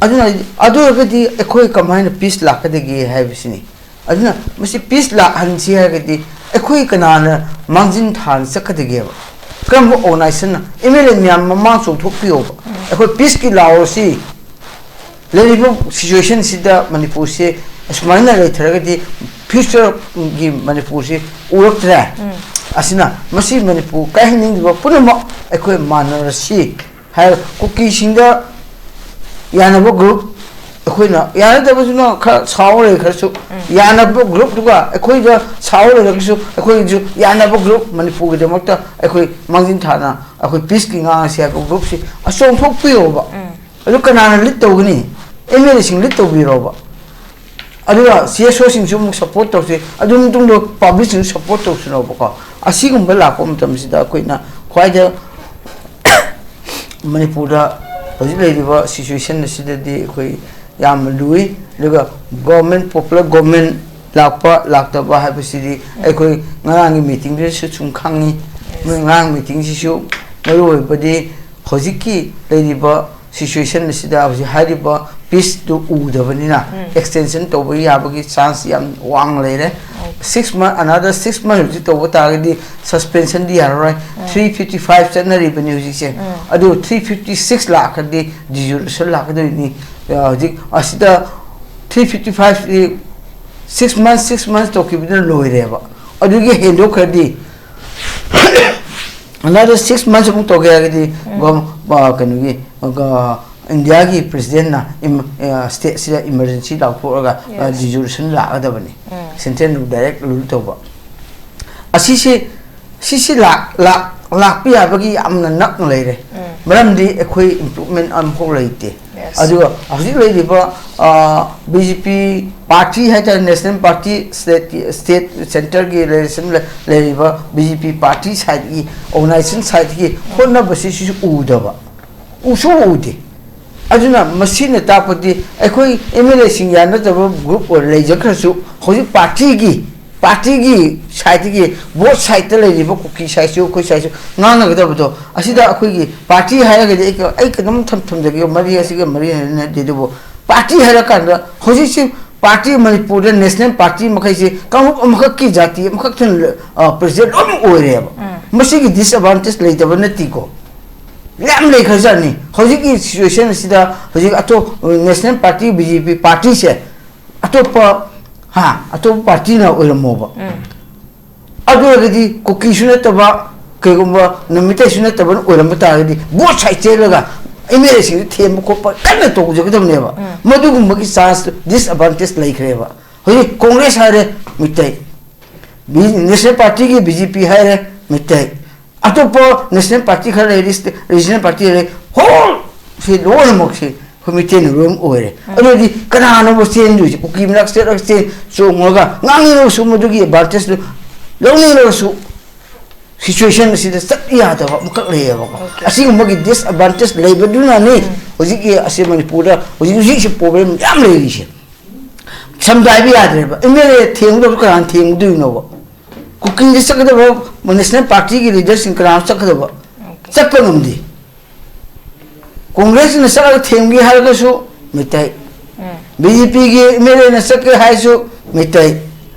ꯑꯗꯨꯅ ꯑꯗꯨ ꯑꯣꯏꯔꯒꯗꯤ ꯑꯩꯈꯣꯏ ꯀꯃꯥꯏꯅ ꯄꯤꯁ ꯂꯥꯛꯀꯗꯒꯦ ꯍꯥꯏꯕꯁꯤꯅꯤ꯫ ꯑꯗꯨꯅ ꯃꯁꯤ ꯄꯤꯁ ꯂꯥꯛꯍꯟꯁꯤ ꯍꯥꯏꯔꯒꯗꯤ ꯑꯩꯈꯣꯏ ꯀꯅꯥꯅ ꯃꯥꯡꯖꯤꯟ ꯊꯥꯅ ꯆꯠꯀꯗꯒꯦꯕ? ꯀꯔꯝꯕ ꯑꯣꯔꯒꯅꯥꯏꯖꯦꯁꯟꯅ? ꯑꯦꯝ ꯑꯦꯜ ꯑꯦ ꯃꯌꯥꯝ ꯃꯃꯥꯡ ꯆꯣꯡꯊꯣꯛꯄꯤꯌꯣꯕ꯫ ꯑꯩꯈꯣꯏ ꯄꯤꯁꯀꯤ ꯂꯥꯎꯔꯁꯤ꯫ ꯂꯩꯔꯤꯕ ꯁꯤꯆꯨꯋꯦꯁꯟꯁꯤꯗ ꯃꯅꯤꯄꯨꯔꯁꯦ ꯑꯁꯨꯃꯥꯏꯅ ꯂꯩꯊꯔꯒꯗꯤ ꯐ꯭ꯌꯨꯆꯔꯒꯤ ꯃꯅꯤꯄꯨꯔꯁꯤ ꯎꯔꯛꯇ꯭ꯔꯦ꯫ ꯑꯁꯤꯅ ꯃꯁꯤ ꯃꯅꯤꯄꯨꯔ ꯀꯥꯏꯍꯟꯅꯤꯡꯂꯤꯕ ꯄꯨꯝꯅꯃꯛ ꯑꯩꯈꯣꯏ ꯃꯥꯟꯅꯔꯁꯤ ꯍꯥꯏꯔꯒ ꯀꯨꯀꯤꯁꯤꯡꯗ ꯌꯥꯅꯕ ꯒ꯭ꯔꯨꯞ, ꯑꯩꯈꯣꯏꯅ ꯌꯥꯅꯗꯕꯗꯨꯅ ꯈꯔ ꯁꯥꯎꯔ ꯂꯩꯈ꯭ꯔꯁꯨ, ꯌꯥꯅꯕ ꯒ꯭ꯔꯨꯞꯇꯨꯒ ꯑꯩꯈꯣꯏꯗ ꯁꯥꯎꯔ ꯂꯩꯔꯒꯁꯨ ꯑꯩꯈꯣꯏꯒꯤꯁꯨ ꯌꯥꯅꯕ ꯒ꯭ꯔꯨꯞ, ꯃꯅꯤꯄꯨꯔꯒꯤꯗꯃꯛꯇ ꯑꯩꯈꯣꯏ ꯃꯥꯡꯖꯤꯟ ꯊꯥꯅ ꯑꯩꯈꯣꯏ ꯄꯤꯁꯀꯤ ꯉꯥꯡꯉꯁꯤ ꯍꯥꯏꯕ ꯒ꯭ꯔꯨꯞꯁꯤ ꯆꯣꯡꯊꯣꯛꯄꯤꯌꯣꯕ꯫ ꯑꯗꯨ ꯀꯅꯥꯅ ꯂꯤꯠ ꯇꯧꯒꯅꯤ? ꯑꯦꯝ ꯑꯦꯜ ꯑꯦꯁꯤꯡ ꯂꯤꯗ ꯇꯧꯕꯤꯔꯣꯕ꯫ ꯑꯗꯨꯒ ꯁꯤ ꯑꯦꯁ ꯑꯣꯁꯤꯡꯁꯨ ꯑꯃꯨꯛ ꯁꯞꯄꯣꯔꯠ ꯇꯧꯁꯤ, ꯑꯗꯨ ꯃꯇꯨꯡꯗ ꯄꯕ꯭ꯂꯤꯛꯁꯤꯡꯁꯨ ꯁꯞꯄꯣꯔꯠ ꯇꯧꯁꯤꯅꯣꯕꯀꯣ꯫ ꯑꯁꯤꯒꯨꯝꯕ ꯂꯥꯛꯄ ꯃꯇꯝꯁꯤꯗ ꯑꯩꯈꯣꯏꯅ ꯈ꯭ꯋꯥꯏꯗ ꯃꯅꯤꯄꯨꯔꯗ ꯍꯧꯖꯤꯛ ꯂꯩꯔꯤꯕ ꯁꯤꯆꯨꯋꯦꯁꯟ ꯑꯁꯤꯗꯗꯤ ꯑꯩꯈꯣꯏ ꯌꯥꯝꯅ ꯂꯨꯏ꯫ ꯑꯗꯨꯒ ꯒꯣꯔꯃꯦꯟ, ꯄꯣꯄꯨꯂꯔ ꯒꯣꯔꯃꯦꯟ ꯂꯥꯛꯄ ꯂꯥꯛꯇꯕ ꯍꯥꯏꯕꯁꯤꯗꯤ ꯑꯩꯈꯣꯏ ꯉꯔꯥꯡꯒꯤ ꯃꯤꯇꯤꯡꯗꯨꯗꯁꯨ ꯁꯨꯝ ꯈꯪꯉꯤ꯫ ꯃꯣꯏ ꯉꯔꯥꯡ ꯃꯤꯇꯤꯡꯁꯤꯁꯨ ꯃꯔꯨꯑꯣꯏꯕꯗꯤ ꯍꯧꯖꯤꯛꯀꯤ ꯂꯩꯔꯤꯕ ꯁꯤꯆꯨꯋꯦꯁꯟ ꯑꯁꯤꯗ ꯍꯧꯖꯤꯛ ꯍꯥꯏꯔꯤꯕ ꯄꯤꯁꯇꯨ ꯎꯗꯕꯅꯤꯅ ꯑꯦꯛꯁꯇꯦꯟꯁꯟ ꯇꯧꯕ ꯌꯥꯕꯒꯤ ꯆꯥꯟꯁ ꯌꯥꯝ ꯋꯥꯡꯅ ꯂꯩꯔꯦ꯫ ꯁꯤꯛꯁ ꯃꯟ, ꯑꯅꯗꯔ ꯁꯤꯛꯁ ꯃꯟ ꯍꯧꯖꯤꯛ ꯇꯧꯕ ꯇꯥꯔꯒꯗꯤ ꯁꯁꯄꯦꯟꯁꯟꯗꯤ ꯌꯥꯔꯔꯣꯏ꯫ ꯊ꯭ꯔꯤ ꯐꯤꯐꯇꯤ ꯐꯥꯏꯚ ꯆꯠꯅꯔꯤꯕꯅꯤ ꯍꯧꯖꯤꯛꯁꯦ꯫ ꯑꯗꯨ ꯊ꯭ꯔꯤ ꯐꯤꯐꯇꯤ ꯁꯤꯛꯁ ꯂꯥꯛꯈ꯭ꯔꯗꯤ ꯗꯤꯖꯣꯂꯨꯁꯟ ꯂꯥꯛꯀꯗꯣꯏꯅꯤ꯫ ꯑ, ꯍꯧꯖꯤꯛ ꯑꯁꯤꯗ ꯊ꯭ꯔꯤ ꯐꯤꯐꯇꯤ ꯐꯥꯏꯚꯁꯤ ꯁꯤꯛꯁ ꯃꯟꯁ, ꯁꯤꯛꯁ ꯃꯟꯁ ꯇꯧꯈꯤꯕꯗꯨꯅ ꯂꯣꯏꯔꯦꯕ꯫ ꯑꯗꯨꯒꯤ ꯍꯦꯟꯗꯣꯛꯈ꯭ꯔꯗꯤ ꯑꯅꯗꯔ ꯁꯤꯛꯁ ꯃꯟꯁ ꯑꯃꯨꯛ ꯇꯧꯒꯦ ꯍꯥꯏꯔꯒꯗꯤ ꯒꯣ-, ꯑ, ꯀꯩꯅꯣꯒꯤ, ꯑ, ꯏꯟꯗꯤꯌꯥꯒꯤ ꯄ꯭ꯔꯦꯁꯤꯗꯦꯟꯠꯅ ꯏꯝ-, ꯑ, ꯁ꯭ꯇꯦꯠꯁꯤꯗ ꯏꯃꯔꯖꯦꯟꯁꯤ ꯂꯥꯎꯊꯣꯛꯑꯒ, ꯑ, ꯗꯤꯖꯣꯂꯨꯁꯟ ꯂꯥꯛꯀꯗꯕꯅꯤ꯫ ꯁꯦꯟꯇ꯭ꯔꯦꯜꯅ ꯗꯥꯏꯔꯦꯛ ꯔꯨꯜ ꯇꯧꯕ꯫ ꯑꯁꯤꯁꯦ, ꯁꯤꯁꯤ ꯂꯥꯛ-, ꯂꯥꯛ-, ꯂꯥꯛꯄ ꯌꯥꯕꯒꯤ ꯌꯥꯝꯅ ꯅꯛꯅ ꯂꯩꯔꯦ꯫ ꯃꯔꯝꯗꯤ ꯑꯩꯈꯣꯏ ꯏꯝꯄ꯭ꯔꯨꯚꯃꯦꯟ ꯑꯃꯐꯥꯎ ꯂꯩꯇꯦ꯫ ꯑꯗꯨꯒ ꯍꯧꯖꯤꯛ ꯂꯩꯔꯤꯕ, ꯑ, ꯕꯤ ꯖꯦ ꯄꯤ ꯄꯥꯔꯇꯤ ꯍꯥꯏꯇꯥꯔꯦ, ꯅꯦꯁꯅꯦꯜ ꯄꯥꯔꯇꯤ, ꯁ꯭ꯇꯦꯠꯀꯤ, ꯁ꯭ꯇꯦꯠ ꯁꯦꯟꯇꯔꯒꯤ ꯂꯩꯔꯤꯁꯤꯅ ꯂꯩꯔꯤꯕ ꯕꯤ ꯖꯦ ꯄꯤ ꯄꯥꯔꯇꯤ ꯁꯥꯏꯠꯀꯤ, ꯑꯣꯔꯒꯅꯥꯏꯖꯦꯁꯟ ꯁꯥꯏꯠꯀꯤ ꯍꯣꯠꯅꯕꯁꯤ ꯁꯤꯁꯨ ꯎꯗꯕ꯫ ꯎꯁꯨ ꯎꯗꯦ꯫ ꯑꯗꯨꯅ ꯃꯁꯤꯅ ꯇꯥꯛꯄꯗꯤ ꯑꯩꯈꯣꯏ ꯑꯦꯝ ꯑꯦꯜ ꯑꯦꯁꯤꯡ ꯌꯥꯅꯗꯕ ꯒ꯭ꯔꯨꯞ ꯑꯣꯏꯅ ꯂꯩꯖꯈ꯭ꯔꯁꯨ ꯍꯧꯖꯤꯛ ꯄꯥꯔꯇꯤꯒꯤ, ꯄꯥꯔꯇꯤꯒꯤ ꯁꯥꯏꯠꯇꯒꯤ ꯕꯣꯠ ꯁꯥꯏꯠꯇ ꯂꯩꯔꯤꯕ ꯀꯨꯀꯤ ꯁꯥꯏꯠꯁꯨ ꯑꯩꯈꯣꯏ ꯁꯥꯏꯠꯁꯨ ꯉꯥꯡꯅꯒꯗꯕꯗꯣ꯫ ꯑꯁꯤꯗ ꯑꯩꯈꯣꯏꯒꯤ ꯄꯥꯔꯇꯤ ꯍꯥꯏꯔꯒꯗꯤ ꯑꯩ ꯀ-, ꯑꯩ ꯀꯩꯅꯣꯝ ꯊꯝ-, ꯊꯝꯖꯒꯦ, ꯃꯔꯤ ꯑꯁꯤꯒ ꯃꯔꯤ ꯂꯩꯅꯗꯦ꯫ ꯑꯗꯨꯕꯨ ꯄꯥꯔꯇꯤ ꯍꯥꯏꯔꯀꯥꯟꯗ ꯍꯧꯖꯤꯛꯁꯤ ꯄꯥꯔꯇꯤ ꯃꯅꯤꯄꯨꯔꯗ ꯅꯦꯁꯅꯦꯜ ꯄꯥꯔꯇꯤ ꯃꯈꯩꯁꯤ ꯀꯥꯡꯂꯨꯞ ꯑꯃꯈꯛꯀꯤ ꯖꯥꯇꯤ ꯑꯃꯈꯛꯇꯅ, ꯑ, ꯄ꯭ꯔꯦꯁꯤꯗꯦꯟꯠ ꯂꯣꯏꯅꯃꯛ ꯑꯣꯏꯔꯦꯕ꯫ ꯃꯁꯤꯒꯤ ꯗꯤꯁꯑꯦꯗꯚꯥꯟꯇꯦꯖ ꯂꯩꯇꯕ ꯅꯠꯇꯦꯀꯣ꯫ ꯌꯥꯝ ꯂꯩꯈ꯭ꯔꯖꯥꯠꯅꯤ꯫ ꯍꯧꯖꯤꯛꯀꯤ ꯁꯤꯆꯨꯋꯦꯁꯟ ꯑꯁꯤꯗ ꯍꯧꯖꯤꯛ ꯑꯇꯣꯞ-, ꯅꯦꯁꯅꯦꯜ ꯄꯥꯔꯇꯤ, ꯕꯤ ꯖꯦ ꯄꯤ ꯄꯥꯔꯇꯤꯁꯦ ꯑꯇꯣꯞꯄ, ꯍꯥ, ꯑꯇꯣꯞꯄ ꯄꯥꯔꯇꯤꯅ ꯑꯣꯏꯔꯝꯃꯣꯕ꯫ ꯑꯗꯨ ꯑꯣꯏꯔꯒꯗꯤ ꯀꯨꯀꯤꯁꯨ ꯅꯠꯇꯕ, ꯀꯩꯒꯨꯝꯕ ꯃꯩꯇꯩꯁꯨ ꯅꯠꯇꯕꯅ ꯑꯣꯏꯔꯝꯕ ꯇꯥꯔꯒꯗꯤ ꯕꯣꯠ ꯁꯥꯏꯠ ꯆꯦꯜꯂꯒ ꯑꯦꯝ ꯑꯦꯜ ꯑꯦꯁꯤꯡꯗꯨ ꯊꯦꯝꯕ ꯈꯣꯠꯄ ꯀꯟꯅ ꯇꯧꯖꯒꯗꯕꯅꯦꯕ꯫ ꯃꯗꯨꯒꯨꯝꯕꯒꯤ ꯆꯥꯟꯁ, ꯗꯤꯁꯑꯦꯗꯚꯥꯟꯇꯦꯖ ꯂꯩꯈ꯭ꯔꯦꯕ꯫ ꯍꯧꯖꯤꯛ ꯀꯣꯡꯒ꯭ꯔꯦꯁ ꯍꯥꯏꯔꯦ ꯃꯩꯇꯩ, ꯕꯤ-, ꯅꯦꯁꯅꯦꯜ ꯄꯥꯔꯇꯤꯒꯤ ꯕꯤ ꯖꯦ ꯄꯤ ꯍꯥꯏꯔꯦ ꯃꯩꯇꯩ, ꯑꯇꯣꯞꯄ ꯅꯦꯁꯅꯦꯜ ꯄꯥꯔꯇꯤ ꯈꯔ ꯂꯩꯔꯤ, ꯁ꯭ꯇꯦ-, ꯔꯤꯖꯅꯦꯜ ꯄꯥꯔꯇꯤ ꯂꯩꯔꯤ, ꯍꯣꯜ ꯁꯤ ꯂꯣꯏꯅꯃꯛꯁꯤ ꯑꯩꯈꯣꯏ ꯃꯩꯇꯩꯅ ꯂꯣꯏ ꯑꯣꯏꯔꯦ꯫ ꯑꯗꯨꯗꯤ ꯀꯅꯥꯅꯣꯕ ꯆꯦꯟꯗꯣꯏꯁꯦ? ꯀꯨꯀꯤ ꯃꯅꯥꯛ ꯆꯠꯂꯒ ꯆꯦꯟ ꯆꯣꯡꯉꯒ ꯉꯥꯡꯅꯤꯡꯉꯒꯁꯨ ꯃꯗꯨꯒꯤ ꯑꯦꯗꯚꯥꯟꯇꯦꯖꯇꯨ ꯂꯧꯅꯤꯡꯉꯒꯁꯨ ꯁꯤꯆꯨꯋꯦꯁꯟ ꯑꯁꯤꯗ ꯆꯠ ꯌꯥꯗꯕ ꯑꯃꯈꯛ ꯂꯩꯌꯦꯕꯀꯣ꯫ ꯑꯣꯀꯦ꯫ ꯑꯁꯤꯒꯨꯝꯕꯒꯤ ꯗꯤꯁꯑꯦꯗꯚꯥꯟꯇꯦꯖ ꯂꯩꯕꯗꯨꯅꯅꯤ ꯍꯧꯖꯤꯛꯀꯤ ꯑꯁꯤ ꯃꯅꯤꯄꯨꯔꯗ ꯍꯧꯖꯤꯛ ꯍꯧꯖꯤꯛꯁꯤ ꯄ꯭ꯔꯣꯕ꯭ꯂꯦꯝ ꯌꯥꯝ ꯂꯩꯔꯤꯁꯦ꯫ ꯁꯝꯗ ꯍꯥꯏꯕ ꯌꯥꯗ꯭ꯔꯦꯕ, ꯑꯦꯝ ꯑꯦꯜ ꯑꯦ ꯊꯦꯡꯒꯗꯕꯁꯨ ꯀꯅꯥꯅ ꯊꯦꯡꯒꯗꯣꯏꯅꯣꯕ? ꯀꯨꯀꯤꯗ ꯆꯠꯀꯗꯕ ꯅꯦꯁꯅꯦꯜ ꯄꯥꯔꯇꯤꯒꯤ ꯂꯤꯗꯔꯁꯤꯡ ꯀꯅꯥꯁꯨ ꯆꯠꯀꯗꯕ? ꯑꯣꯀꯦ꯫ ꯆꯠꯄ ꯉꯝꯗꯦ꯫ ꯀꯣꯡꯒ꯭ꯔꯦꯁꯅ ꯆꯠꯂꯒ ꯊꯦꯡꯒꯦ ꯍꯥꯏꯔꯒꯁꯨ ꯃꯩꯇꯩ, ꯎꯝ꯫ ꯕꯤ ꯖꯦ ꯄꯤꯒꯤ ꯑꯦꯝ ꯑꯦꯜ ꯑꯦꯅ ꯆꯠꯀꯦ ꯍꯥꯏꯔꯁꯨ ꯃꯩꯇꯩ,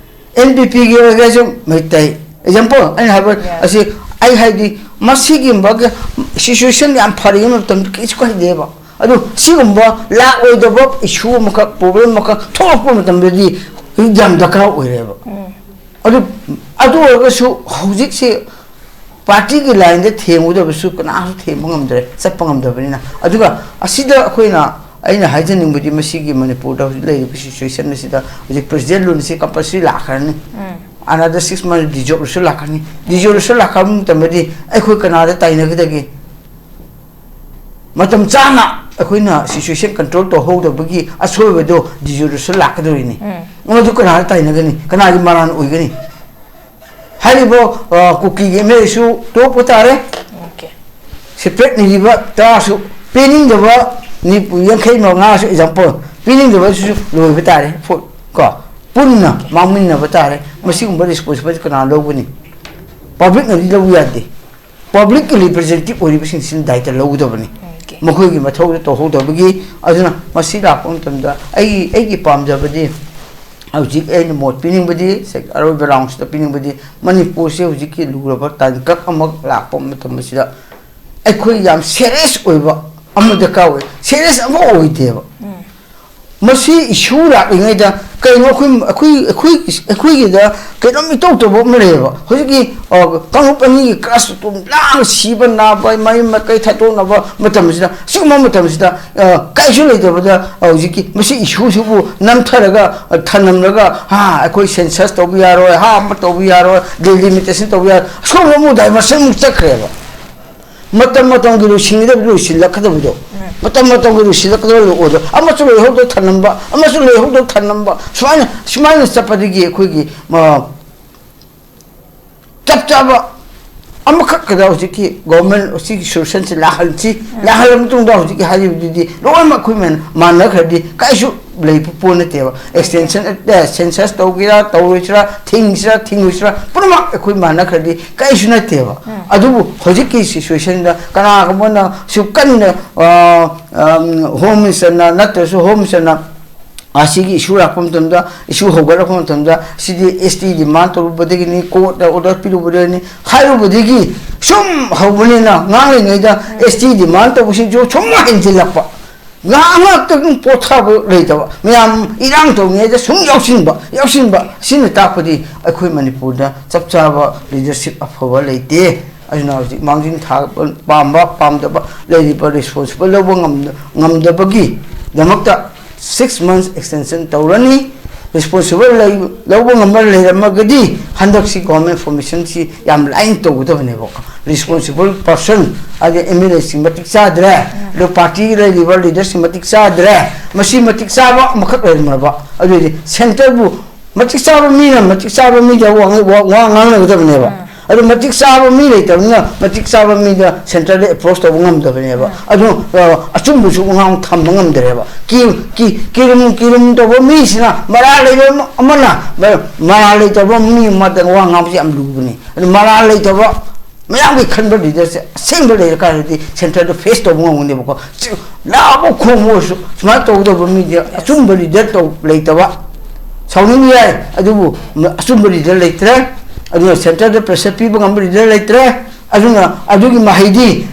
ꯑꯦꯟ ꯄꯤ ꯄꯤꯒꯤ ꯑꯣꯏꯔꯒꯁꯨ ꯃꯩꯇꯩ꯫ ꯑꯦꯛꯖꯥꯝꯄꯜ ꯑꯩꯅ ꯍꯥꯏꯕ ꯌꯥꯏ꯫ ꯑꯁꯤ ꯑꯩ ꯍꯥꯏꯗꯤ ꯃꯁꯤꯒꯨꯝꯕꯒꯤ ꯁꯤꯆꯨꯋꯦꯁꯟ ꯌꯥꯝ ꯐꯔꯤꯉꯩ ꯃꯇꯝꯗ ꯀꯩꯁꯨ ꯀꯥꯏꯗꯦꯕ꯫ ꯑꯗꯨ ꯁꯤꯒꯨꯝꯕ ꯂꯥꯛꯑꯣꯏꯗꯕ ꯏꯁꯨ ꯑꯃꯈꯛ, ꯄ꯭ꯔꯣꯕ꯭ꯂꯦꯝ ꯑꯃꯈꯛ ꯊꯣꯛꯂꯛꯄ ꯃꯇꯝꯗꯗꯤ ꯌꯥꯝ ꯗꯔꯀꯥꯔ ꯑꯣꯏꯔꯦꯕ꯫ ꯎꯝ꯫ ꯑꯗꯨ, ꯑꯗꯨ ꯑꯣꯏꯔꯒꯁꯨ ꯍꯧꯖꯤꯛꯁꯤ ꯄꯥꯔꯇꯤꯒꯤ ꯂꯥꯏꯟꯗ ꯊꯦꯡꯉꯨꯗꯕꯁꯨ ꯀꯅꯥꯁꯨ ꯊꯦꯡꯕ ꯉꯝꯗ꯭ꯔꯦ, ꯆꯠꯄ ꯉꯝꯗꯕꯅꯤꯅ꯫ ꯑꯗꯨꯒ ꯑꯁꯤꯗ ꯑꯩꯈꯣꯏꯅ, ꯑꯩꯅ ꯍꯥꯏꯖꯅꯤꯡꯕꯗꯤ ꯃꯁꯤꯒꯤ ꯃꯅꯤꯄꯨꯔꯗ ꯍꯧꯖꯤꯛ ꯂꯩꯔꯤꯕ ꯁꯤꯆꯨꯋꯦꯁꯟ ꯑꯁꯤꯗ ꯍꯧꯖꯤꯛ ꯄ꯭ꯔꯦꯁꯤꯗꯦꯟ ꯔꯨꯜꯁꯤ ꯀꯝꯄꯜꯁꯔꯤ ꯂꯥꯛꯈ꯭ꯔꯅꯤ꯫ ꯎꯝ꯫ Another six month dissolve ꯁꯨ ꯂꯥꯛꯈ꯭ꯔꯅꯤ꯫ Dissolve ꯁꯨ ꯂꯥꯛꯈ꯭ꯔꯕ ꯃꯇꯝꯗꯗꯤ ꯑꯩꯈꯣꯏ ꯀꯅꯥꯗ ꯇꯥꯏꯅꯒꯗꯒꯦ? ꯃꯇꯝ ꯆꯥꯅ ꯑꯩꯈꯣꯏꯅ ꯁꯤꯆꯨꯋꯦꯁꯟ ꯀꯟꯇ꯭ꯔꯣꯜ ꯇꯧꯍꯧꯗꯕꯒꯤ ꯑꯁꯣꯏꯕꯗꯣ ꯗꯤꯖꯣꯂꯨꯁꯟ ꯂꯥꯛꯀꯗꯧꯔꯤꯅꯤ꯫ ꯎꯝ꯫ ꯃꯗꯨ ꯀꯅꯥꯗ ꯇꯥꯏꯅꯒꯅꯤ? ꯀꯅꯥꯒꯤ ꯃꯔꯥꯟ ꯑꯣꯏꯒꯅꯤ? ꯍꯥꯏꯔꯤꯕ, ꯑ, ꯀꯨꯀꯤꯒꯤ ꯑꯦꯝ ꯑꯦꯜ ꯑꯦꯁꯨ ꯇꯣꯛꯄ ꯇꯥꯔꯦ꯫ ꯑꯣꯀꯦ꯫ ꯁꯦꯄꯔꯦꯠ ꯅꯤꯔꯤꯕ ꯇꯔꯥꯁꯨ ꯄꯤꯅꯤꯡꯗꯕ ꯅꯤꯐꯨ, ꯌꯥꯡꯈꯩ ꯃꯉꯥꯁꯨ ꯑꯦꯛꯖꯥꯝꯄꯜ ꯄꯤꯅꯤꯡꯗꯕꯁꯨ ꯂꯣꯏꯕ ꯇꯥꯔꯦ꯫ ꯐꯨ-, ꯀꯣ, ꯄꯨꯟꯅ ꯃꯥꯡꯃꯤꯟꯅꯕ ꯇꯥꯔꯦ꯫ ꯃꯁꯤꯒꯨꯝꯕ ꯔꯦꯁꯄꯣꯟꯁꯤꯕꯤꯂꯤꯇꯤ ꯀꯅꯥ ꯂꯧꯒꯅꯤ? ꯄꯕ꯭ꯂꯤꯛꯅꯗꯤ ꯂꯧꯕ ꯌꯥꯗꯦ꯫ ꯄꯕ꯭ꯂꯤꯛꯀꯤ ꯔꯤꯄ꯭ꯔꯖꯦꯟꯇꯦꯇꯤꯚ ꯑꯣꯏꯔꯤꯕꯁꯤꯡꯁꯤꯅ ꯗꯥꯏꯇ ꯂꯧꯒꯗꯕꯅꯤ꯫ ꯑꯣꯀꯦ꯫ ꯃꯈꯣꯏꯒꯤ ꯃꯊꯧꯗꯣ ꯇꯧꯍꯧꯗꯕꯒꯤ꯫ ꯑꯗꯨꯅ ꯃꯁꯤ ꯂꯥꯛꯄ ꯃꯇꯝꯗ ꯑꯩ, ꯑꯩꯒꯤ ꯄꯥꯝꯖꯕꯗꯤ ꯍꯧꯖꯤꯛ ꯑꯩꯅ ꯃꯣꯠ ꯄꯤꯅꯤꯡꯕꯗꯤ, ꯑꯔꯣꯏꯕ ꯔꯥꯎꯟꯁꯤꯗ ꯄꯤꯅꯤꯡꯕꯗꯤ, ꯃꯅꯤꯄꯨꯔꯁꯦ ꯍꯧꯖꯤꯛꯀꯤ ꯂꯨꯔꯕ ꯇꯥꯡꯀꯛ ꯑꯃ ꯂꯥꯛꯄ ꯃꯇꯝ ꯑꯁꯤꯗ ꯑꯩꯈꯣꯏ ꯌꯥꯝ ꯁꯦꯔꯤꯌꯁ ꯑꯣꯏꯕ ꯑꯃ ꯗꯔꯀꯥꯔ ꯑꯣꯏ꯫ ꯁꯦꯔꯤꯌꯁ ꯑꯃ ꯑꯣꯏꯗꯦꯕ꯫ ꯎꯝ꯫ ꯃꯁꯤ ꯏꯁꯨ ꯂꯥꯛꯂꯤꯉꯩꯗ ꯀꯩꯅꯣ ꯑꯩꯈꯣꯏ, ꯑꯩꯈꯣꯏ, ꯑꯩꯈꯣꯏ, ꯑꯩꯈꯣꯏꯒꯤꯗ ꯀꯩꯅꯣꯝ ꯏꯇꯧ ꯇꯧꯕ ꯑꯃ ꯂꯩꯌꯦꯕ꯫ ꯍꯧꯖꯤꯛꯀꯤ, ꯑ, ꯀꯥꯡꯂꯨꯞ ꯑꯅꯤꯒꯤ ꯀ꯭ꯂꯥꯁ ꯇꯨꯝ ꯂꯥꯡ ꯁꯤꯕ ꯅꯥꯕ, ꯃꯌꯨꯝ ꯃꯀꯩ ꯊꯥꯗꯣꯛꯅꯕ ꯃꯇꯝꯁꯤꯗ, ꯁꯤꯒꯨꯝꯕ ꯃꯇꯝꯁꯤꯗ, ꯑ, ꯀꯩꯁꯨ ꯂꯩꯇꯕꯗ, ꯑ, ꯍꯧꯖꯤꯛꯀꯤ ꯃꯁꯤ ꯏꯁꯨꯁꯤꯕꯨ ꯅꯝꯊꯔꯒ, ꯑ, ꯊꯅꯝꯂꯒ, ꯍꯥ, ꯑꯩꯈꯣꯏ ꯁꯦꯟꯁꯁ ꯇꯧꯕ ꯌꯥꯔꯣꯏ, ꯍꯥ, ꯑꯃ ꯇꯧꯕ ꯌꯥꯔꯣꯏ, ꯗꯤꯂꯤꯃꯤꯇꯦꯁꯟ ꯇꯧꯕ ꯌꯥꯔꯣꯏ, ꯑꯁꯣꯝꯗ ꯑꯃꯨꯛ ꯗꯥꯏꯚꯔꯁꯟ ꯑꯃꯨꯛ ꯆꯠꯈ꯭ꯔꯦꯕ꯫ ꯃꯇꯝ ꯃꯇꯝꯒꯤ ꯂꯣꯏꯁꯤꯟꯒꯗꯕ ꯂꯣꯏꯁꯤꯜꯂꯛꯀꯗꯕꯗꯣ꯫ ꯎꯝ꯫ ꯃꯇꯝ ꯃꯇꯝꯒꯤ ꯂꯣꯏꯁꯤꯜꯂꯛꯀꯗꯕ ꯑꯣꯏꯗꯣ, ꯑꯃꯁꯨ ꯂꯣꯏꯍꯧꯗ ꯊꯅꯝꯕ, ꯑꯃꯁꯨ ꯂꯣꯏꯍꯧꯗ ꯊꯅꯝꯕ, ꯁꯨꯃꯥꯏꯅ ꯁꯨꯃꯥꯏꯅ ꯆꯠꯄꯗꯒꯤ ꯑꯩꯈꯣꯏꯒꯤ ꯃ, ꯆꯞ ꯆꯥꯕ ꯑꯃꯈꯛ ꯀꯗ ꯍꯧꯖꯤꯛꯀꯤ ꯒꯣꯔꯃꯦꯟ ꯁꯤꯒꯤ ꯁꯣꯂꯨꯁꯟꯁꯤ ꯂꯥꯛꯍꯟꯁꯤ꯫ ꯂꯥꯛꯍꯜꯂ ꯃꯇꯨꯡꯗ ꯍꯧꯖꯤꯛꯀꯤ ꯍꯥꯏꯔꯤꯕꯗꯨꯗꯤ ꯂꯣꯏꯅꯃꯛ ꯑꯩꯈꯣꯏ ꯃꯌꯥꯝ ꯃꯥꯟꯅꯈ꯭ꯔꯗꯤ ꯀꯩꯁꯨ ꯂꯩꯕ ꯄꯣꯠ ꯅꯠꯇꯦꯕ꯫ ꯑꯦꯛꯁꯇꯦꯟꯁꯟ, ꯁꯦꯟꯁꯁ ꯇꯧꯒꯦꯔꯥ ꯇꯧꯔꯣꯏꯁꯤꯔꯥ, ꯊꯤꯡꯁꯤꯔꯥ ꯊꯤꯡꯉꯣꯏꯁꯤꯔꯥ, ꯄꯨꯝꯅꯃꯛ ꯑꯩꯈꯣꯏ ꯃꯥꯟꯅꯈ꯭ꯔꯗꯤ ꯀꯩꯁꯨ ꯅꯠꯇꯦꯕ꯫ ꯑꯗꯨꯕꯨ ꯍꯧꯖꯤꯛꯀꯤ ꯁꯤꯆꯨꯋꯦꯁꯟꯗ ꯀꯅꯥꯒꯨꯝꯕꯅ ꯁꯨ ꯀꯟꯅ ꯍꯣꯝ ꯃꯤꯅꯤꯁꯇꯔꯅ ꯅꯠꯇ꯭ꯔꯁꯨ ꯍꯣꯝ ꯃꯤꯅꯤꯁꯇꯔꯅ ꯑꯁꯤꯒꯤ ꯏꯁꯨ ꯂꯥꯛꯄ ꯃꯇꯝꯗ, ꯏꯁꯨ ꯍꯧꯒꯠꯂꯛꯄ ꯃꯇꯝꯗ, ꯁꯤꯗꯤ ꯑꯦꯁ ꯇꯤ ꯗꯤꯃꯥꯟ ꯇꯧꯔꯨꯕꯗꯒꯤꯅꯤ, ꯀꯣꯔꯠꯇ ꯑꯣꯔꯗꯔ ꯄꯤꯔꯨꯕꯗꯒꯤꯅꯤ ꯍꯥꯏꯔꯨꯕꯗꯒꯤ ꯁꯨꯝ ꯍꯧꯕꯅꯤꯅ, ꯉꯥꯡꯂꯤꯉꯩꯗ ꯑꯦꯁ ꯇꯤ ꯗꯤꯃꯥꯟ ꯇꯧꯕꯁꯤꯁꯨ ꯁꯨꯝ ꯍꯦꯟꯖꯤꯜꯂꯛꯄ, ꯉꯥꯏꯍꯥꯛ ꯉꯥꯏꯍꯥꯛꯇ ꯑꯗꯨꯝ ꯄꯣꯊꯥꯕ ꯂꯩꯇꯕ, ꯃꯌꯥꯝ ꯏꯔꯥꯡ ꯇꯧꯔꯤꯉꯩꯗ ꯁꯨꯝ ꯌꯥꯎꯁꯤꯟꯕ ꯌꯥꯎꯁꯤꯟꯕ꯫ ꯁꯤꯅ ꯇꯥꯛꯄꯗꯤ ꯑꯩꯈꯣꯏ ꯃꯅꯤꯄꯨꯔꯗ ꯆꯞ ꯆꯥꯕ ꯂꯤꯗꯔꯁꯤꯞ ꯑꯐꯕ ꯂꯩꯇꯦ꯫ ꯑꯗꯨꯅ ꯍꯧꯖꯤꯛ ꯃꯥꯡꯖꯤꯟ ꯊꯥꯕ ꯄꯥꯝꯕ ꯄꯥꯝꯗꯕ ꯂꯩꯔꯤꯕ ꯔꯦꯁꯄꯣꯟꯁꯤꯕꯜ ꯂꯧꯕ ꯉꯝꯗꯕꯒꯤꯗꯃꯛꯇ ꯁꯤꯛꯁ ꯃꯟꯁ ꯑꯦꯛꯁꯇꯦꯟꯁꯟ ꯇꯧꯔꯅꯤ꯫ ꯔꯦꯁꯄꯣꯟꯁꯤꯕꯜ ꯂꯧꯕ ꯉꯝꯕ ꯂꯩꯔꯝꯃꯒꯗꯤ ꯍꯟꯗꯛꯁꯤ ꯒꯣꯔꯃꯦꯟ ꯐꯣꯔꯃꯦꯁꯟꯁꯤ ꯌꯥꯝ ꯂꯥꯏꯅ ꯇꯧꯒꯗꯕꯅꯦꯕꯀꯣ꯫ ꯔꯦꯁꯄꯣꯟꯁꯤꯕꯜ ꯄꯔꯁꯟ, ꯍꯥꯏꯗꯤ ꯑꯦꯝ ꯑꯦꯜ ꯑꯦꯁꯤꯡ ꯃꯇꯤꯛ ꯆꯥꯗ꯭ꯔꯦ, ꯑꯗꯣ ꯄꯥꯔꯇꯤꯒꯤ ꯂꯩꯔꯤꯕ ꯂꯤꯗꯔꯁꯤꯡ ꯃꯇꯤꯛ ꯆꯥꯗ꯭ꯔꯦ, ꯃꯁꯤ ꯃꯇꯤꯛ ꯆꯥꯕ ꯑꯃꯈꯛ ꯂꯩꯔꯝꯃꯕ, ꯑꯗꯨꯑꯣꯏꯗꯤ ꯁꯦꯟꯇꯔꯕꯨ ꯃꯇꯤꯛ ꯆꯥꯕ ꯃꯤꯅ ꯃꯇꯤꯛ ꯆꯥꯕ ꯃꯤꯗ ꯋꯥ ꯉꯥꯡꯅꯒꯗꯕꯅꯦꯕ꯫ ꯑꯗꯨ ꯃꯇꯤꯛ ꯆꯥꯕ ꯃꯤ ꯂꯩꯇꯕꯅꯤꯅ ꯃꯇꯤꯛ ꯆꯥꯕ ꯃꯤꯗ ꯁꯦꯟꯇꯔꯗ ꯑꯦꯄ꯭ꯔꯣꯁ ꯇꯧꯕ ꯉꯝꯗꯕꯅꯦꯕ꯫ ꯑꯗꯨ ꯑꯆꯨꯝꯕꯁꯨ ꯉꯥꯡ ꯊꯝꯕ ꯉꯝꯗ꯭ꯔꯦꯕ꯫ ꯀꯤꯔꯨꯝ ꯀꯤꯔꯨꯝ ꯇꯧꯕ ꯃꯤꯁꯤꯅ ꯃꯔꯥꯜ ꯂꯩꯕ ꯑꯃꯅ ꯃꯔꯥꯜ ꯂꯩꯇꯕ ꯃꯤ ꯑꯃꯗ ꯋꯥ ꯉꯥꯡꯕꯁꯤ ꯌꯥꯝ ꯂꯨꯕꯅꯤ꯫ ꯑꯗꯨ ꯃꯔꯥꯜ ꯂꯩꯇꯕ ꯃꯌꯥꯝꯒꯤ ꯈꯟꯕ ꯂꯤꯗꯔꯁꯦ ꯑꯁꯦꯡꯕ ꯂꯩꯔꯀꯥꯟꯗꯗꯤ ꯁꯦꯟꯇꯔꯗ ꯐꯦꯁ ꯇꯧꯕ ꯉꯝꯒꯅꯦꯕꯀꯣ꯫ ꯂꯥꯎꯕ ꯈꯣꯡꯕ ꯑꯣꯏꯔꯁꯨ ꯁꯨꯃꯥꯏꯅ ꯇꯧꯒꯗꯕ ꯃꯤꯗꯤ ꯑꯆꯨꯝꯕ ꯂꯤꯗꯔ ꯂꯩꯇꯕ, ꯁꯥꯎꯅꯤꯡꯕ ꯌꯥꯏ, ꯑꯗꯨꯕꯨ ꯑꯆꯨꯝꯕ ꯂꯤꯗꯔ ꯂꯩꯇ꯭ꯔꯦ꯫ ꯑꯗꯨꯅ ꯁꯦꯟꯇꯔꯗ ꯄ꯭ꯔꯦꯁꯔ ꯄꯤꯕ ꯉꯝꯕ ꯂꯤꯗꯔ ꯂꯩꯇ꯭ꯔꯦ꯫ ꯑꯗꯨꯅ ꯑꯗꯨꯒꯤ ꯃꯍꯩꯗꯤ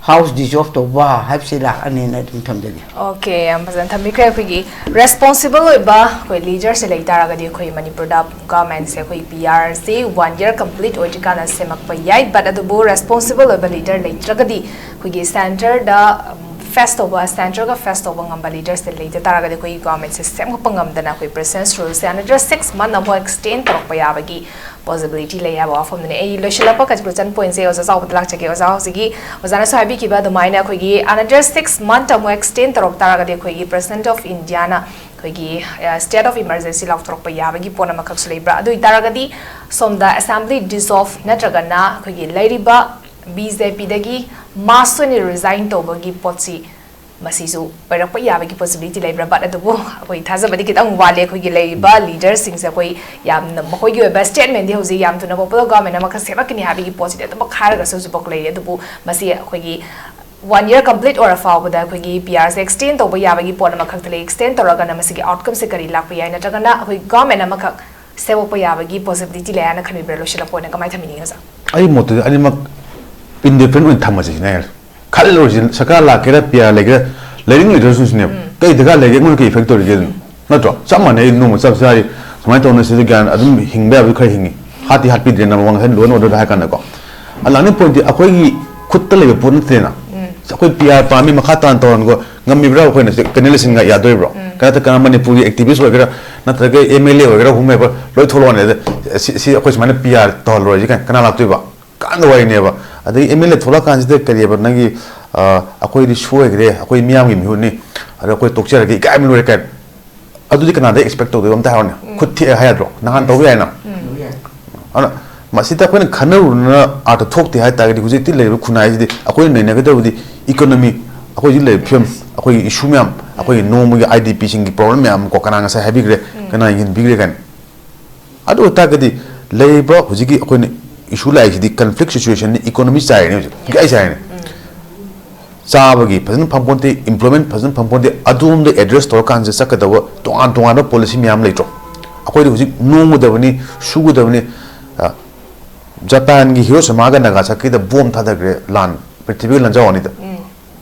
ꯍꯥꯎꯁ ꯗꯤꯖꯣꯜꯕ ꯇꯧꯕ ꯍꯥꯏꯕꯁꯤ ꯂꯥꯛꯑꯅꯤꯅ ꯑꯗꯨꯝ ꯊꯝꯖꯒꯦ꯫ ꯑꯣꯀꯦ, ꯌꯥꯝ ꯐꯖꯅ ꯊꯝꯕꯤꯈ꯭ꯔꯦ꯫ ꯑꯩꯈꯣꯏꯒꯤ ꯔꯦꯁꯄꯣꯟꯁꯤꯕꯜ ꯑꯣꯏꯕ ꯑꯩꯈꯣꯏ ꯂꯤꯗꯔꯁꯦ ꯂꯩ ꯇꯥꯔꯒꯗꯤ ꯑꯩꯈꯣꯏ ꯃꯅꯤꯄꯨꯔꯗ ꯒꯚꯔꯟꯃꯦꯟꯁꯦ ꯑꯩꯈꯣꯏ ꯄꯤ ꯑꯥꯔꯁꯤ ꯋꯥꯟ ꯌꯔ ꯀꯝꯄ꯭ꯂꯤꯠ ꯑꯣꯏꯗ꯭ꯔꯤꯀꯥꯟꯗ ꯁꯦꯝꯃꯛꯄ ꯌꯥꯏ꯫ ꯕꯠ ꯑꯗꯨꯕꯨ ꯔꯦꯁꯄꯣꯟꯁꯤꯕꯜ ꯑꯣꯏꯕ ꯂꯤꯗꯔ ꯂꯩꯇ꯭ꯔꯒꯗꯤ ꯑꯩꯈꯣꯏꯒꯤ ꯁꯦꯟꯇꯔꯗ ꯐꯦꯁ ꯇꯧꯕ, ꯁꯦꯟꯇ꯭ꯔꯦꯜꯒ ꯐꯦꯁ ꯇꯧꯕ ꯉꯝꯕ ꯂꯤꯗꯔꯁꯇ ꯂꯩꯇ ꯇꯥꯔꯒꯗꯤ ꯑꯩꯈꯣꯏꯒꯤ ꯒꯣꯔꯃꯦꯟꯁꯦ ꯁꯦꯝꯒꯠꯄ ꯉꯝꯗꯅ ꯑꯩꯈꯣꯏ ꯄ꯭ꯔꯦꯁꯤꯗꯦꯟꯁ ꯔꯨꯜꯁꯦ ꯑꯅꯗꯔ ꯁꯤꯛꯁ ꯃꯟꯊ ꯑꯃꯨꯛ ꯑꯦꯛꯁꯇꯦꯟ ꯇꯧꯔꯛꯄ ꯌꯥꯕꯒꯤ ꯄꯣꯁꯤꯕꯤꯂꯤꯇꯤ ꯂꯩ ꯍꯥꯏꯕ ꯋꯥꯐꯝꯗꯨꯅꯤ꯫ ꯑꯩ ꯂꯣꯏꯁꯤꯜꯂꯛꯄ ꯀꯟꯀ꯭ꯂꯨꯖꯟ ꯄꯣꯏꯟꯠꯁꯦ ꯑꯣꯖꯥ ꯆꯥꯎꯕꯗ ꯂꯥꯛꯆꯒꯦ꯫ ꯑꯣꯖꯥ, ꯍꯧꯖꯤꯛꯀꯤ ꯑꯣꯖꯥꯅꯁꯨ ꯍꯥꯏꯕꯤꯈꯤꯕ ꯑꯗꯨꯃꯥꯏꯅ ꯑꯩꯈꯣꯏꯒꯤ ꯑꯅꯗꯔ ꯁꯤꯛꯁ ꯃꯟꯊ ꯑꯃꯨꯛ ꯑꯦꯛꯁꯇꯦꯟ ꯇꯧꯔꯛ ꯇꯥꯔꯒꯗꯤ ꯑꯩꯈꯣꯏꯒꯤ ꯄ꯭ꯔꯦꯁꯤꯗꯦꯟꯠ ꯑꯣꯐ ꯏꯟꯗꯤꯌꯥꯅ ꯑꯩꯈꯣꯏꯒꯤ ꯁ꯭ꯇꯦꯠ ꯑꯣꯐ ꯏꯃꯔꯖꯦꯟꯁꯤ ꯂꯥꯎꯊꯣꯔꯛꯄ ꯌꯥꯕꯒꯤ ꯄꯣꯠ ꯑꯃꯈꯛꯁꯨ ꯂꯩꯕ꯭ꯔꯥ? ꯑꯗꯨ ꯑꯣꯏꯇꯥꯔꯒꯗꯤ ꯁꯣꯝꯗ ꯑꯦꯁꯦꯝꯕ꯭ꯂꯤ ꯗꯤꯁꯣꯜꯚ ꯅꯠꯇ꯭ꯔꯒꯅ ꯑꯩꯈꯣꯏꯒꯤ ꯂꯩꯔꯤꯕ ꯕꯤ ꯖꯦ ꯄꯤꯗꯒꯤ ꯃꯥꯁ ꯑꯣꯏꯅ ꯔꯤꯖꯥꯏꯟ ꯇꯧꯕꯒꯤ ꯄꯣꯠꯁꯤ ꯃꯁꯤꯁꯨ ꯑꯣꯏꯔꯛꯄ ꯌꯥꯕꯒꯤ ꯄꯣꯁꯤꯕꯤꯂꯤꯇꯤ ꯂꯩꯕ꯭ꯔꯥ? ꯕꯠ ꯑꯗꯨꯕꯨ ꯑꯩꯈꯣꯏ ꯊꯥꯖꯕꯗꯤ ꯈꯤꯇꯪ ꯋꯥꯠꯂꯤ꯫ ꯑꯩꯈꯣꯏꯒꯤ ꯂꯩꯔꯤꯕ ꯂꯤꯗꯔꯁꯤꯡꯁꯦ ꯑꯩꯈꯣꯏ ꯌꯥꯝꯅ ꯃꯈꯣꯏꯒꯤ ꯑꯣꯏꯕ ꯁ꯭ꯇꯦꯠꯃꯦꯟꯗꯤ ꯍꯧꯖꯤꯛ ꯌꯥꯝ ꯊꯨꯅ ꯄꯣꯄꯨꯂꯔ ꯒꯣꯔꯃꯦꯟ ꯑꯃꯈꯛ ꯁꯦꯝꯂꯛꯀꯅꯤ ꯍꯥꯏꯕꯒꯤ ꯄꯣꯠꯁꯤꯗꯤ ꯑꯗꯨꯃꯛ ꯍꯥꯏꯔꯒꯁꯨ ꯍꯧꯖꯤꯛꯐꯥꯎ ꯂꯩꯔꯤ꯫ ꯑꯗꯨꯕꯨ ꯃꯁꯤ ꯑꯩꯈꯣꯏꯒꯤ ꯋꯥꯟ ꯌꯔ ꯀꯝꯄ꯭ꯂꯤꯠ ꯑꯣꯏꯔ ꯐꯥꯎꯕꯗ ꯑꯩꯈꯣꯏꯒꯤ ꯄꯤ ꯑꯥꯔꯁꯦ ꯑꯦꯛꯁꯇꯦꯟ ꯇꯧꯕ ꯌꯥꯕꯒꯤ ꯄꯣꯠ ꯑꯃꯈꯛꯇ ꯂꯩ꯫ ꯑꯦꯛꯁꯇꯦꯟ ꯇꯧꯔꯒꯅ ꯃꯁꯤꯒꯤ ꯑꯥꯎꯠꯀꯝꯁꯦ ꯀꯔꯤ ꯂꯥꯛꯄ ꯌꯥꯏ, ꯅꯠꯇ꯭ꯔꯒꯅ ꯑꯩꯈꯣꯏ ꯒꯣꯔꯃꯦꯟ ꯑꯃꯈꯛ ꯁꯦꯝꯃꯛꯄ ꯌꯥꯕꯒꯤ ꯄꯣꯁꯤꯕꯤꯂꯤꯇꯤ ꯂꯩ ꯍꯥꯏꯅ ꯈꯟꯕꯤꯕ꯭ꯔꯥ? ꯂꯣꯏꯁꯤꯜꯂꯛꯄ ꯑꯣꯏꯅ ꯀꯃꯥꯏꯅ ꯊꯝꯕꯤꯅꯤꯡꯉꯤ, ꯑꯣꯖꯥ? ꯑꯩ ꯃꯣꯠꯇꯗꯤ ꯑꯅꯤꯃꯛ ꯏꯟꯗꯤꯐꯔꯦꯟꯠ ꯑꯣꯏꯅ ꯊꯝꯃꯁꯤ ꯁꯤꯅꯦ꯫ ꯈꯜꯂꯨꯔꯁꯤ, ꯁꯔꯀꯥꯔ ꯂꯥꯛꯀꯦꯔꯥ, ꯄꯤ ꯑꯥꯔ ꯂꯩꯒꯦꯔꯥ, ꯂꯩꯅꯤꯡ ꯂꯩꯇ꯭ꯔꯁꯨ ꯁꯤꯅꯦ꯫ ꯎꯝ꯫ ꯀꯩ ꯗꯔꯀꯥꯔ ꯂꯩꯒꯦ? ꯑꯩꯉꯣꯟꯗ ꯀꯩ ꯏꯐꯦꯛ ꯇꯧꯔꯤꯒꯦ ꯑꯗꯨꯅ? ꯅꯠꯇ꯭ꯔꯣ? ꯆꯞ ꯃꯥꯟꯅꯩ, ꯅꯣꯡꯃ ꯆꯞ ꯆꯥꯔꯤ, ꯁꯨꯃꯥꯏꯅ ꯇꯧꯅ ꯁꯤꯗ ꯒ꯭ꯌꯥꯟ ꯑꯗꯨꯝ ꯍꯤꯡꯕ ꯌꯥꯕꯗꯤ ꯈꯔ ꯍꯤꯡꯉꯤ꯫ ꯍꯥꯠꯇꯤ ꯍꯥꯠꯄꯤꯗ꯭ꯔꯦ, ꯅꯝꯕꯔ ꯋꯥꯟ ꯉꯁꯥꯏ ꯂꯣ ꯑꯦꯟ ꯑꯣꯔꯗꯔꯗ ꯍꯥꯏ ꯀꯥꯟꯗꯀꯣ꯫ ꯑꯗ ꯂꯥꯛꯅꯤꯡ ꯄꯣꯏꯟꯠꯇꯤ ꯑꯩꯈꯣꯏꯒꯤ ꯈꯨꯠꯇ ꯂꯩꯕ ꯄꯣꯠ ꯅꯠꯇꯦꯅ꯫ ꯎꯝ꯫ ꯑꯩꯈꯣꯏ ꯄꯤ ꯑꯥꯔ ꯄꯥꯝꯃꯤ, ꯃꯈꯥ ꯇꯥꯅ ꯇꯧꯔꯅꯤꯀꯣ, ꯉꯝꯃꯤꯕ꯭ꯔꯥ? ꯑꯩꯈꯣꯏꯅ ꯁꯤ ꯀꯩꯅꯣ ꯂꯩꯁꯤꯟꯒ ꯌꯥꯗꯣꯔꯤꯕ꯭ꯔꯣ? ꯎꯝ꯫ ꯀꯅꯥꯇ ꯀꯅꯥ ꯃꯅꯤꯄꯨꯔꯒꯤ ꯑꯦꯛꯇꯤꯚꯤꯁ ꯑꯣꯏꯒꯦꯔꯥ, ꯅꯠꯇ꯭ꯔꯒ ꯑꯦꯝ ꯑꯦꯜ ꯑꯦ ꯑꯣꯏꯒꯦꯔꯥ, whomever, ꯂꯣꯏ ꯊꯣꯛꯂꯛꯑꯣꯅꯦ꯫ ꯑꯗ ꯁꯤ, ꯁꯤ ꯑꯩꯈꯣꯏ ꯁꯨꯃꯥꯏꯅ ꯄꯤ ꯑꯥꯔ ꯇꯧꯍꯜꯂꯣꯏꯁꯤ ꯀꯥꯏꯅ ꯀꯅꯥ ꯂꯥꯛꯇꯣꯏꯕ? ꯀꯥꯟꯗ ꯋꯥꯔꯤꯅꯦꯕ꯫ ꯑꯗꯒꯤ ꯑꯦꯝ ꯑꯦꯜ ꯑꯦ ꯊꯣꯛꯂꯛꯑꯀꯥꯟꯁꯤꯗ ꯀꯔꯤꯑꯕ ꯅꯪꯒꯤ, ꯑ, ꯑꯩꯈꯣꯏꯗꯤ ꯁꯣꯏꯈ꯭ꯔꯦ, ꯑꯩꯈꯣꯏ ꯃꯤꯌꯥꯝꯒꯤ ꯃꯤꯍꯨꯠꯅꯤ, ꯑꯗꯣ ꯑꯩꯈꯣꯏ ꯇꯣꯛꯆꯔꯒꯦ, ꯏꯀꯥꯏꯕꯅ ꯂꯣꯏꯔꯦ ꯀꯥꯏꯅ꯫ ꯑꯗꯨꯗꯤ ꯀꯅꯥꯗ ꯑꯦꯛꯁꯄꯦꯛ ꯇꯧꯗꯣꯏꯕ? ꯑꯝꯇ ꯍꯥꯏꯔꯣꯅꯦ꯫ ꯎꯝ꯫ ꯈꯨꯠ ꯊꯦꯛꯑꯦ ꯍꯥꯏ ꯌꯥꯗ꯭ꯔꯣ? ꯅꯍꯥꯟ ꯇꯧꯕ ꯌꯥꯏꯅ꯫ ꯎꯝ꯫ ꯑꯗꯨꯅ ꯃꯁꯤꯗ ꯑꯩꯈꯣꯏꯅ ꯈꯟꯅꯔꯨꯅ ꯑꯥꯔꯊ ꯊꯣꯛꯇꯦ ꯍꯥꯏ ꯇꯥꯔꯒꯗꯤ ꯍꯧꯖꯤꯛꯇꯤ ꯂꯩꯔꯤꯕ ꯈꯨꯟꯅꯥꯏꯁꯤꯗꯤ ꯑꯩꯈꯣꯏꯅ ꯅꯩꯅꯒꯗꯕꯗꯤ ꯏꯀꯣꯅꯣꯃꯤ, ꯑꯩꯈꯣꯏ ꯍꯧꯖꯤꯛ ꯂꯩꯔꯤꯕ ꯐꯤꯕꯝ, ꯑꯩꯈꯣꯏꯒꯤ ꯏꯁꯨ ꯃꯌꯥꯝ, ꯑꯩꯈꯣꯏꯒꯤ ꯅꯣꯡꯃꯒꯤ ꯑꯥꯏ ꯗꯤ ꯄꯤꯁꯤꯡꯒꯤ ꯄ꯭ꯔꯣꯕ꯭ꯂꯦꯝ ꯃꯌꯥꯝ ꯀꯣ, ꯀꯅꯥ ꯉꯁꯥꯏ ꯍꯥꯏꯕꯤꯈ꯭ꯔꯦ, ꯎꯝ꯫ ꯀꯅꯥ ꯌꯦꯡꯁꯤꯟꯕꯤꯈ꯭ꯔꯦ ꯀꯥꯏꯅ꯫ ꯑꯗꯨ ꯑꯣꯏꯇꯥꯔꯒꯗꯤ ꯂꯩꯔꯤꯕ ꯍꯧꯖꯤꯛꯀꯤ ꯑꯩꯈꯣꯏꯅ ꯏꯁꯨ ꯂꯥꯛꯏꯁꯤꯗꯤ ꯀꯟꯐ꯭ꯂꯤꯛ ꯁꯤꯆꯨꯋꯦꯁꯟꯅꯤ, ꯏꯀꯣꯅꯣꯃꯤ ꯆꯥꯏꯔꯤꯅꯦ ꯍꯧꯖꯤꯛ, ꯍꯧꯖꯤꯛ ꯑꯩ ꯆꯥꯏꯔꯤꯅꯦ꯫ ꯎꯝ꯫ ꯆꯥꯕꯒꯤ ꯐꯖꯅ ꯐꯪꯄꯣꯟꯇꯦ, employment ꯐꯖꯅ ꯐꯪꯄꯣꯟꯇꯦ, ꯑꯗꯣꯝꯗ ꯑꯦꯗ꯭ꯔꯦꯁ ꯇꯧꯔꯀꯥꯟꯁꯤꯗ ꯆꯠꯀꯗꯕ ꯇꯣꯉꯥꯟ ꯇꯣꯉꯥꯟꯕ ꯄꯣꯂꯤꯁꯤ ꯃꯌꯥꯝ ꯂꯩꯇ꯭ꯔꯣ? ꯑꯩꯈꯣꯏꯗꯤ ꯍꯧꯖꯤꯛ ꯅꯣꯝꯒꯗꯕꯅꯤ, ꯁꯨꯒꯗꯕꯅꯤ꯫ ꯑ, ꯖꯄꯥꯟꯒꯤ ꯍꯤꯔꯣꯁꯤꯃꯥꯒ ꯅꯥꯒꯥꯁꯥꯀꯤꯗ ꯕꯣꯝ ꯊꯥꯗꯈ꯭ꯔꯦ, ꯂꯥꯟ, ꯄ꯭ꯔꯤꯊꯤꯕꯤꯒꯤ ꯂꯥꯟꯖꯥꯎ ꯑꯅꯤꯗ꯫ ꯎꯝ꯫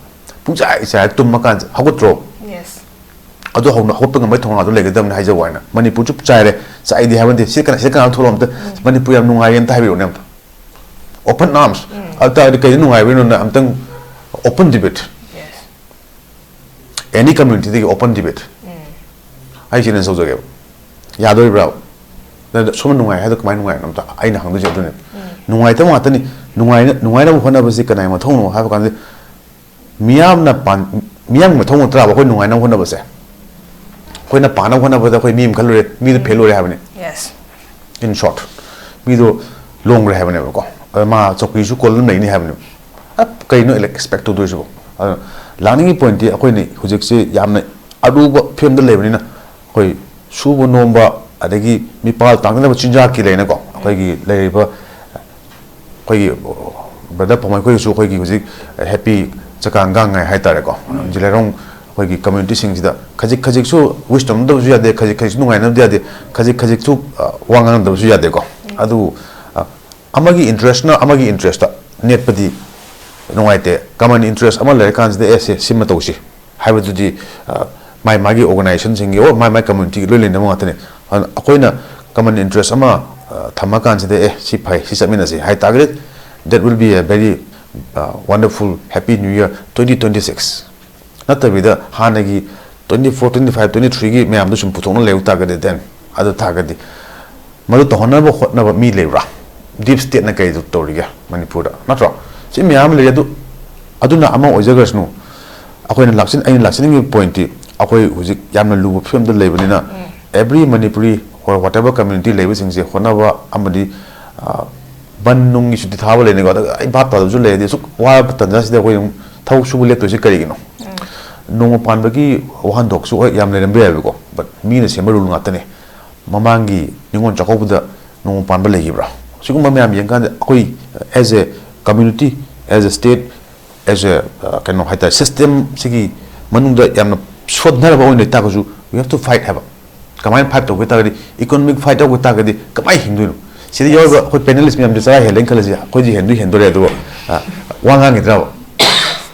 ꯄꯨꯡꯆꯥꯏ ꯆꯥꯏꯔ ꯇꯨꯝꯃꯀꯥꯟꯁꯤꯗ ꯍꯧꯒꯠꯇ꯭ꯔꯣ? Yes꯫ ꯑꯗꯨ ꯍꯧꯅ ꯍꯧꯒꯠꯄ ꯉꯝꯕꯩ ꯊꯧꯅꯥꯗꯨ ꯂꯩꯒꯗꯕꯅꯤ ꯍꯥꯏꯖꯕ ꯋꯥꯅꯤ꯫ ꯃꯅꯤꯄꯨꯔ ꯆꯨꯞ ꯆꯥꯏꯔꯦ, ꯆꯥꯏꯗꯦ ꯍꯥꯏꯕ ꯅꯠꯇꯦ꯫ ꯁꯤ ꯀꯅꯥ, ꯁꯤ ꯀꯅꯥ ꯊꯣꯛꯂꯛꯑꯣ ꯑꯝꯇ, ꯎꯝ꯫ "ꯃꯅꯤꯄꯨꯔ ꯌꯥꯝ ꯅꯨꯡꯉꯥꯏꯔꯦ" ꯑꯝꯇ ꯍꯥꯏꯕꯤꯔꯛꯎꯅꯦ ꯑꯝꯇ꯫ Open arms꯫ ꯎꯝ꯫ ꯑꯗꯨ ꯇꯥꯔꯗꯤ ꯀꯩꯗ ꯅꯨꯡꯉꯥꯏꯕꯅꯣꯅ ꯑꯝꯇꯪ open debate꯫ Yes꯫ ꯑꯦꯅꯤ ꯀꯝꯃ꯭ꯌꯨꯅꯤꯇꯤꯗꯒꯤ ꯑꯣꯄꯟ ꯗꯤꯕꯦꯠ ꯑꯩ ꯆꯦꯂꯦꯟꯖ ꯇꯧꯖꯒꯦꯕ꯫ ꯌꯥꯗꯣꯔꯤꯕ꯭ꯔꯥ? ꯅꯪ ꯁꯣꯝꯅ ꯅꯨꯡꯉꯥꯏ ꯍꯥꯏꯗꯣ ꯀꯃꯥꯏꯅ ꯅꯨꯡꯉꯥꯏꯅꯣ? ꯑꯝꯇ ꯑꯩꯅ ꯍꯪꯗꯣꯏꯁꯦ ꯑꯗꯨꯅꯦ꯫ ꯅꯨꯡꯉꯥꯏꯇꯕ ꯉꯥꯛꯇꯅꯤ꯫ ꯅꯨꯡꯉꯥꯏꯅ ꯅꯨꯡꯉꯥꯏꯅꯕ ꯍꯣꯠꯅꯕꯁꯤ ꯀꯅꯥꯒꯤ ꯃꯊꯧꯅꯣ ꯍꯥꯏꯕ ꯀꯥꯟꯗ, ꯃꯤꯌꯥꯝꯅ ꯄꯥꯟ- ꯃꯤꯌꯥꯝꯒꯤ ꯃꯊꯧ ꯅꯠꯇ꯭ꯔꯥꯕ ꯑꯩꯈꯣꯏ ꯅꯨꯡꯉꯥꯏꯅꯕ ꯍꯣꯠꯅꯕꯁꯦ? ꯑꯩꯈꯣꯏꯅ ꯄꯥꯅꯕ ꯍꯣꯠꯅꯕꯗ ꯑꯩꯈꯣꯏ ꯃꯤ ꯑꯃ ꯈꯜꯂꯨꯔꯦ, ꯃꯤꯗꯨ ꯐꯦꯜ ꯑꯣꯏꯔꯦ ꯍꯥꯏꯕꯅꯤ꯫ Yes. In short, ꯃꯤꯗꯣ ꯂꯣꯡꯈ꯭ꯔꯦ ꯍꯥꯏꯕꯅꯦꯕꯀꯣ꯫ ꯑꯗ ꯃꯥ ꯆꯧꯀ꯭ꯔꯤꯁꯨ ꯀꯣꯜꯂ ꯂꯩꯅꯤ ꯍꯥꯏꯕꯅꯦꯕ꯫ ꯑ, ꯀꯩꯅꯣ ꯑꯦꯛꯁꯄꯦꯛ ꯇꯧꯗꯣꯏꯁꯤꯕꯣ? ꯑꯗꯨꯅ ꯂꯥꯛꯅꯤꯡꯉꯤ ꯄꯣꯏꯟꯠꯇꯤ ꯑꯩꯈꯣꯏꯅ ꯍꯧꯖꯤꯛꯁꯦ ꯌꯥꯝꯅ ꯑꯔꯨꯕ ꯐꯤꯕꯝꯗ ꯂꯩꯕꯅꯤꯅ, ꯑꯩꯈꯣꯏ ꯁꯨꯕ ꯅꯣꯝꯕ, ꯑꯗꯒꯤ ꯃꯤꯄꯥꯜ ꯇꯥꯡꯗꯅꯕ ꯆꯤꯟꯖꯥꯛꯀꯤ ꯂꯩꯅꯀꯣ, ꯑꯩꯈꯣꯏꯒꯤ ꯂꯩꯔꯤꯕ ꯑꯩꯈꯣꯏꯒꯤ ꯕ꯭ꯔꯗꯔ ꯐꯣꯃ ꯑꯩꯈꯣꯏꯒꯤꯁꯨ ꯑꯩꯈꯣꯏꯒꯤ ꯍꯧꯖꯤꯛ ꯍꯦꯄꯤ ꯆꯀꯥꯡ ꯒꯥꯡꯉꯥꯏ ꯍꯥꯏꯇꯥꯔꯦꯀꯣ꯫ ꯖꯤꯂꯥꯏꯔꯣꯡ ꯑꯩꯈꯣꯏꯒꯤ ꯀꯝꯃ꯭ꯌꯨꯅꯤꯇꯤꯁꯤꯡꯁꯤꯗ ꯈꯖꯤꯛ ꯈꯖꯤꯛꯁꯨ ꯋꯤꯁ ꯇꯧꯅꯗꯕꯁꯨ ꯌꯥꯗꯦ, ꯈꯖꯤꯛ ꯈꯖꯤꯛꯁꯨ ꯅꯨꯡꯉꯥꯏꯅꯕꯗꯤ ꯌꯥꯗꯦ, ꯈꯖꯤꯛ ꯈꯖꯤꯛꯁꯨ ꯑ, ꯋꯥ ꯉꯥꯡꯅꯗꯕꯁꯨ ꯌꯥꯗꯦꯀꯣ꯫ ꯑꯗꯨꯕꯨ ꯑ, ꯑꯃꯒꯤ ꯏꯟꯇꯔꯦꯁꯅ ꯑꯃꯒꯤ ꯏꯟꯇꯔꯦꯁꯇ ꯅꯦꯠꯄꯗꯤ ꯅꯨꯡꯉꯥꯏꯇꯦ꯫ ꯀꯃꯟ ꯏꯟꯇꯔꯦꯁ ꯑꯃ ꯂꯩꯔꯀꯥꯟꯁꯤꯗ, ꯑꯦ, ꯁꯦ ꯁꯤꯃ ꯇꯧꯁꯤ ꯍꯥꯏꯕꯗꯨꯗꯤ ꯑ, ꯃꯥꯏ ꯃꯥꯒꯤ ꯑꯣꯔꯒꯅꯥꯏꯖꯦꯁꯟꯁꯤꯡꯒꯤ ꯑꯣꯔ ꯃꯥꯏ ꯃꯥꯏ ꯀꯝꯃ꯭ꯌꯨꯅꯤꯇꯤꯒꯤ ꯂꯣꯏ ꯂꯩꯅꯕ ꯉꯥꯛꯇꯅꯤ꯫ ꯑꯗꯨꯅ ꯑꯩꯈꯣꯏꯅ ꯀꯃꯟ ꯏꯟꯇꯔꯦꯁ ꯑꯃ ꯑ, ꯊꯝꯃꯀꯥꯟꯁꯤꯗ, ꯑꯦ, ꯁꯤ ꯐꯩ, ꯁꯤ ꯆꯠꯃꯤꯟꯅꯁꯤ ꯍꯥꯏ ꯇꯥꯔꯒꯗꯤ, that will be a very uh, wonderful happy new year twenty twenty six꯫ ꯅꯠꯇꯕꯤꯗ ꯍꯥꯟꯅꯒꯤ twenty four, twenty five, twenty three ꯒꯤ ꯃꯌꯥꯝꯗꯣ ꯁꯨꯝ ꯄꯨꯊꯣꯛꯅ ꯂꯩꯕ ꯇꯥꯔꯒꯗꯤ, then ꯑꯗꯨ ꯇꯥꯔꯒꯗꯤ ꯃꯗꯨ ꯇꯧꯍꯟꯅꯕ ꯍꯣꯠꯅꯕ ꯃꯤ ꯂꯩꯕ꯭ꯔꯥ? ꯗꯤꯞ ꯁ꯭ꯇꯦꯠꯅ ꯀꯩꯗꯨ ꯇꯧꯔꯤꯒꯦ ꯃꯅꯤꯄꯨꯔꯗ, ꯅꯠꯇ꯭ꯔꯣ? ꯁꯤ ꯃꯌꯥꯝ ꯑꯃ ꯂꯩꯔꯦ꯫ ꯑꯗꯨ ꯑꯗꯨꯅ ꯑꯃ ꯑꯣꯏꯖꯈ꯭ꯔꯁꯅꯨ, ꯑꯩꯈꯣꯏꯅ ꯂꯥꯛꯆ- ꯑꯩꯅ ꯂꯥꯛꯆꯅꯤꯡꯉꯤꯕ ꯄꯣꯏꯟꯠꯇꯤ, ꯑꯩꯈꯣꯏ ꯍꯧꯖꯤꯛ ꯌꯥꯝꯅ ꯂꯨꯕ ꯐꯤꯕꯝꯗ ꯂꯩꯕꯅꯤꯅ, every Manipuri or whatever community ꯂꯩꯕꯁꯤꯡꯁꯦ ꯍꯣꯠꯅꯕ ꯑꯃꯗꯤ ꯑ, ꯕꯟ ꯅꯨꯡꯒꯤ ꯁꯨꯇꯤ ꯊꯥꯕ ꯂꯩꯅꯤꯀꯣ, ꯑꯗ ꯑꯩ ꯚꯥꯞ ꯇꯥꯗꯕꯁꯨ ꯂꯩ꯫ ꯍꯥꯏꯗꯤ ꯑꯁꯨꯛ ꯋꯥꯔꯕ ꯇꯟꯖꯥꯁꯤꯗ ꯑꯩꯈꯣꯏ ꯑꯗꯨꯝ ꯊꯕꯛ ꯁꯨꯕ ꯂꯦꯞꯇꯣꯏꯁꯦ ꯀꯔꯤꯒꯤꯅꯣ? ꯅꯣꯡꯃ ꯄꯥꯟꯕꯒꯤ ꯋꯥꯍꯟꯊꯣꯛꯁꯨ ꯍꯣꯏ ꯌꯥꯝ ꯂꯩꯔꯝꯕ ꯌꯥꯏꯕꯀꯣ, but ꯃꯤꯅ ꯁꯦꯝꯕ ꯔꯨꯜ ꯉꯥꯛꯇꯅꯦ꯫ ꯃꯃꯥꯡꯒꯤ ꯅꯤꯉꯣꯜ ꯆꯥꯛꯀꯧꯕꯗ ꯅꯣꯡꯃ ꯄꯥꯟꯕ ꯂꯩꯈꯤꯕ꯭ꯔꯥ? ꯁꯤꯒꯨꯝꯕ ꯃꯌꯥꯝ ꯌꯦꯡꯀꯥꯟꯗ ꯑꯩꯈꯣꯏ as a community, as a state, as a, uh, ꯀꯩꯅꯣ ꯍꯥꯏꯇꯥꯔꯦ, ꯁꯤꯁꯇꯦꯝꯁꯤꯒꯤ ꯃꯅꯨꯡꯗ ꯌꯥꯝꯅ ꯁꯣꯟꯊꯔꯕ ꯑꯣꯏꯅ ꯂꯩꯇꯥꯔꯒꯁꯨ, we have to fight ꯍꯥꯏꯕ꯫ ꯀꯃꯥꯏꯅ ꯐꯥꯏꯠ ꯇꯧꯒꯦ ꯇꯥꯔꯒꯗꯤ, ꯏꯀꯣꯅꯣꯃꯤꯛ ꯐꯥꯏꯠ ꯇꯧꯒꯦ ꯇꯥꯔꯒꯗꯤ ꯀꯃꯥꯏꯅ ꯍꯤꯡꯗꯣꯏꯅꯣ? ꯁꯤꯗ ꯌꯥꯎꯔꯤꯕ ꯑꯩꯈꯣꯏ ꯄꯦꯅꯦꯂꯤꯁ ꯃꯌꯥꯝꯁꯦ ꯆꯔꯥ ꯍꯦꯜꯂꯦꯅ ꯈꯜꯂꯁꯤ, ꯑꯩꯈꯣꯏꯗꯤ ꯍꯦꯟꯗꯣꯏ ꯍꯦꯟꯗꯣꯔꯦ, ꯑꯗꯨꯕꯨ ꯑ, ꯋꯥ ꯉꯥꯡꯈꯤꯗ꯭ꯔꯕ?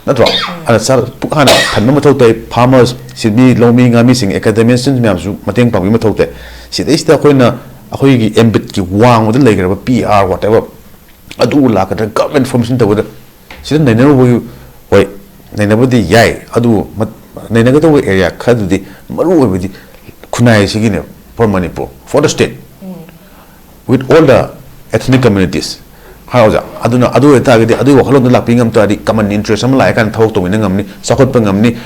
ꯅꯠꯇ꯭ꯔꯣ? ꯑꯗ ꯆꯥ- ꯄꯨꯛ ꯍꯥꯟꯅ ꯊꯟꯕ ꯃꯊꯧ ꯇꯥꯏ꯫ ꯐꯥꯔꯃꯔꯁ, ꯁꯤꯟꯃꯤ, ꯂꯧꯃꯤ, ꯉꯥꯃꯤꯁꯤꯡ, ꯑꯦꯀꯥꯗꯦꯃꯤꯁꯤꯌꯟ ꯃꯌꯥꯝꯁꯨ ꯃꯇꯦꯡ ꯄꯥꯡꯕꯤꯕ ꯃꯊꯧ ꯇꯥꯏ꯫ ꯁꯤꯗꯩꯁꯤꯗ ꯑꯩꯈꯣꯏꯅ ꯑꯩꯈꯣꯏꯒꯤ ꯑꯦꯝꯕꯤꯠꯀꯤ ꯋꯥꯡꯃꯗ ꯂꯩꯈ꯭ꯔꯕ ꯄꯤ ꯑꯥꯔ ꯋꯥꯠ ꯑꯦꯕꯔ ꯑꯗꯨ ꯂꯥꯛꯀꯗ꯭ꯔꯥ, ꯒꯚꯔꯟꯃꯦꯟ ꯐꯣꯔꯃꯦꯁꯟ ꯇꯧꯒꯗ꯭ꯔꯥ, ꯁꯤꯗ ꯅꯩꯅꯔꯨꯕꯒꯤ, ꯍꯣꯏ, ꯅꯩꯅꯕꯗꯤ ꯌꯥꯏ, ꯑꯗꯨꯕꯨ ꯃꯠ- ꯅꯩꯅꯒꯗꯧꯕ ꯑꯦꯔꯤꯌꯥ ꯈꯔꯗꯨꯗꯤ, ꯃꯔꯨ ꯑꯣꯏꯕꯗꯤ ꯈꯨꯟꯅꯥꯏ ꯑꯁꯤꯒꯤꯅꯦꯕ, for Manipur, for the state, with all the ethnic communities, ꯍꯥꯏ ꯑꯣꯖꯥ꯫ ꯑꯗꯨꯅ ꯑꯗꯨ ꯑꯣꯏꯇꯥꯔꯒꯗꯤ, ꯑꯗꯨꯒꯤ ꯋꯥꯈꯜꯂꯣꯟꯗꯣ ꯂꯥꯛꯄꯤ ꯉꯝ ꯇꯥꯔꯗꯤ, ꯀꯃꯟ ꯏꯟꯇꯔꯦꯁ ꯑꯃ ꯂꯥꯛꯑꯦ ꯀꯥꯟꯗ ꯊꯕꯛ ꯇꯧꯃꯤꯟꯅ ꯉꯝꯅꯤ, ꯆꯥꯎꯈꯠꯄ ꯉꯝꯅꯤ,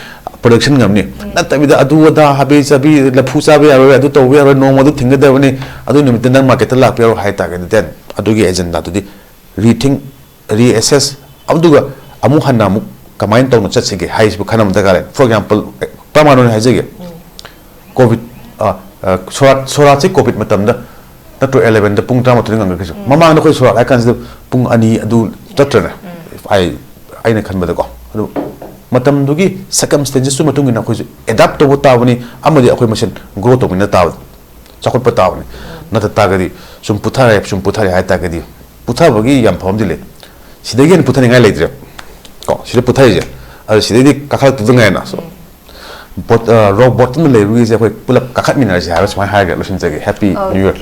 ꯄ꯭ꯔꯗꯛꯁꯟ ꯉꯝꯅꯤ꯫ ꯅꯠꯇꯕꯤꯗ ꯑꯗꯨ ꯑꯗꯥ, ꯍꯥꯕꯤ ꯆꯥꯕꯤ, ꯂꯐꯨ ꯆꯥꯕ ꯌꯥꯔꯣꯏ, ꯑꯗꯨ ꯇꯧꯕ ꯌꯥꯔꯣꯏ, ꯅꯣꯡꯃꯗꯨ ꯊꯤꯡꯒꯗꯕꯅꯤ, ꯑꯗꯨ ꯅꯨꯃꯤꯠꯇ ꯅꯪ ꯃꯥꯔꯀꯦꯠꯇ ꯂꯥꯛꯄ ꯌꯥꯔꯣꯏ ꯍꯥꯏ ꯇꯥꯔꯒꯗꯤ, then ꯑꯗꯨꯒꯤ ꯑꯦꯖꯦꯟꯗꯥꯗꯨꯗꯤ rethink, reassess, ꯑꯗꯨꯒ ꯑꯃꯨꯛ ꯍꯟꯅ ꯑꯃꯨꯛ ꯀꯃꯥꯏꯅ ꯇꯧꯅ ꯆꯠꯁꯤꯒꯦ ꯍꯥꯏꯁꯤꯕꯨ ꯈꯟꯅꯕ ꯗꯔꯀꯥꯔ ꯂꯩ꯫ For example, ꯄ꯭ꯔꯃꯥꯟ ꯑꯣꯏꯅ ꯍꯥꯏꯖꯒꯦ, ꯀꯣꯚꯤꯗ, ꯑ, ꯑ, ꯁꯣꯔꯥꯠ, ꯁꯣꯔꯥꯠꯁꯦ ꯀꯣꯚꯤꯗ ꯃꯇꯝꯗ ꯅꯠꯇ꯭ꯔꯣ eleven ꯗ ꯄꯨꯡ ꯇꯔꯥꯃꯥꯊꯣꯏꯗ ꯉꯝꯈ꯭ꯔꯤꯁꯦ? ꯃꯃꯥꯡꯗ ꯑꯩꯈꯣꯏ ꯁꯣꯔꯥꯠ ꯍꯥꯏ ꯀꯥꯟꯁꯤꯗ ꯄꯨꯡ ꯑꯅꯤ ꯑꯗꯨ ꯆꯠꯇ꯭ꯔꯅꯦ? ꯑꯩ, ꯑꯩꯅ ꯈꯟꯕꯗꯀꯣ꯫ ꯑꯗꯨ ꯃꯇꯝꯗꯨꯒꯤ circumstances ꯇꯨ ꯃꯇꯨꯡ ꯏꯟꯅ ꯑꯩꯈꯣꯏꯁꯨ adapt ꯇꯧꯕ ꯇꯥꯕꯅꯤ, ꯑꯃꯗꯤ ꯑꯩꯈꯣꯏ ꯃꯁꯦꯟ grow ꯇꯧꯃꯤꯟꯅ ꯇꯥꯕꯅꯤ, ꯆꯥꯎꯈꯠꯄ ꯇꯥꯕꯅꯤ꯫ ꯅꯠꯇ ꯇꯥꯔꯒꯗꯤ ꯁꯨꯝ ꯄꯨꯊꯔꯦ, ꯁꯨꯝ ꯄꯨꯊꯔꯦ ꯍꯥꯏ ꯇꯥꯔꯒꯗꯤ, ꯄꯨꯊꯕꯒꯤ ꯌꯥꯝ ꯐꯕ ꯑꯃꯗꯤ ꯂꯩ꯫ ꯁꯤꯗꯒꯤ ꯍꯦꯟꯅ ꯄꯨꯊꯅꯤꯡꯉꯥꯏ ꯂꯩꯇ꯭ꯔꯦ꯫ ꯀꯣ, ꯁꯤꯗ ꯄꯨꯊꯔꯤꯁꯦ꯫ ꯑꯗꯣ ꯁꯤꯗꯩꯗꯤ ꯀꯥꯈꯠꯂꯛꯇꯗ ꯉꯥꯏꯅ꯫ So, ꯕꯣꯠ-, ꯑ, ꯔꯣꯛ ꯕꯣꯇꯝꯗ ꯂꯩꯕꯒꯤꯁꯦ ꯑꯩꯈꯣꯏ ꯄꯨꯂꯞ ꯀꯥꯈꯠꯃꯤꯟꯅꯔꯁꯤ ꯍꯥꯏꯕ ꯁꯨꯃꯥꯏꯅ ꯍꯥꯏꯔꯒ ꯂꯣꯏꯁꯤꯟꯖꯒꯦ꯫ Happy New Year꯫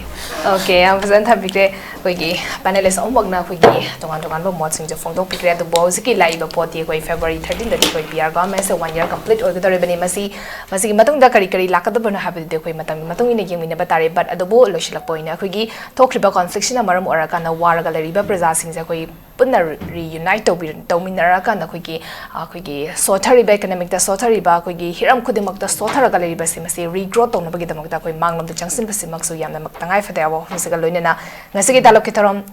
Okay, ꯌꯥꯝ ꯐꯖꯅ ꯊꯝꯕꯤꯈ꯭ꯔꯦ꯫ ꯑꯩꯈꯣꯏꯒꯤ panelist ꯑꯍꯨꯝꯃꯛꯅ ꯑꯩꯈꯣꯏꯒꯤ ꯇꯣꯉꯥꯟ ꯇꯣꯉꯥꯟꯕ ꯃꯣꯠꯁꯤꯡꯁꯦ ꯐꯣꯡꯗꯣꯛꯄꯤꯈ꯭ꯔꯦ꯫ ꯑꯗꯨꯕꯨ ꯍꯧꯖꯤꯛꯀꯤ ꯂꯥꯛꯏꯕ ꯄꯣꯠꯇꯤ ꯑꯩꯈꯣꯏ February thirteen ꯗꯗꯤ ꯑꯩꯈꯣꯏ ꯄꯤ ꯑꯥꯔ ꯒꯣꯚꯔꯟꯃꯦꯟꯁꯦ one year complete ꯑꯣꯏꯒꯗꯧꯔꯤꯕꯅꯤ꯫ ꯃꯁꯤ, ꯃꯁꯤꯒꯤ ꯃꯇꯨꯡꯗ ꯀꯔꯤ ꯀꯔꯤ ꯂꯥꯛꯀꯗꯕꯅꯣ ꯍꯥꯏꯕꯗꯨꯗꯤ ꯑꯩꯈꯣꯏ ꯃꯇꯝꯒꯤ ꯃꯇꯨꯡ ꯏꯟꯅ ꯌꯦꯡꯃꯤꯟꯅꯕ ꯇꯥꯔꯦ꯫ But ꯑꯗꯨꯕꯨ ꯂꯣꯏꯁꯤꯜꯂꯛꯄ ꯑꯣꯏꯅ ꯑꯩꯈꯣꯏꯒꯤ ꯊꯣꯛꯈ꯭ꯔꯤꯕ conflictꯁꯤꯅ ꯃꯔꯝ ꯑꯣꯏꯔꯀꯥꯟꯗ ꯋꯥꯔꯒ ꯂꯩꯔꯤꯕ ꯄ꯭ꯔꯖꯥꯁꯤꯡꯁꯦ ꯑꯩꯈꯣꯏ ꯄꯨꯟꯅ reunite ꯇꯧꯕꯤ-, ꯇꯧꯃꯤꯟꯅꯔꯀꯥꯟꯗ ꯑꯩꯈꯣꯏꯒꯤ, ꯑꯩꯈꯣꯏꯒꯤ ꯁꯣꯠꯊꯔꯤꯕ, economicꯇ ꯁꯣꯠꯊꯔꯤꯕ, ꯑꯩꯈꯣꯏꯒꯤ ꯍꯤꯔꯝ ꯈꯨꯗꯤꯡꯃꯛꯇ ꯁꯣꯠꯊꯔꯒ ꯂꯩꯔꯤꯕꯁꯤ, ꯃꯁꯤ regrow ꯇꯧꯅꯕꯒꯤꯗꯃꯛꯇ ꯑꯩꯈꯣꯏ ꯃꯥꯡꯂꯣꯝꯗ ꯆꯪꯁꯤꯟꯕꯁꯤꯃꯛꯁꯨ ꯌꯥꯝꯅ ꯃ-, ꯇꯉꯥꯏ ꯐꯗꯦ ꯍꯥꯏꯕ ꯋꯥꯐꯝꯁꯤꯒ ꯂꯣꯏꯅꯅ ꯉꯁꯤꯒꯤ ꯗꯥꯏꯂꯣꯒꯀꯤ ꯊꯧꯔꯝ꯫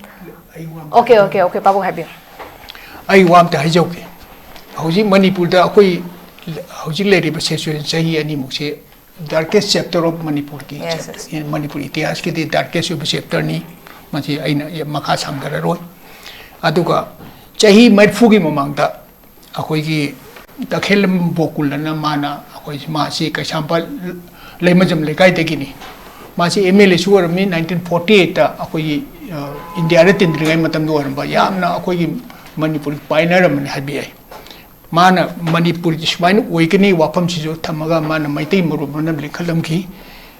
ꯑꯩ ꯋꯥ ꯑꯃ Okay, okay, okay, ꯄꯥꯕꯨꯡ ꯍꯥꯏꯕꯤꯌꯨ꯫ ꯑꯩ ꯋꯥ ꯑꯝꯇ ꯍꯥꯏꯖꯍꯧꯒꯦ꯫ ꯍꯧꯖꯤꯛ ꯃꯅꯤꯄꯨꯔꯗ ꯑꯩꯈꯣꯏ ꯍꯧꯖꯤꯛ ꯂꯩꯔꯤꯕ situation ꯆꯍꯤ ꯑꯅꯤꯃꯨꯛꯁꯦ darkest chapter of Manipurꯒꯤ Yes, chapter, yes. Manipur ꯏꯇꯤꯍꯥꯁꯀꯤꯗꯤ darkest ꯑꯣꯏꯕ chapterꯅꯤ꯫ ꯃꯁꯤ ꯑꯩꯅ ꯃꯈꯥ ꯁꯥꯡꯊꯔꯔꯣꯏ꯫ ꯑꯗꯨꯒ ꯆꯍꯤ ꯃꯔꯤꯐꯨꯒꯤ ꯃꯃꯥꯡꯗ ꯑꯩꯈꯣꯏꯒꯤ ꯇꯈꯦꯜꯂꯝꯕꯝ ꯕꯣꯀꯨꯜ ꯑꯅ ꯃꯥꯅ ꯑꯩꯈꯣꯏ, ꯃꯥꯁꯤ ꯀꯩꯁꯥꯝꯄꯥꯠ ꯂꯩꯃꯖꯝ ꯂꯩꯀꯥꯏꯗꯒꯤꯅꯤ꯫ ꯃꯥꯁꯤ MLAꯁꯨ ꯑꯣꯏꯔꯝꯃꯤ nineteen forty eightꯇ, ꯑꯩꯈꯣꯏꯒꯤ, ꯑ, ꯏꯟꯗꯤꯌꯥꯗ ꯇꯤꯟꯗ꯭ꯔꯤꯉꯩ ꯃꯇꯝꯗ ꯑꯣꯏꯔꯝꯕ, ꯌꯥꯝꯅ ꯑꯩꯈꯣꯏꯒꯤ ꯃꯅꯤꯄꯨꯔꯒꯤ pioneer ꯑꯃꯅꯤ ꯍꯥꯏꯕ ꯌꯥꯏ꯫ ꯃꯥꯅ ꯃꯅꯤꯄꯨꯔꯒꯤ ꯁꯨꯃꯥꯏꯅ ꯑꯣꯏꯒꯅꯤ ꯋꯥꯐꯝꯁꯤꯁꯨ ꯊꯝꯃꯒ ꯃꯥꯅ ꯃꯩꯇꯩ ꯃꯔꯨꯞ ꯑꯃ ꯂꯤꯡꯈꯠꯂꯝꯈꯤ꯫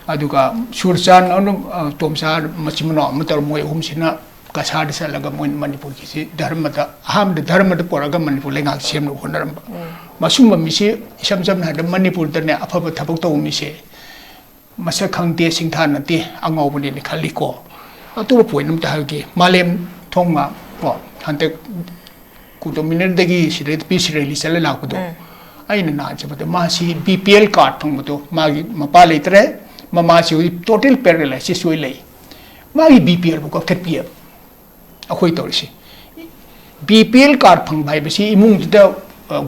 ꯑꯗꯨꯒ ꯁꯨꯔꯆꯥꯟ ꯑꯃ, ꯑ, ꯇꯣꯝꯆꯥ ꯃꯆꯤꯟ ꯃꯅꯥꯎ ꯑꯃ ꯇꯧꯔ ꯃꯣꯏ ꯑꯍꯨꯝꯁꯤꯅ ꯀꯁꯥꯔꯗ ꯆꯠꯂꯒ ꯃꯣꯏꯅ ꯃꯅꯤꯄꯨꯔꯒꯤꯁꯤ ꯙꯔꯃꯗ, ꯑꯍꯥꯟꯕꯗ ꯙꯔꯃꯗ ꯄꯨꯔꯛꯑꯒ ꯃꯅꯤꯄꯨꯔ ꯂꯩꯉꯥꯛ ꯁꯦꯝꯅꯕ ꯍꯣꯠꯅꯔꯝꯕ꯫ ꯃꯁꯨꯝꯕ ꯃꯤꯁꯤ ꯏꯁꯝ ꯁꯝꯅ ꯍꯥꯏꯔꯕꯗ ꯃꯅꯤꯄꯨꯔꯗꯅꯦ ꯑꯐꯕ ꯊꯕꯛ ꯇꯧꯕ ꯃꯤꯁꯦ ꯃꯁꯛ ꯈꯪꯗꯦ, ꯁꯤꯡꯊꯥ ꯅꯠꯇꯦ, ꯑꯉꯥꯎꯕꯅꯦꯅ ꯈꯜꯂꯤꯀꯣ꯫ ꯑꯇꯣꯞꯄ ꯄꯣꯏꯟ ꯑꯝꯇ ꯍꯥꯏꯒꯦ꯫ ꯃꯥꯂꯦꯝ ꯊꯣꯡꯃ ꯀꯣ, ꯍꯟꯗꯛ ꯀꯨꯇꯣ ꯃꯤꯅꯔꯗꯒꯤ ꯁꯤꯗ ꯄꯤ ꯁꯤ ꯔꯦꯂꯤ ꯆꯠꯂ ꯂꯥꯛꯄꯗꯣ, ꯑꯩꯅ ꯅꯍꯥꯟ ꯆꯠꯄꯗ ꯃꯥꯁꯤ ꯕꯤ ꯄꯤ ꯑꯦꯜ ꯀꯥꯔꯗ ꯐꯪꯕꯗꯣ, ꯃꯥꯒꯤ ꯃꯄꯥ ꯂꯩꯇ꯭ꯔꯦ, ꯃꯃꯥꯁꯤ ꯍꯧꯖꯤꯛ ꯇꯣꯇꯦꯜ ꯄꯦꯔꯥꯂꯥꯏꯁꯤꯁ ꯑꯣꯏ ꯂꯩ꯫ ꯃꯥꯒꯤ ꯕꯤ ꯄꯤ ꯑꯦꯜꯕꯨ ꯀꯛꯊꯠꯄꯤꯑꯕ꯫ ꯑꯩꯈꯣꯏ ꯇꯧꯔꯤꯁꯤ ꯕꯤ ꯄꯤ ꯑꯦꯜ ꯀꯥꯔꯗ ꯐꯪꯕ ꯍꯥꯏꯕꯁꯤ ꯏꯃꯨꯡꯗꯨꯗ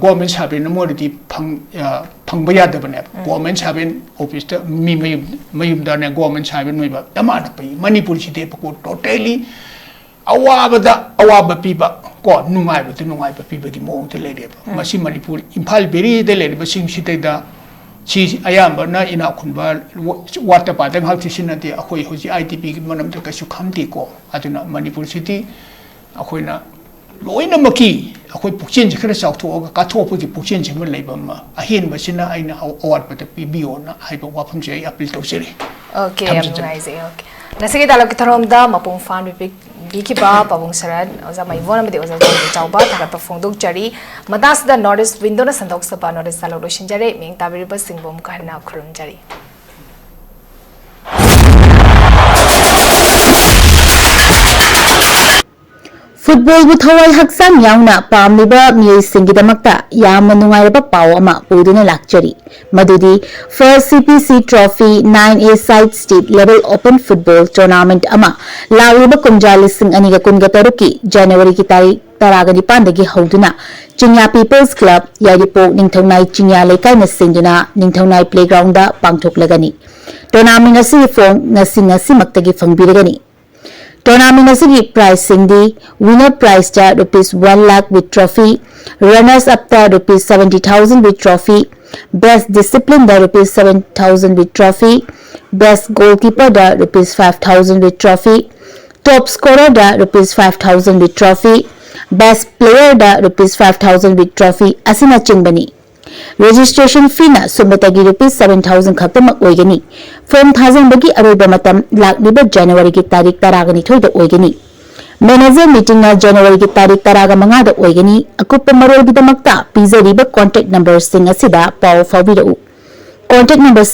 ꯒꯣꯔꯃꯦꯟ ꯁꯥꯔꯚꯦꯟ ꯑꯃ ꯑꯣꯏꯔꯗꯤ ꯐꯪ-, ꯑ, ꯐꯪꯕ ꯌꯥꯗꯕꯅꯦꯕ꯫ ꯒꯣꯔꯃꯦꯟ ꯁꯥꯔꯚꯦꯟ ꯑꯣꯐꯤꯁꯇ ꯃꯤ ꯃꯌꯨꯝ, ꯃꯌꯨꯝꯗꯅꯦ ꯒꯣꯔꯃꯦꯟ ꯁꯥꯔꯚꯦꯟ ꯑꯣꯏꯕ ꯗꯃꯥꯅ ꯐꯩ꯫ ꯃꯅꯤꯄꯨꯔꯁꯤꯗꯤ ꯇꯣꯇꯦꯂꯤ ꯑꯋꯥꯕꯗ ꯑꯋꯥꯕ ꯄꯤꯕ ꯀꯣ, ꯅꯨꯡꯉꯥꯏꯕꯗ ꯅꯨꯡꯉꯥꯏꯕ ꯄꯤꯕꯒꯤ ꯃꯑꯣꯡꯗ ꯂꯩꯔꯦꯕ꯫ ꯃꯁꯤ ꯃꯅꯤꯄꯨꯔ ꯏꯝꯐꯥꯜ ꯚꯦꯂꯤꯗ ꯂꯩꯔꯤꯕꯁꯤꯡꯁꯤꯗꯩꯗ ꯁꯤ ꯑꯌꯥꯝꯕꯅ ꯏꯅꯥꯛ ꯈꯨꯟꯕ ꯋꯥꯠꯇ ꯄꯥꯗ ꯉꯥꯏꯍꯥꯛꯇꯤ ꯁꯤꯟꯅꯗꯦ꯫ ꯑꯩꯈꯣꯏ ꯍꯧꯖꯤꯛ ꯑꯥꯏ ꯗꯤ ꯄꯤꯒꯤ ꯃꯔꯝꯗ ꯀꯩꯁꯨ ꯈꯪꯗꯦꯀꯣ꯫ ꯑꯗꯨꯅ ꯃꯅꯤꯄꯨꯔꯁꯤꯗꯤ ꯑꯩꯈꯣꯏꯅ ꯂꯣꯏꯅꯃꯛꯀꯤ ꯑꯩꯈꯣꯏ ꯄꯨꯛꯆꯦꯜꯁꯦ ꯈꯔ ꯆꯥꯎꯊꯣꯛꯑꯒ ꯀꯠꯊꯣꯛꯄꯒꯤ ꯄꯨꯛꯆꯦꯜꯁꯦ ꯑꯃ ꯂꯩꯕ ꯑꯃ, ꯑꯍꯦꯟꯕꯁꯤꯅ ꯑꯩꯅ ꯑꯋꯥꯠꯄꯗ ꯄꯤꯕꯤꯌꯣꯅ ꯍꯥꯏꯕ ꯋꯥꯐꯝꯁꯦ ꯑꯩ ꯑꯄꯤꯜ ꯇꯧꯖꯔꯤ꯫ ꯑꯣꯀꯦ, ꯌꯥꯝ ꯊꯝꯖꯒꯦ꯫ ꯅꯨꯡꯉꯥꯏꯖꯩ꯫ ꯑꯣꯀꯦ, ꯉꯁꯤꯒꯤ ꯗꯥꯏꯂꯣꯒꯀꯤ ꯊꯧꯔꯝꯗ ꯃꯄꯨꯡ ꯐꯥꯍꯟꯕꯤꯕꯤꯈꯤꯕ ꯄꯥꯕꯨꯡ ꯁꯔꯠ, ꯑꯣꯖꯥ ꯃꯥꯏꯕꯣꯟ ꯑꯃꯗꯤ ꯑꯣꯖꯥ ꯆꯥꯎꯕ ꯊꯥꯒꯠꯄ ꯐꯣꯡꯗꯣꯛꯆꯔꯤ꯫ ꯃꯇꯥꯡꯁꯤꯗ ꯅꯣꯔꯠ ꯏꯁ ꯋꯤꯟꯗꯣꯅ ꯁꯟꯗꯣꯛꯆꯕ ꯅꯣꯔꯠ ꯏꯁ ꯗꯥꯏꯂꯣꯒ ꯂꯣꯏꯁꯤꯟꯖꯔꯦ꯫ ꯃꯤꯠꯌꯦꯡ ꯇꯥꯕꯤꯔꯤꯕꯁꯤꯡꯕꯨ ꯑꯃꯨꯛ ꯍꯟꯅ ꯈꯨꯔꯨꯝꯖꯔꯤ꯫ ꯐꯨꯠꯕꯣꯜꯕꯨ ꯊꯋꯥꯏ ꯍꯛꯆꯥꯡ ꯌꯥꯎꯅ ꯄꯥꯝꯂꯤꯕ ꯃꯤꯑꯣꯏꯁꯤꯡꯒꯤꯗꯃꯛꯇ ꯌꯥꯝꯅ ꯅꯨꯡꯉꯥꯏꯔꯕ ꯄꯥꯎ ꯑꯃ ꯄꯨꯗꯨꯅ ꯂꯥꯛꯆꯔꯤ꯫ ꯃꯗꯨꯗꯤ first C P C trophy nine A side state level open football tournament ꯑꯃ ꯂꯥꯛꯂꯤꯕ ꯀꯨꯝꯖꯥ ꯂꯤꯁꯤꯡ ꯑꯅꯤꯒ ꯀꯨꯟꯒ ꯇꯔꯨꯛꯀꯤ ꯖꯅꯋꯥꯔꯤꯒꯤ ꯇꯥꯔꯤꯛ ꯇꯔꯥꯒ ꯅꯤꯄꯥꯟꯗꯒꯤ ꯍꯧꯗꯨꯅ ꯆꯤꯡꯌꯥ ꯄꯤꯄꯜꯁ ꯀ꯭ꯂꯕ, ꯌꯥꯏꯔꯤꯄꯣꯛ ꯅꯤꯡꯊꯧꯅꯥꯏ ꯆꯤꯡꯌꯥ ꯂꯩꯀꯥꯏꯅ ꯁꯤꯟꯗꯨꯅ ꯅꯤꯡꯊꯧꯅꯥꯏ ꯄ꯭ꯂꯦꯒ꯭ꯔꯥꯎꯟꯗ ꯄꯥꯡꯊꯣꯛꯂꯒꯅꯤ꯫ ꯇꯣꯔꯅꯥꯃꯦꯟꯠ ꯑꯁꯤꯒꯤ ꯐꯣꯔꯝ ꯉꯁꯤ ꯉꯁꯤꯃꯛꯇꯒꯤ ꯐꯪꯕꯤꯔꯒꯅꯤ꯫ ꯇꯣꯔꯅꯥꯃꯦꯟꯠ ꯑꯁꯤꯒꯤ ꯄ꯭ꯔꯥꯏꯖꯁꯤꯡꯗꯤ, ꯋꯤꯅꯔ ꯄ꯭ꯔꯥꯏꯖꯇ rupees one lakh with trophy, runners ꯑꯞꯇ rupees seventy thousand with trophy, best ꯗꯤꯁꯤꯄ꯭ꯂꯤꯟꯗ rupees seven thousand with trophy, best ꯒꯣꯜꯀꯤꯄꯔꯗ rupees five thousand with trophy, top ꯁ꯭ꯀꯣꯔꯔꯗ rupees five thousand with trophy, best ꯄ꯭ꯂꯦꯌꯔꯗ rupees five thousand with trophy ꯑꯁꯤꯅꯆꯤꯡꯕꯅꯤ꯫ Registration ꯐꯤꯅ ꯁꯨꯞꯅꯇꯒꯤ rupees seven thousand ꯈꯛꯇꯃꯛ ꯑꯣꯏꯒꯅꯤ꯫ Form ꯊꯥꯖꯤꯟꯕꯒꯤ ꯑꯔꯣꯏꯕ ꯃꯇꯝ ꯂꯥꯛꯂꯤꯕ ꯖꯅꯋꯥꯔꯤꯒꯤ ꯇꯥꯔꯤꯛ ꯇꯔꯥꯒ ꯅꯤꯊꯣꯏꯗ ꯑꯣꯏꯒꯅꯤ꯫ Manager meetingꯅ Januaryꯒꯤ ꯇꯥꯔꯤꯛ ꯇꯔꯥꯒ ꯃꯉꯥꯗ ꯑꯣꯏꯒꯅꯤ꯫ ꯑꯀꯨꯞꯄ ꯃꯔꯣꯜꯒꯤꯗꯃꯛꯇ ꯄꯤꯖꯔꯤꯕ contact numberꯁꯤꯡ ꯑꯁꯤꯗ ꯄꯥꯎ ꯐꯥꯎꯕꯤꯔꯛꯎ꯫ Contact number